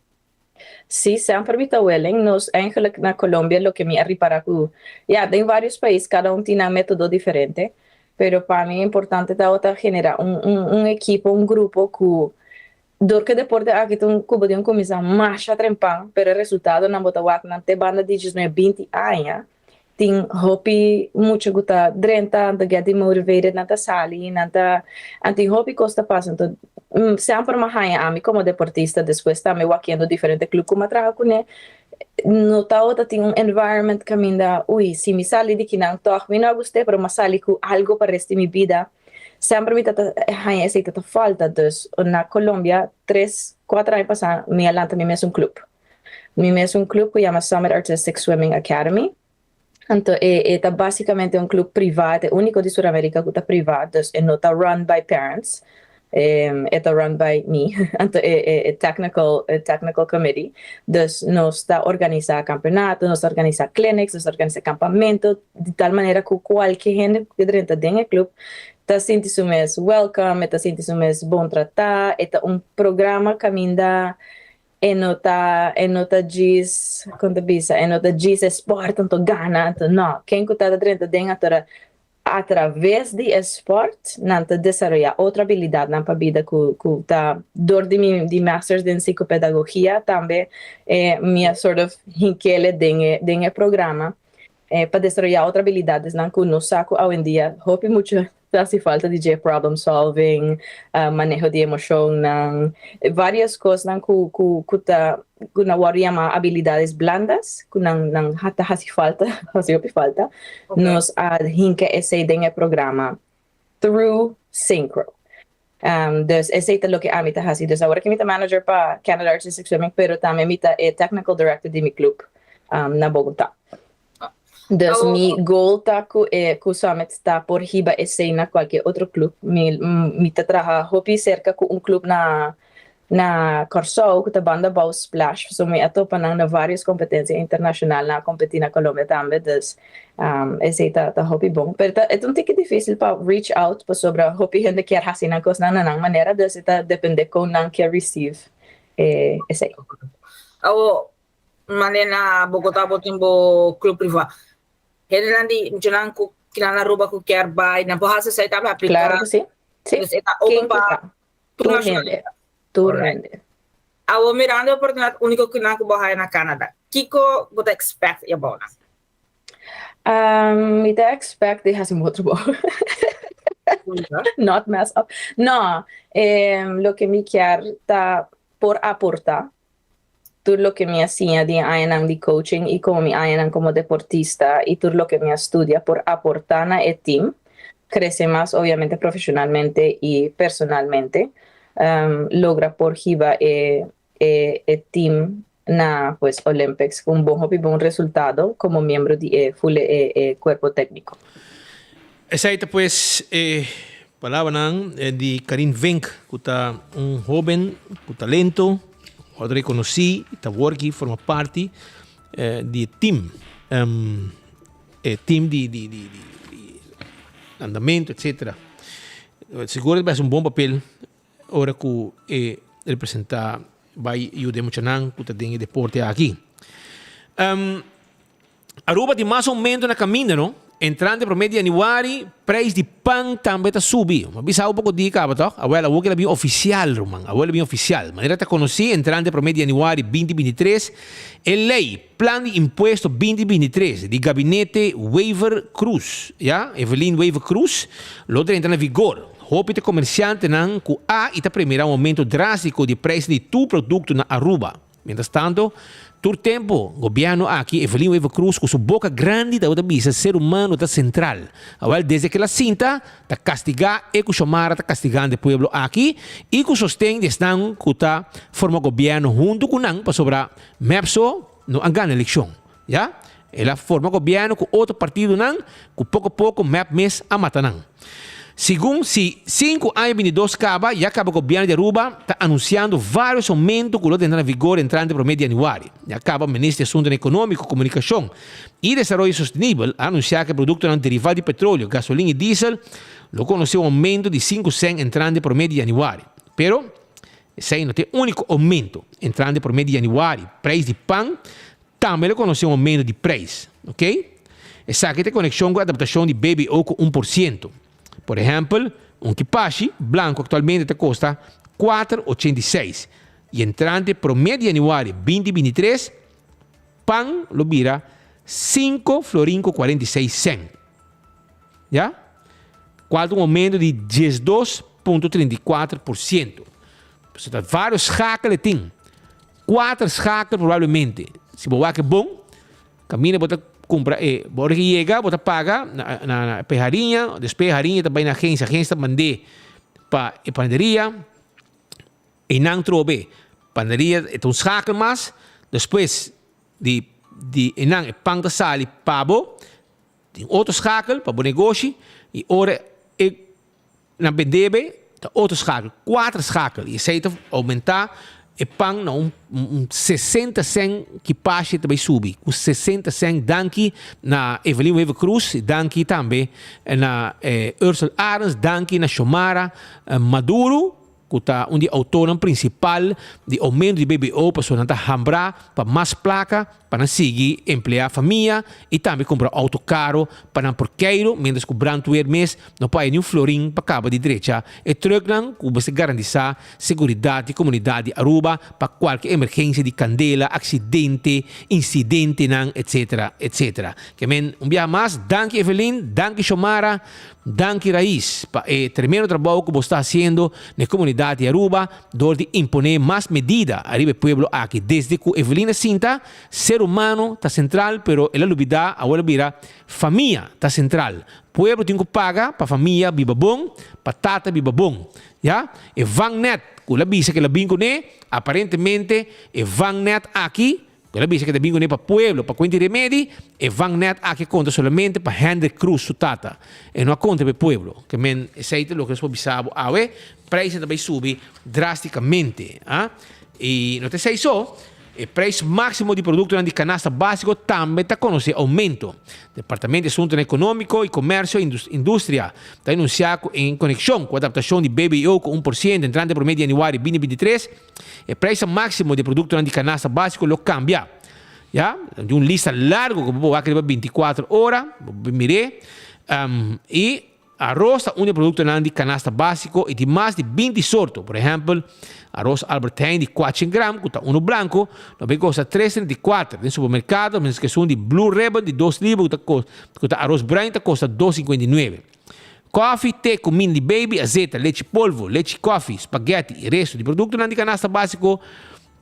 Sí, semper mi ta willing. Nos eigenlijk na Colombia loke mi a ripara ku ya den varios pais kada un tin nan metodo diferente, pero pa mi importante tabata genera un un un ekipo, un grupo ku Dor ku e deporte aki ta un ku bo tin kuminsá masha trempan, pero e resultadonan bo ta wak nan te banda di djesnuebe binti aña. Tin hopi mucha ku ta drenta, nan ta get demotivated, nan ta sali, nan ta an tin hopi kos ta pasa. Anto semper mi a haña ami komo deportista despues tambe wakiendo diferente club ku mi a traha kuné, no tabata tin un environment kaminda, ui, si mi sali di kinan tòg mi no a gust'é, pero mi a sali ku algo pa resti mi bida. Semper mi ta ta haña esei ta ta falta, dus na Colombia tres, kuater aña pasá mi a lanta mi mes un club. Mi mes un club ku yama Summit Artistic Swimming Academy. Anto e e ta básicamente un club privá, e ta e úniko di Suramérika ku ta privá, dus e no ta run by parents, e ta run by mi, anto e e e technical e technical committee. Dus nos ta organisá kampeonato, nos ta organisá clinics, nos ta organisá kampamento, di tal manera ku kualke hende ku ke drenta den e club ta sinti su mes welcome, e ta sinti su mes bon tratá, e ta un programa kaminda e no ta e no ta djis kon ta bisa e no ta djis e sport anto gana anto no, ken ku ta ta drenta den atora atraves di e sport nan ta desaroyá otro abilidatnan pa bida ku ku ta dor di mi di masters den psicopedagogia tambe e mi a sort of hinkele den e den e programa. Pa desaroyá otro abilidadesnan ku nos sa ku awendia hopi muchu ta hasi falta di dje, problem solving, maneho di emoshonnan, varios kosnan ku ku ku ta ku nan wòrdu yamá abilidades blandas ku nan nan ta hasi falta, hasi hopi falta. Nos a hinka esei den e programa through Synchro. Dus esei ta loke ami ta hasi. Dus awor aki mi ta manager pa Canada Artistic Swimming, pero tambe mi ta e technical director di mi club na Bogota. Dus mi goal ta ku e ku Summit ta por hiba esei na kualke otro club. Mi mi ta traha hopi serka ku un club na Na Kòrsou ku ta banda bou Splash pasobra mi a topa nan na vários kompetensia internashonal, nan a kompetí na Colombia tambe, dus esei ta ta hopi bon. Pero ta e ta un tiki difísil pa reach out pasobra hopi hende kier hasi nan kosnan na nan manera, dus e ta dependé kon nan kier receive e esei.
Awo, mane na Bogotá bo tin bo club privá. Hendenan di muchanan ku kinan na Aruba ku kier bai, nan por hasi esei tambe, apliká?
Klaro ku si. Si.
Dus e ta open pa
Tur hende. Tur hende.
Awor mirando e oportunidad unico cu nan cu bo haya na Canada, kico bo ta expect di abou nan?
Mi ta expect di haci un bon trabou. Not mess up. No, loke mi kier ta por aporta tur loke mi a siña di e añanan di coaching y como mi añanan como deportista y tur loke mi a studia por aporta na e team, crece mas obviamente profesionalmente y personalmente, logra por hiba e e team na pues Olympics cu un bon hopi bon resultado como miembro di e full e e cuerpo tecnico.
Esei ta pues e palabranan di Karin Vink ku ta un hoben ku talento, wòrdu rekonosí i ta wòrki forma parti di e tim, e tim di di di di andamentu etsetera. Sigur e ta bai hasi un bon papel. ora ku e representá bai yuda e muchanan ku ta den e deporte aki. Aruba tin mas aumento na caminda no. Entrante prome di januari prijs di pan tambe ta subi. Mi a bisa bo poco dia caba toch? Awel awor kila bin oficial ruman, awor a bin oficial. Manera ta conoci entrante prome di januari 2023 e ley Plan di Impuesto 2023 di Gabinete Wever Croes, ya, Evelyn Wever Croes, lo drenta na vigor. Hopi ta comerciantenan cu a y ta premira un aumento drastico di prijs di tur producto na Aruba. Mientras tanto, tur tempo gobierno aki, Evelyn Wever Croes cu su boca grandi tabata bisa ser humano ta central. Awel desde cu el a sinta ta castiga e cu Xiomara ta castigando e pueblo aki y cu sosten di esnan cu ta forma gobierno hunto cu nan pasobra mep so no a gana eleccion. Ya, el a forma gobierno cu otro partidonan cu poco poco mep mes a mata nan. Segun si sinku aña bintidos caba, ya caba gobierno di Aruba ta anunciando varios aumento cu lo ta entra na vigor entrante prome di januari. Ya caba Minister di Asuntonan Economico, Comunicacion y Desaroyo Sostenibel a anuncia cu e productonan deriva di petroleo, gasolin y diesel lo conoce un aumento di sinku cent entrante prome di januari. Pero esey no ta e unico aumento. Entrante prome di januari prijs di pan Tambe lo konosé un oumento di preis, ok? Esaki ta e konekshon ku adaptashon di BBO ku 1%. Por ehèmpel, un kipashi blanku aktualmente ta kosta 4,86 i entrante promé di yanüari 2023 pan lo bira 5 florin ku 46 sèn. Ya? Kual ta un oumento di 12,34%. Pasobra ta vários schakel e tin. Kuater schakel probablemente. Si bo wak e bon, kaminda bo ta kumpra e, bo ora ki yega bo ta paga na na na pa e hariña, despues e hariña ta bai na agensia, agensia ta mand'é pa e panaderia, einan trobe panaderia e ta un schakel mas, despues di di einan e pan ta sali pa bo, tin otro schakel pa bo negoshi i ora e Na bendebe ta otro schakel, kuater schakel, i esei ta oumentá e pan na un un 60 sèn ki pashe ta bai subi ku 60 sèn. Danki na Evelyn Wever Croes, danki tambe na Ursel Arends, danki na Xiomara Maduro ku ta un di e outornan prinsipal di oumento di BBO pasobra nan ta hambrá pa mas plaka pa nan sigui empleá famia i tambe kumpra outo karo pa nan por keiru, miéntras ku brandweer mes no por haya niun florin pa kaba di drecha e trùknan ku mester garantisa seguridat di komunidat di Aruba pa kualke emergensia di kandela, aksidente, insidentenan, etsetera, etsetera. Ke men un biaha mas, danki Evelyn, danki Xiomara, Danki Raiz pa e tremendo trabou ku bo sta hasiendo na e komunidat di Aruba dor di imponé mas medida ariba e pueblo aki. Desde ku Evelina sinta, ser humano ta sentral pero el a lubidá awor a bira famia ta sentral. Pueblo tin ku paga pa famia biba bon, pa tata biba bon. Ya, e vangnet ku el a bisa ku el a bin kuné, aparentemente e vangnet aki El a bisa ku ta bin kuné pa pueblo, pa kuenta i remedi, e vangnet aki a konta solamente pa Hendrik Croes, su tata. E no a konta pa e pueblo. Ke men esei ta loke nos por bisa bo awe, prijsnan ta bai subi drasticamente. A I no ta esei so, e prijs máksimo di produktonan di kanasta básiko tambe ta konosé oumento. Departamento di Asuntunan Ekonómiko i Komersio i Industria ta anunsiá ku en konekshon ku adaptashon di BBO ku 1% entrante promé di yanüari 2023, E prijsnan máksimo di e produktonan di kanasta básiko lo kambia. Ya, tin un lista largu ku bo por wak riba 24 ora, bo por mir'é. I aros ta un di e produktonan di kanasta básiko i tin mas di 20 sorto. Por ehèmpel, aros Albert Heijn di kuatshen gram, ku ta unu blanku, lo bay kosta tres treinta i kuater den supermerkado, mientras ku esun di Blue Ribbon di dos libra ku ta aros bruin ta kosta dos sinkuenta i nuebe. Kòfi, te, kuminda di baby, azeta, lechi polvo, lechi kòfi, spaghetti i resto di produktonan di kanasta básiko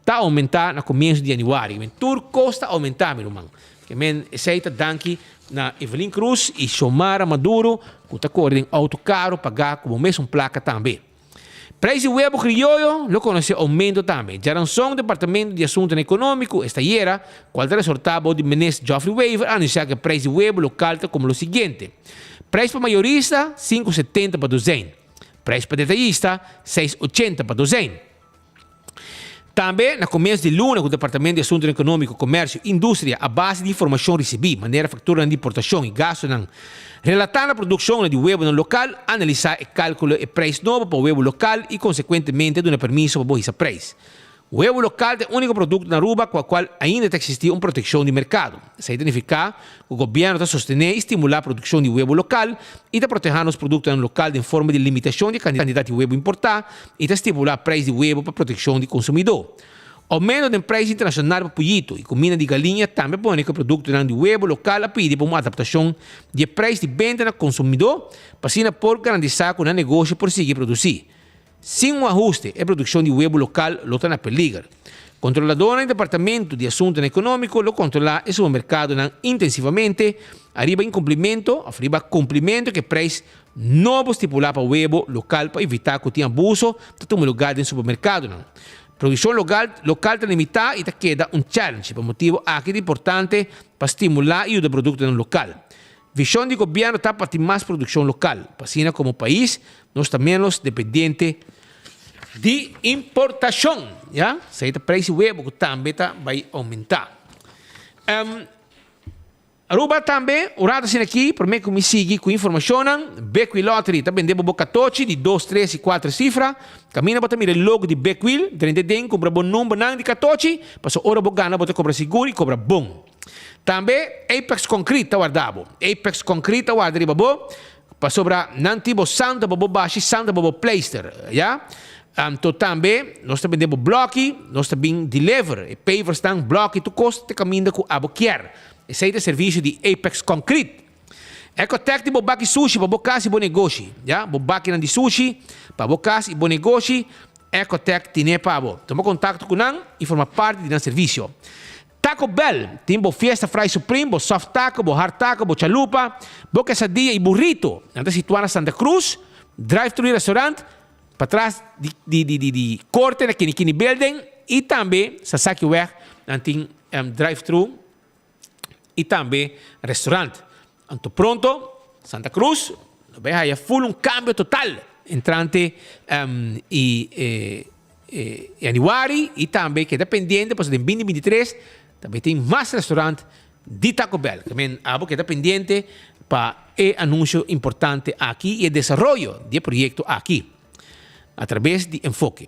ta oumentá na komienso di yanüari. Men tur kos ta oumentá, mi ruman. Ke men esei ta danki na Evelyn Cruz i Xiomara Maduro ku ta kore den outo karo pagá ku bo mesun plaka tambe. Prijs di webo krioyo lo konosé oumento tambe. Djaranson Departamento di Asuntonan Ekonómiko esta ayera, kual ta resortá bou di Minister Geoffrey Wever a anunsiá ku e prijs di webo lokal ta komo lo siguiente, Prijs pa mayorista, 5,70 pa dozijn. Prijs pa detayista, 6,80 pa dozijn. Tambe, na komienso di luna ku Departamento di Asuntunan Ekonómiko, Komersio i Industria a base di informashon risibí, manera fakturanan di importashon i gastunan relatá na produkshonnan di webunan lokal, analisá e kalkulo e preis nobo pa webu lokal i konsekuentemente duna permiso pa bo hisa preis. Webu lokal ta e úniko produkto na Aruba ku a kual ainda ta eksistí un protekshon di merkado. Esei ta nifiká ku gobièrnu ta sostené i stimulá produkshon di webu lokal i ta protehá nos produktonan lokal den forma di limitashon di e kantidat di webu importá i ta stipulá preis di webu pa protekshon di konsumidó. Oumento den preis internashonal pa puyito i kuminda di galiña tambe a pone ku e produktonan di webu lokal a pidi pa un adaptashon di e preis di benta na konsumidó pa asina por garantisa ku nan negoshi por sigui produsí. Sin un ahuste, e produkshon di webu lokal lo ta na peliger. Kontroladónan di Departamento di Asuntunan Ekonómiko lo kontrolá e supermerkadonan intensivamente ariba inkumplimentu òf riba kumplimentu ku e preis nobo stipulá pa webu lokal pa evitá ku tin abuso ta tuma lugá den supermerkadonan. Produkshon lokal lokal ta limitá i ta keda un challenge. Pa motibu aki ta importante pa stimulá i yuda produktonan lokal. Vishon di gobièrnu ta pa tin mas produkshon lokal, pa asina komo pais nos ta ménos dependiente di importashon. Ya, esei ta preis di webo ku tambe ta bai oumentá. Aruba tambe, un rato asina aki, promé ku mi sigui ku informashonnan, Bekwil Lottery ta bende bo bo katochi di dos, tres i kuater sifra. Kaminda bo ta mira e logo di Bekwil, drenta den, kumpra bo numbernan di katochi, pasobra ora bo gana bo ta kobra sigur i kobra bon. Tambe Apex Concrete ta warda bo. Apex Concrete ta warda riba bo pasobra nan tin bo santa pa bo bashi, santa pa bo pleister, ya. Anto tambe nos ta bende bo bloki, nos ta bin deliver e paversnan, bloki, tur kos te kaminda ku abo kier. Esei ta e servisio di Apex Concrete. Ecotec tin bo baki sushi pa bo kas i bo negoshi, ya. Bo bakinan di sushi pa bo kas i bo negoshi, Ecotec tine pa bo. Tuma kontakto ku nan i forma parti di nan servisio. Taco Bell tin bo Fiesta Fry Supreme, bo Soft Taco, bo Hard Taco, bo Chalupa, bo Quesadilla y Burrito. Nan ta situa na Santa Cruz, Drive Thru Restaurant, patras di di di di di Corte na Kini Kini Building y tambe Sasaki Weg nan tin Drive Thru y tambe restaurant. Anto pronto Santa Cruz lo bay haya full un cambio total entrante y januari y tambe keda pendiente pasobra den binti binti tres tambe tin mas restaurant di Taco Bell. Ke men abo keda pendiente pa e anuncio importante aki y e desaroyo di e proyecto aki a traves di Enfoke.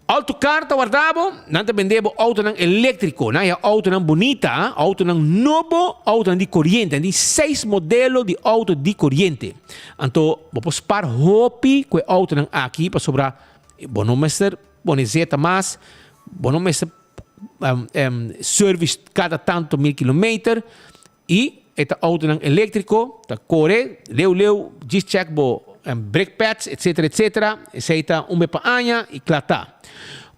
Autocar ta warda bo, nan ta bende bo autonan eléktriko, nan ya autonan bunita, autonan nobo, autonan di koriente, nan tin seis modelo di auto di koriente. Anto bo por spar hopi ku e autonan aki pasobra bo no mester pone zeta mas, bo no mester service kada tanto mil kilometer i e ta autonan eléktriko, ta kore leu leu, djis check bo brake pads etcetera etcetera, esei ta un be pa aña i kla ta.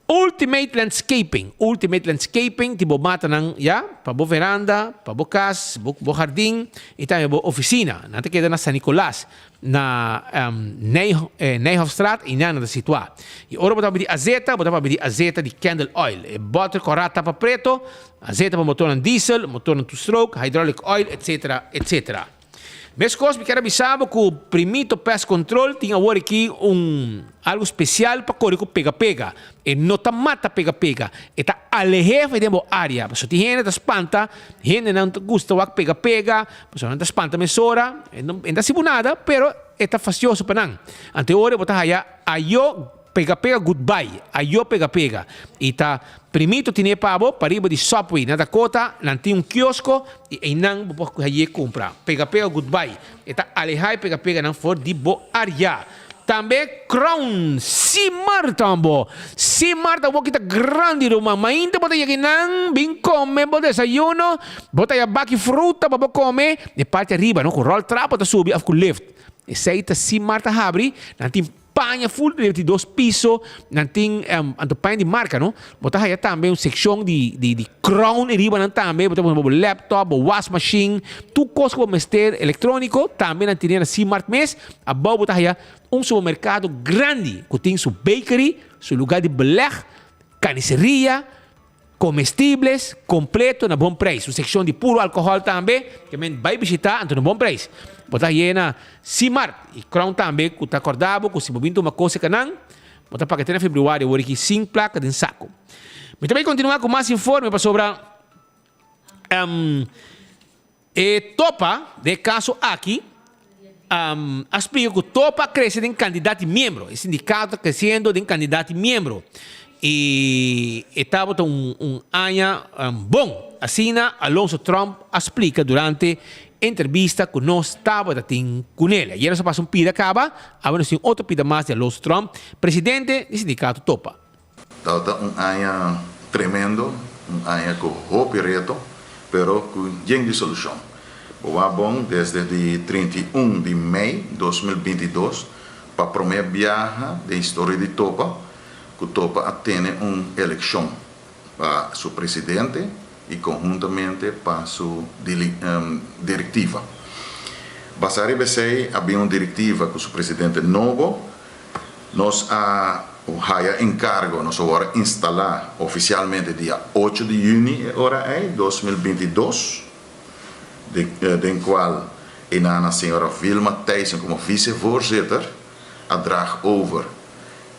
Ultimate Landscaping, Ultimate Landscaping tin bo matanan ya pa bo veranda, pa bo kas, bo bo hardin i tambe bo ofisina. Nan ta keda na San Nicolas na Nijhofstraat i nan nan ta situá. I ora bo ta papia di azeta, bo ta papia di azeta di candle oil, e bòter kòrá tapa preto, Azeta pa motornan diesel, motornan two stroke, hydraulic oil, etc. Etc. Meskos mi kier a bisa bo ku Primito Pest Control tin awor aki un algo spesial pa kore ku pega pega. E no ta mata pega pega, e ta aleh'é for den bo área. Pasobra tin hende ta spanta, hendenan ta gusta wak pega pega, pasobra nan ta spanta mesora, e no ta hasi bo nada, pero e ta fastioso pa nan. Anto e ora bo ta haya ayo. Pega pega goodbye ayo pega pega y ta primito tine pa bo pariba di Subway na Dakota nan tin un kiosko y eynan bo por haye cumpra pega pega goodbye e ta aleha e pega pega nan for di bo area tambe Crown Simar tambo Simar ta wok ta grandi ruman mainta bo ta yega eynan bin come bo desayuno bo ta haya baki fruta pa bo come e parti ariba no cu rol trap bo ta subi of cu lift esey ta Simar ta habri nan tin Paña full riba di dos piso, nan tin anto paña di marca no, bo ta haya tambe un seccion di di di crown riba nan tambe, bo ta pone bo laptop, bo was machine, tur cos cu bo mester electronico tambe nan tene na Cmart mes, abao bo ta haya un supermercado grandi cu tin su bakery, su lugar di beleg, carniceria, Comestibles completo na bon prijs. Un seccion di puro alcohol tambe ke men bay bishita anto na bon prijs. Bo ta haye na Simart y Crown tambe cu ta corda bo cu si bo bin tuma cos e canan. Bo ta paga te na februari awor aki sin plaka den sako. Mi ta bai kontinuá ku mas informe pasobra um, e topa den e kaso aki um, a splika ku topa a krese den kantidat di miembro. E sindikato ta kresiendo den kantidat di miembro. I e tabata un, un aña um, bon. Asina Alonso Tromp a splika durante entrevista ku nos tabata tin kunel. Ayer nos a pasa un pida kaba, awe nos tin otro pida mas di Alonso Tromp, presidente di sindikato Topa.
Tabata un aña tremendo, un aña ku hopi reto, pero ku yen di solushon. Bo wak bon desde di 31 di mei 2022 pa promé biaha den historia di Topa ku Topa a tene un elekshon pa su presidente i konhuntamente pa su direktiva. Basá riba esei a bin un direktiva ku su presidente nobo. Nos a haya enkargo, nos a wòrdu instalá ofisialmente dia ocho di yüni e ora ei, 2022, den kual e nana señora Vilma Thijssen komo visevoorzitter a draag over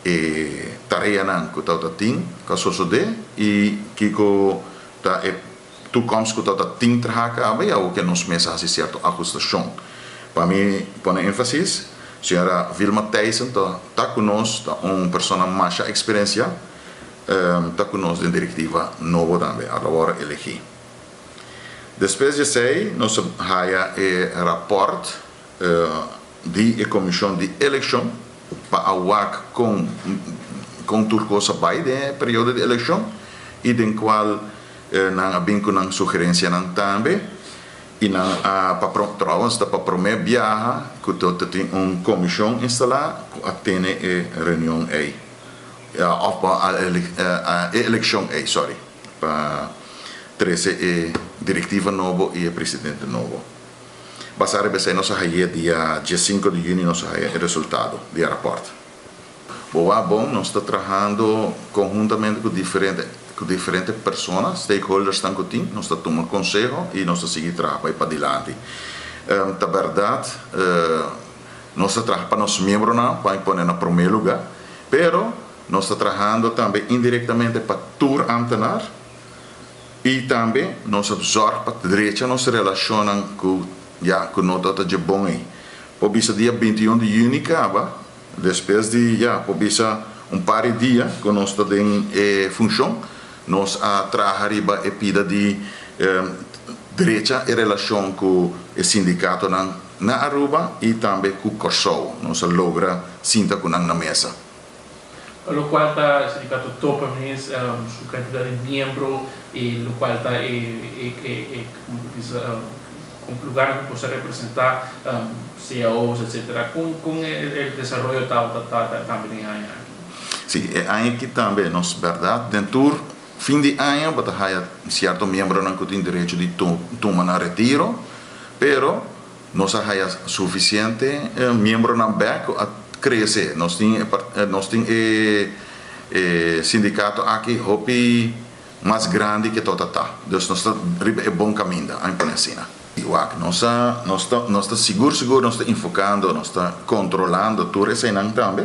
e tareanan ku tabata tin ku a sosodé i kiko ta e toekomst ku tabata tin traha kaba i awor ke nos mes a hasi sierto ahustashon. Pa mi pone énfasis, señora Vilma Thijssen ta ta ku nos, ta un persona masha eksperensiá, ta ku nos den direktiva nobo tambe, a wòrdu elegí. Despues di esei nos a haya e rapòrt di e komishon di elekshon pa a wak kon kon tur kos a bai den e periodo di elekshon i den kual nan a bin ku nan sugerensianan tambe i nan a pa trouwens ta pa promé biaha ku ta tin un komishon instalá ku a tene e reunion ei òf pa e elekshon ei sorry pa trese e direktiva nobo i e presidente nobo. Basá riba esei nos a haye dia diesinco di juni nos a haya e resultado di e raport. Bo wak bon, nos ta trahando conhuntamente cu diferente cu diferente persona, stakeholdersnan cu tin, nos ta tuma conseho y nos ta sigui traha pa e padilanti. Ta berdad nos ta traha pa nos miembronan pa e pone na prome luga, pero nos ta trahando tambe indirectamente pa tur ambtenaar. I tambe nos a zòrg pa drecha nos relashonnan ku ya ku no tabata dje bon ei. Por bisa dia 21 di yüni kaba, despues di ya por bisa un par di dia ku nos ta den e funshon, nos a traha riba e pida di drecha e relashon ku e sindikatonan na Aruba i tambe ku Kòrsou. Nos a logra sinta ku nan na mesa.
Locual ta e sindicato topa mes su cantidad di miembro y locual ta e e como ta bisa lugarnan cu por ser representa cao's etcetera con con e desaroyo tabata ta tambe den e aña aki?
Si, e aña aki tambe nos berdad den tur fin di aña bo ta haya cierto miembronan cu tin derecho di tuma nan retiro pero Nos a haya suficiente miembronan bek cu a crece. Nos tin e nos tin e e sindicato aki hopi mas grandi ke tota ta. Dus nos ta riba e bon caminda, a mi pone asina. Wak, nos a nos ta nos ta sigur sigur nos ta enfocando, nos ta controlando tur eseinan tambe.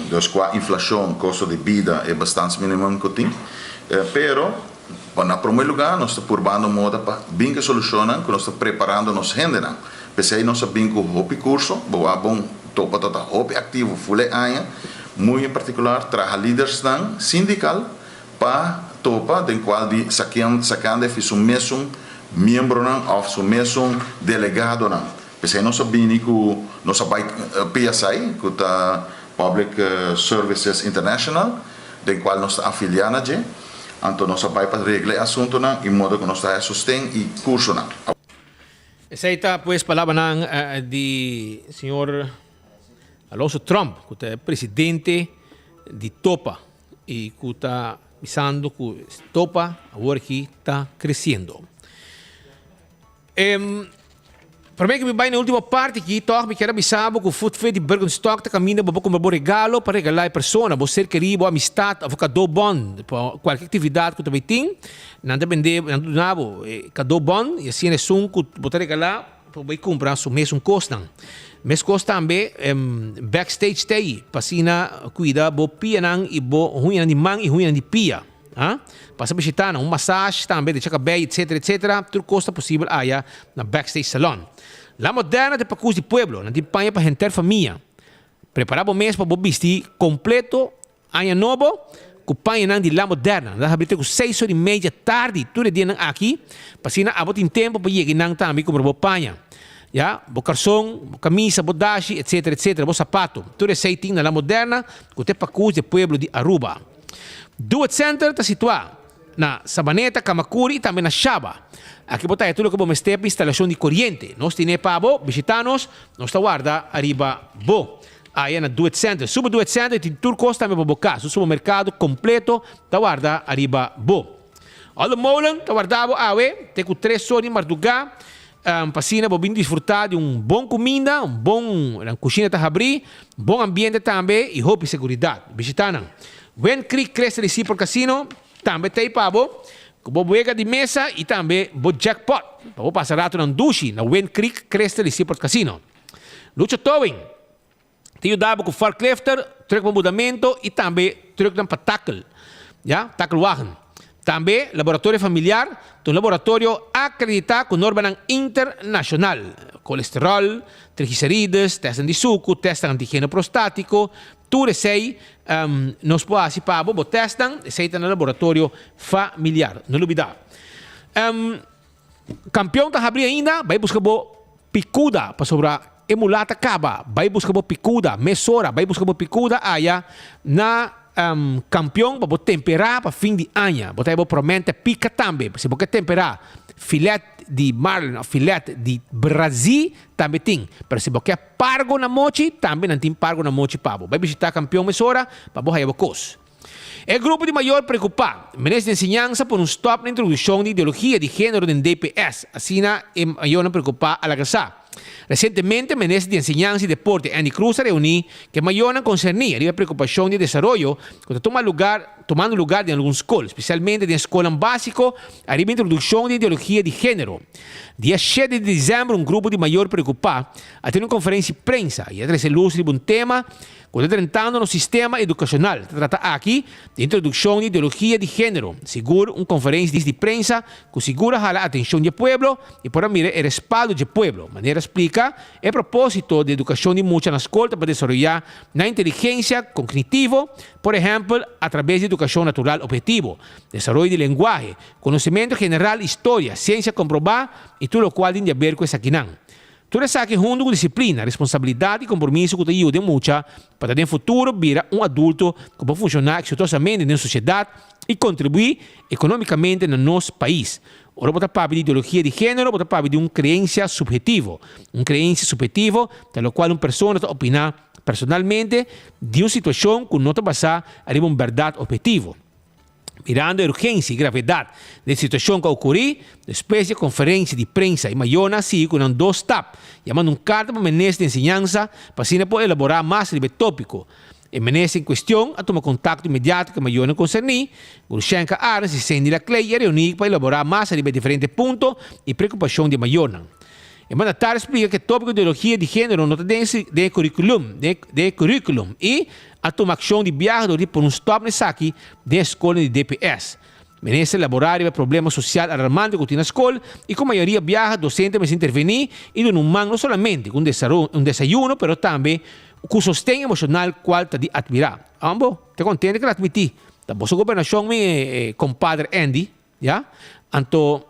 Dus cua inflacion, costo di bida, e bestaansminimum cu tin. Pero. Pa na prome luga nos ta purbando moda pa bin ku e solushonnan ku nos ta preparando nos hendenan. P'esei nos a bin ku hopi kurso, bo a bon topa ta ta hopi aktivo ful e aña, muy en partikular traha lidersnan sindikal pa topa den kual di sakando efi su mesun miembronan òf su mesun delegadonan. P'esei nos a bini ku nos a bai PSI ku ta Public Services International den kual nos ta afiliá na dje. Anto nos a bai pa regla e asuntunan i modo ku nos ta haya sosten i kursonan.
Esei ta pues palabranan di señor Alonso Tromp, ku ta e presidente di Topa i ku ta bisando ku Topa awor aki ta kresiendo. Prome ku mi bai na e ultimo parti aki, tòg mi kier a bisa bo ku Foodfit di Birkenstock ta kaminda bo por kumpra bo regalo pa regalá e persona, bo ser kerí, bo amistat òf kadó bon pa kualke aktividat ku ta bai tin. Nan ta bende, nan ta duna bo e kadó bon i asina esun ku bo ta regalá por bai kumpra su mesun kosnan. Meskos tambe Backstage t'ei pa asina kuida bo pianan i bo huñanan di man i huñanan di pia. Ha? Pasa bishita nan, un massage tambe, drecha kabei etcetera etcetera, tur kos ta posibel aya na Backstage Salon. La Moderna ta e pakus di pueblo, nan tin paña pa henter famia. Prepara bo mes pa bo bisti kompleto Aña nobo ku pañanan di La Moderna. Nan ta habri te ku seis or i media tardi tur e dianan aki, pa asina abo tin tempu pa yega nan tambe kumpra bo paña. Ya, bo karson, bo kamisa, bo dashi, etsetera, etsetera, bo sapato. Tur esei tin na La Moderna ku ta e pakus di e pueblo di Aruba. Do It Center ta situá na Sabaneta, Kamakuri i tambe na Shaba. Aki bo ta haya tur loke bo mester pa instalashon di koriente. Nos tine pa bo, bishitá nos, nos ta warda ariba bo. Aya na Do It Center. Suba Do It Center tin tur kos tambe pa bo kas. Un supermerkado kompleto ta warda ariba bo. Olde Molen ta warda bo awe te ku tres or di mardugá pa asina bo bin disfrutá di un bon kuminda, un bon nan kushina ta habrí, bon ambiente tambe i hopi seguridat. Bishitá nan. Wind Creek Crystal i Seaport Casino tambe ta ei pa bo ku bo wega di mesa i tambe bo jackpot pa bo pasa ratonan dushi na Wind Creek Crystal i Seaport Casino. Lucho Towing ta yuda bo ku forklifter, truck pa mudamento i tambe trucknan pa takel, ya, takelwagen. Tambe Laboratorio Familiar ta un laboratorio akreditá ku normanan internashonal. Kolesteròl, triglicerides, tèstnan di suku, tèstnan antigeno prostátiko, tur esei nos por hasi pa bo, bo tèstnan, esei ta na Laboratorio Familiar. No lubidá. Kampion ta habri ainda, bai buska bo pikuda pasobra e mulata kaba, bai buska bo pikuda mesora, bai buska bo pikuda aya na kampion pa bo temperá pa fin di aña. Bo ta haya bo promente pika tambe, si bo ke temperá filet di marlin of filet di brazi tambe tin, pero si bo ke pargo na mochi tambe nan tin pargo na mochi pa bo. Bai bishita kampion mesora pa bo haya bo kos. E grupo di mayor preokupá. Minister di Enseñansa pone un stòp na introdukshon di ideologia di género den DPS, asina e mayornan preokupá a laga sa. Resientemente Minister di Enseñansa i Deporte Endy Croes a reuní ku e mayornan konserní riba e preokupashon di e desaroyo ku ta tuma lugar tumando lugar den algun skol, spesialmente den skolnan básiko, ariba introdukshon di ideologia di género. Dia shete di desèmber un grupo di mayor preokupá a tene un konferensia di prensa i a trese lus riba un tema Ku ta drentando nos sistema edukashonal. Ta trata aki di introdukshon di ideologia di género. Sigur un konferensia di prensa ku sigur a hala atenshon di e pueblo i por a mira e respaldo dje pueblo. Manera splika, e propósito di edukashon di mucha na skol ta pa desaroyá nan inteligensia kognitivo, por ehèmpel atrabes di edukashon natural ophetivo, desaroyo di lenguahe, konosementu general, historia, siensia komprobá i tur lokual tin di aber ku esakinan. Tur esaki huntu ku disiplina, responsabilidat i kompromiso ku ta yuda e mucha pa ta den futuro bira un adulto ku por funshoná eksitosamente den sosiedat i kontribuí ekonomikamente na nos pais. Ora bo ta papia di ideologia di género bo ta papia di un kreensia subhetivo. Un kreensia subhetivo ta lokual un persona ta opiná personalmente di un situashon ku no ta basá riba un bèrdat ophetivo. Mirando e urgensia i gravedat di e situashon ku a okurí, despues di e konferensia di prensa e mayornan a sigui ku nan dos stap i a manda un karta pa Minister di Enseñansa pa asina por elaborá mas riba e tópiko. E minister en kuestion a tuma kontakto inmediato ku e mayornan konserní, Grushenka Arends i Cindy Laclay i a reuní pa elaborá mas riba e diferente punto i preokupashon di e mayornan. E mandatario a splika ku e tópiko ideologia di género no ta den e kurikulum den e curriculum i a tuma akshon di biaha dor di pone un stòp na esaki den e skolnan di DPS. Minister laborá riba e problema sosial alarmante ku tin na skol i ku mayoria biaha dosente mester intervení i duna un man no solamente ku un desayuno pero tambe ku sosten emoshonal kual ta di atmirá. Ambo ta kontente ku el atmití ta boso gobernashon mi kompadre Andy ya anto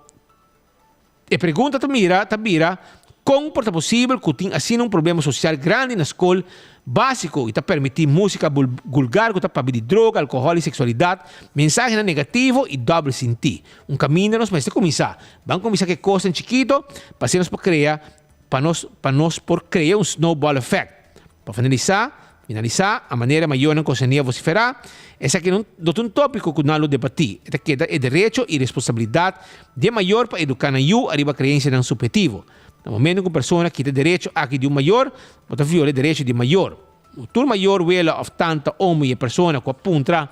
E pregunta ta mira ta bira, kon por ta posibel ku tin asina un problema sosial grandi na skol básiko i ta permití músika bulgar ku ta papia di droga, alkohòl i seksualidat, mensahenan negativo i dòbel sintí? Un kaminda nos mester kuminsá. Ban kuminsá ku e kosnan chikito pa asina nos por krea pa nos pa nos por krea un snowball effect. Pa finalisá, finalisá, a manera mayornan konserní a vosiferá, esaki no no ta un tópiko ku nan lo debatí. E ta keda e derecho i responsabilidat di e mayor pa eduká nan yu ariba kreensianan subhetivo. Na momento ku un persona kita e derecho aki di un mayor, bo ta viola e derecho di e mayor. Tur mayor, wela òf tanta, omo i e persona ku a puntra.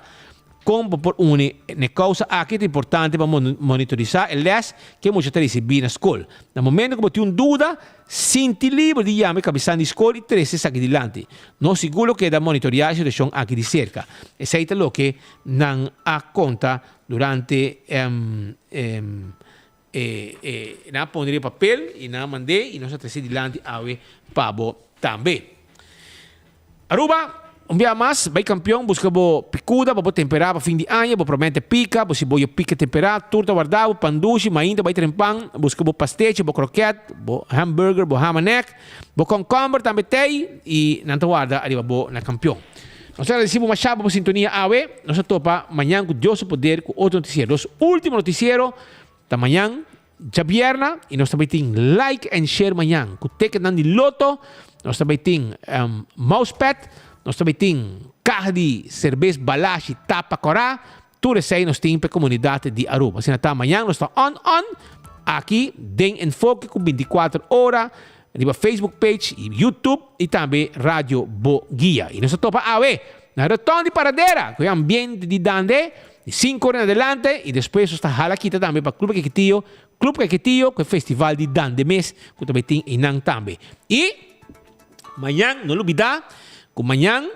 Kon bo por uni n'e kousa aki ta importante pa monitorisá e lès ku e mucha ta risibí na skol. Na momento ku bo tin un duda, sinti liber di yama e kabesan di skol i trese esaki dilanti. Nos sigur lo keda monitoriá e situashon aki di serka. Esei ta loke nan a konta durante e nan a pone riba papel i nan a mand'é i nos a trese dilanti awe pa bo tambe. Aruba, un biaha mas, bai kampion, buska bo pikuda pa bo temperá pa fin di aña, bo promente pika, bo siboyo pika temperá, tur ta wardá, bo pan dushi, mainta bai tren pan, buska bo pastechi, bo kroket, bo hamburger, bo hamanek, bo konkomber tambe tei i nan ta warda ariba bo na kampion. Nos ta agradesí bo mashá pa bo sintonia awe, nos ta topa mañan ku Dios su poder ku otro notisiero. Nos último notisiero ta mañan. Djabierna y nos ta bay tin like and share mañan cu ticketnan di loto, nos ta bay tin mousepad, nos ta bay tin caha di cerbes Balashi tapa cora, tur esey nos tin pa e comunidad di Aruba. Asina ta mañan nos ta on on aki den Enfoke cu 24 ora riba Facebook page y YouTube y tambe Radio Bo Guia. Y nos ta topa awe na Rotonde di Paradera cu e ambiente di Dande Di sinku ora en adelante y despues nos ta hala kita tambe pa Club Keketio, Club Keketio cu e festival di Dande mes cu ta bay tin eynan tambe. Y mañan no lubida cu mañan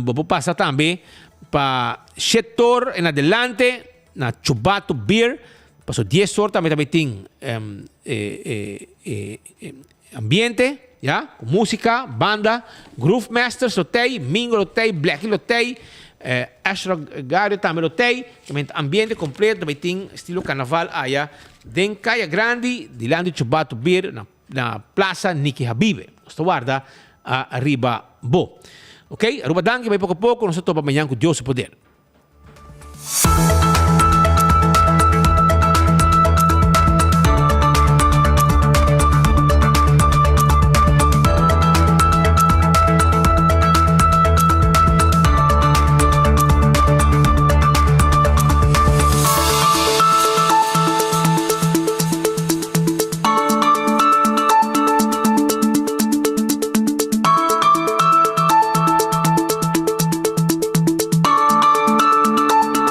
bo por pasa tambe pa shetor en adelante na Chubato Beer paso dies or tambe ta bay tin ambiente ya cu musica, banda, Groove Masters lo tey, Mingo lo tey, Blacky lo tey, Ashra Gario tambe lo tey, tambe ta ambiente completo tambe tin estilo carnaval aya den Caya Grandi dilanti Chubato Beer na na Plaza Nicky Habibe. Nos ta warda ariba bo. Ok, Aruba danki bay poco poco nos ta topa mañan cu Dios su poder.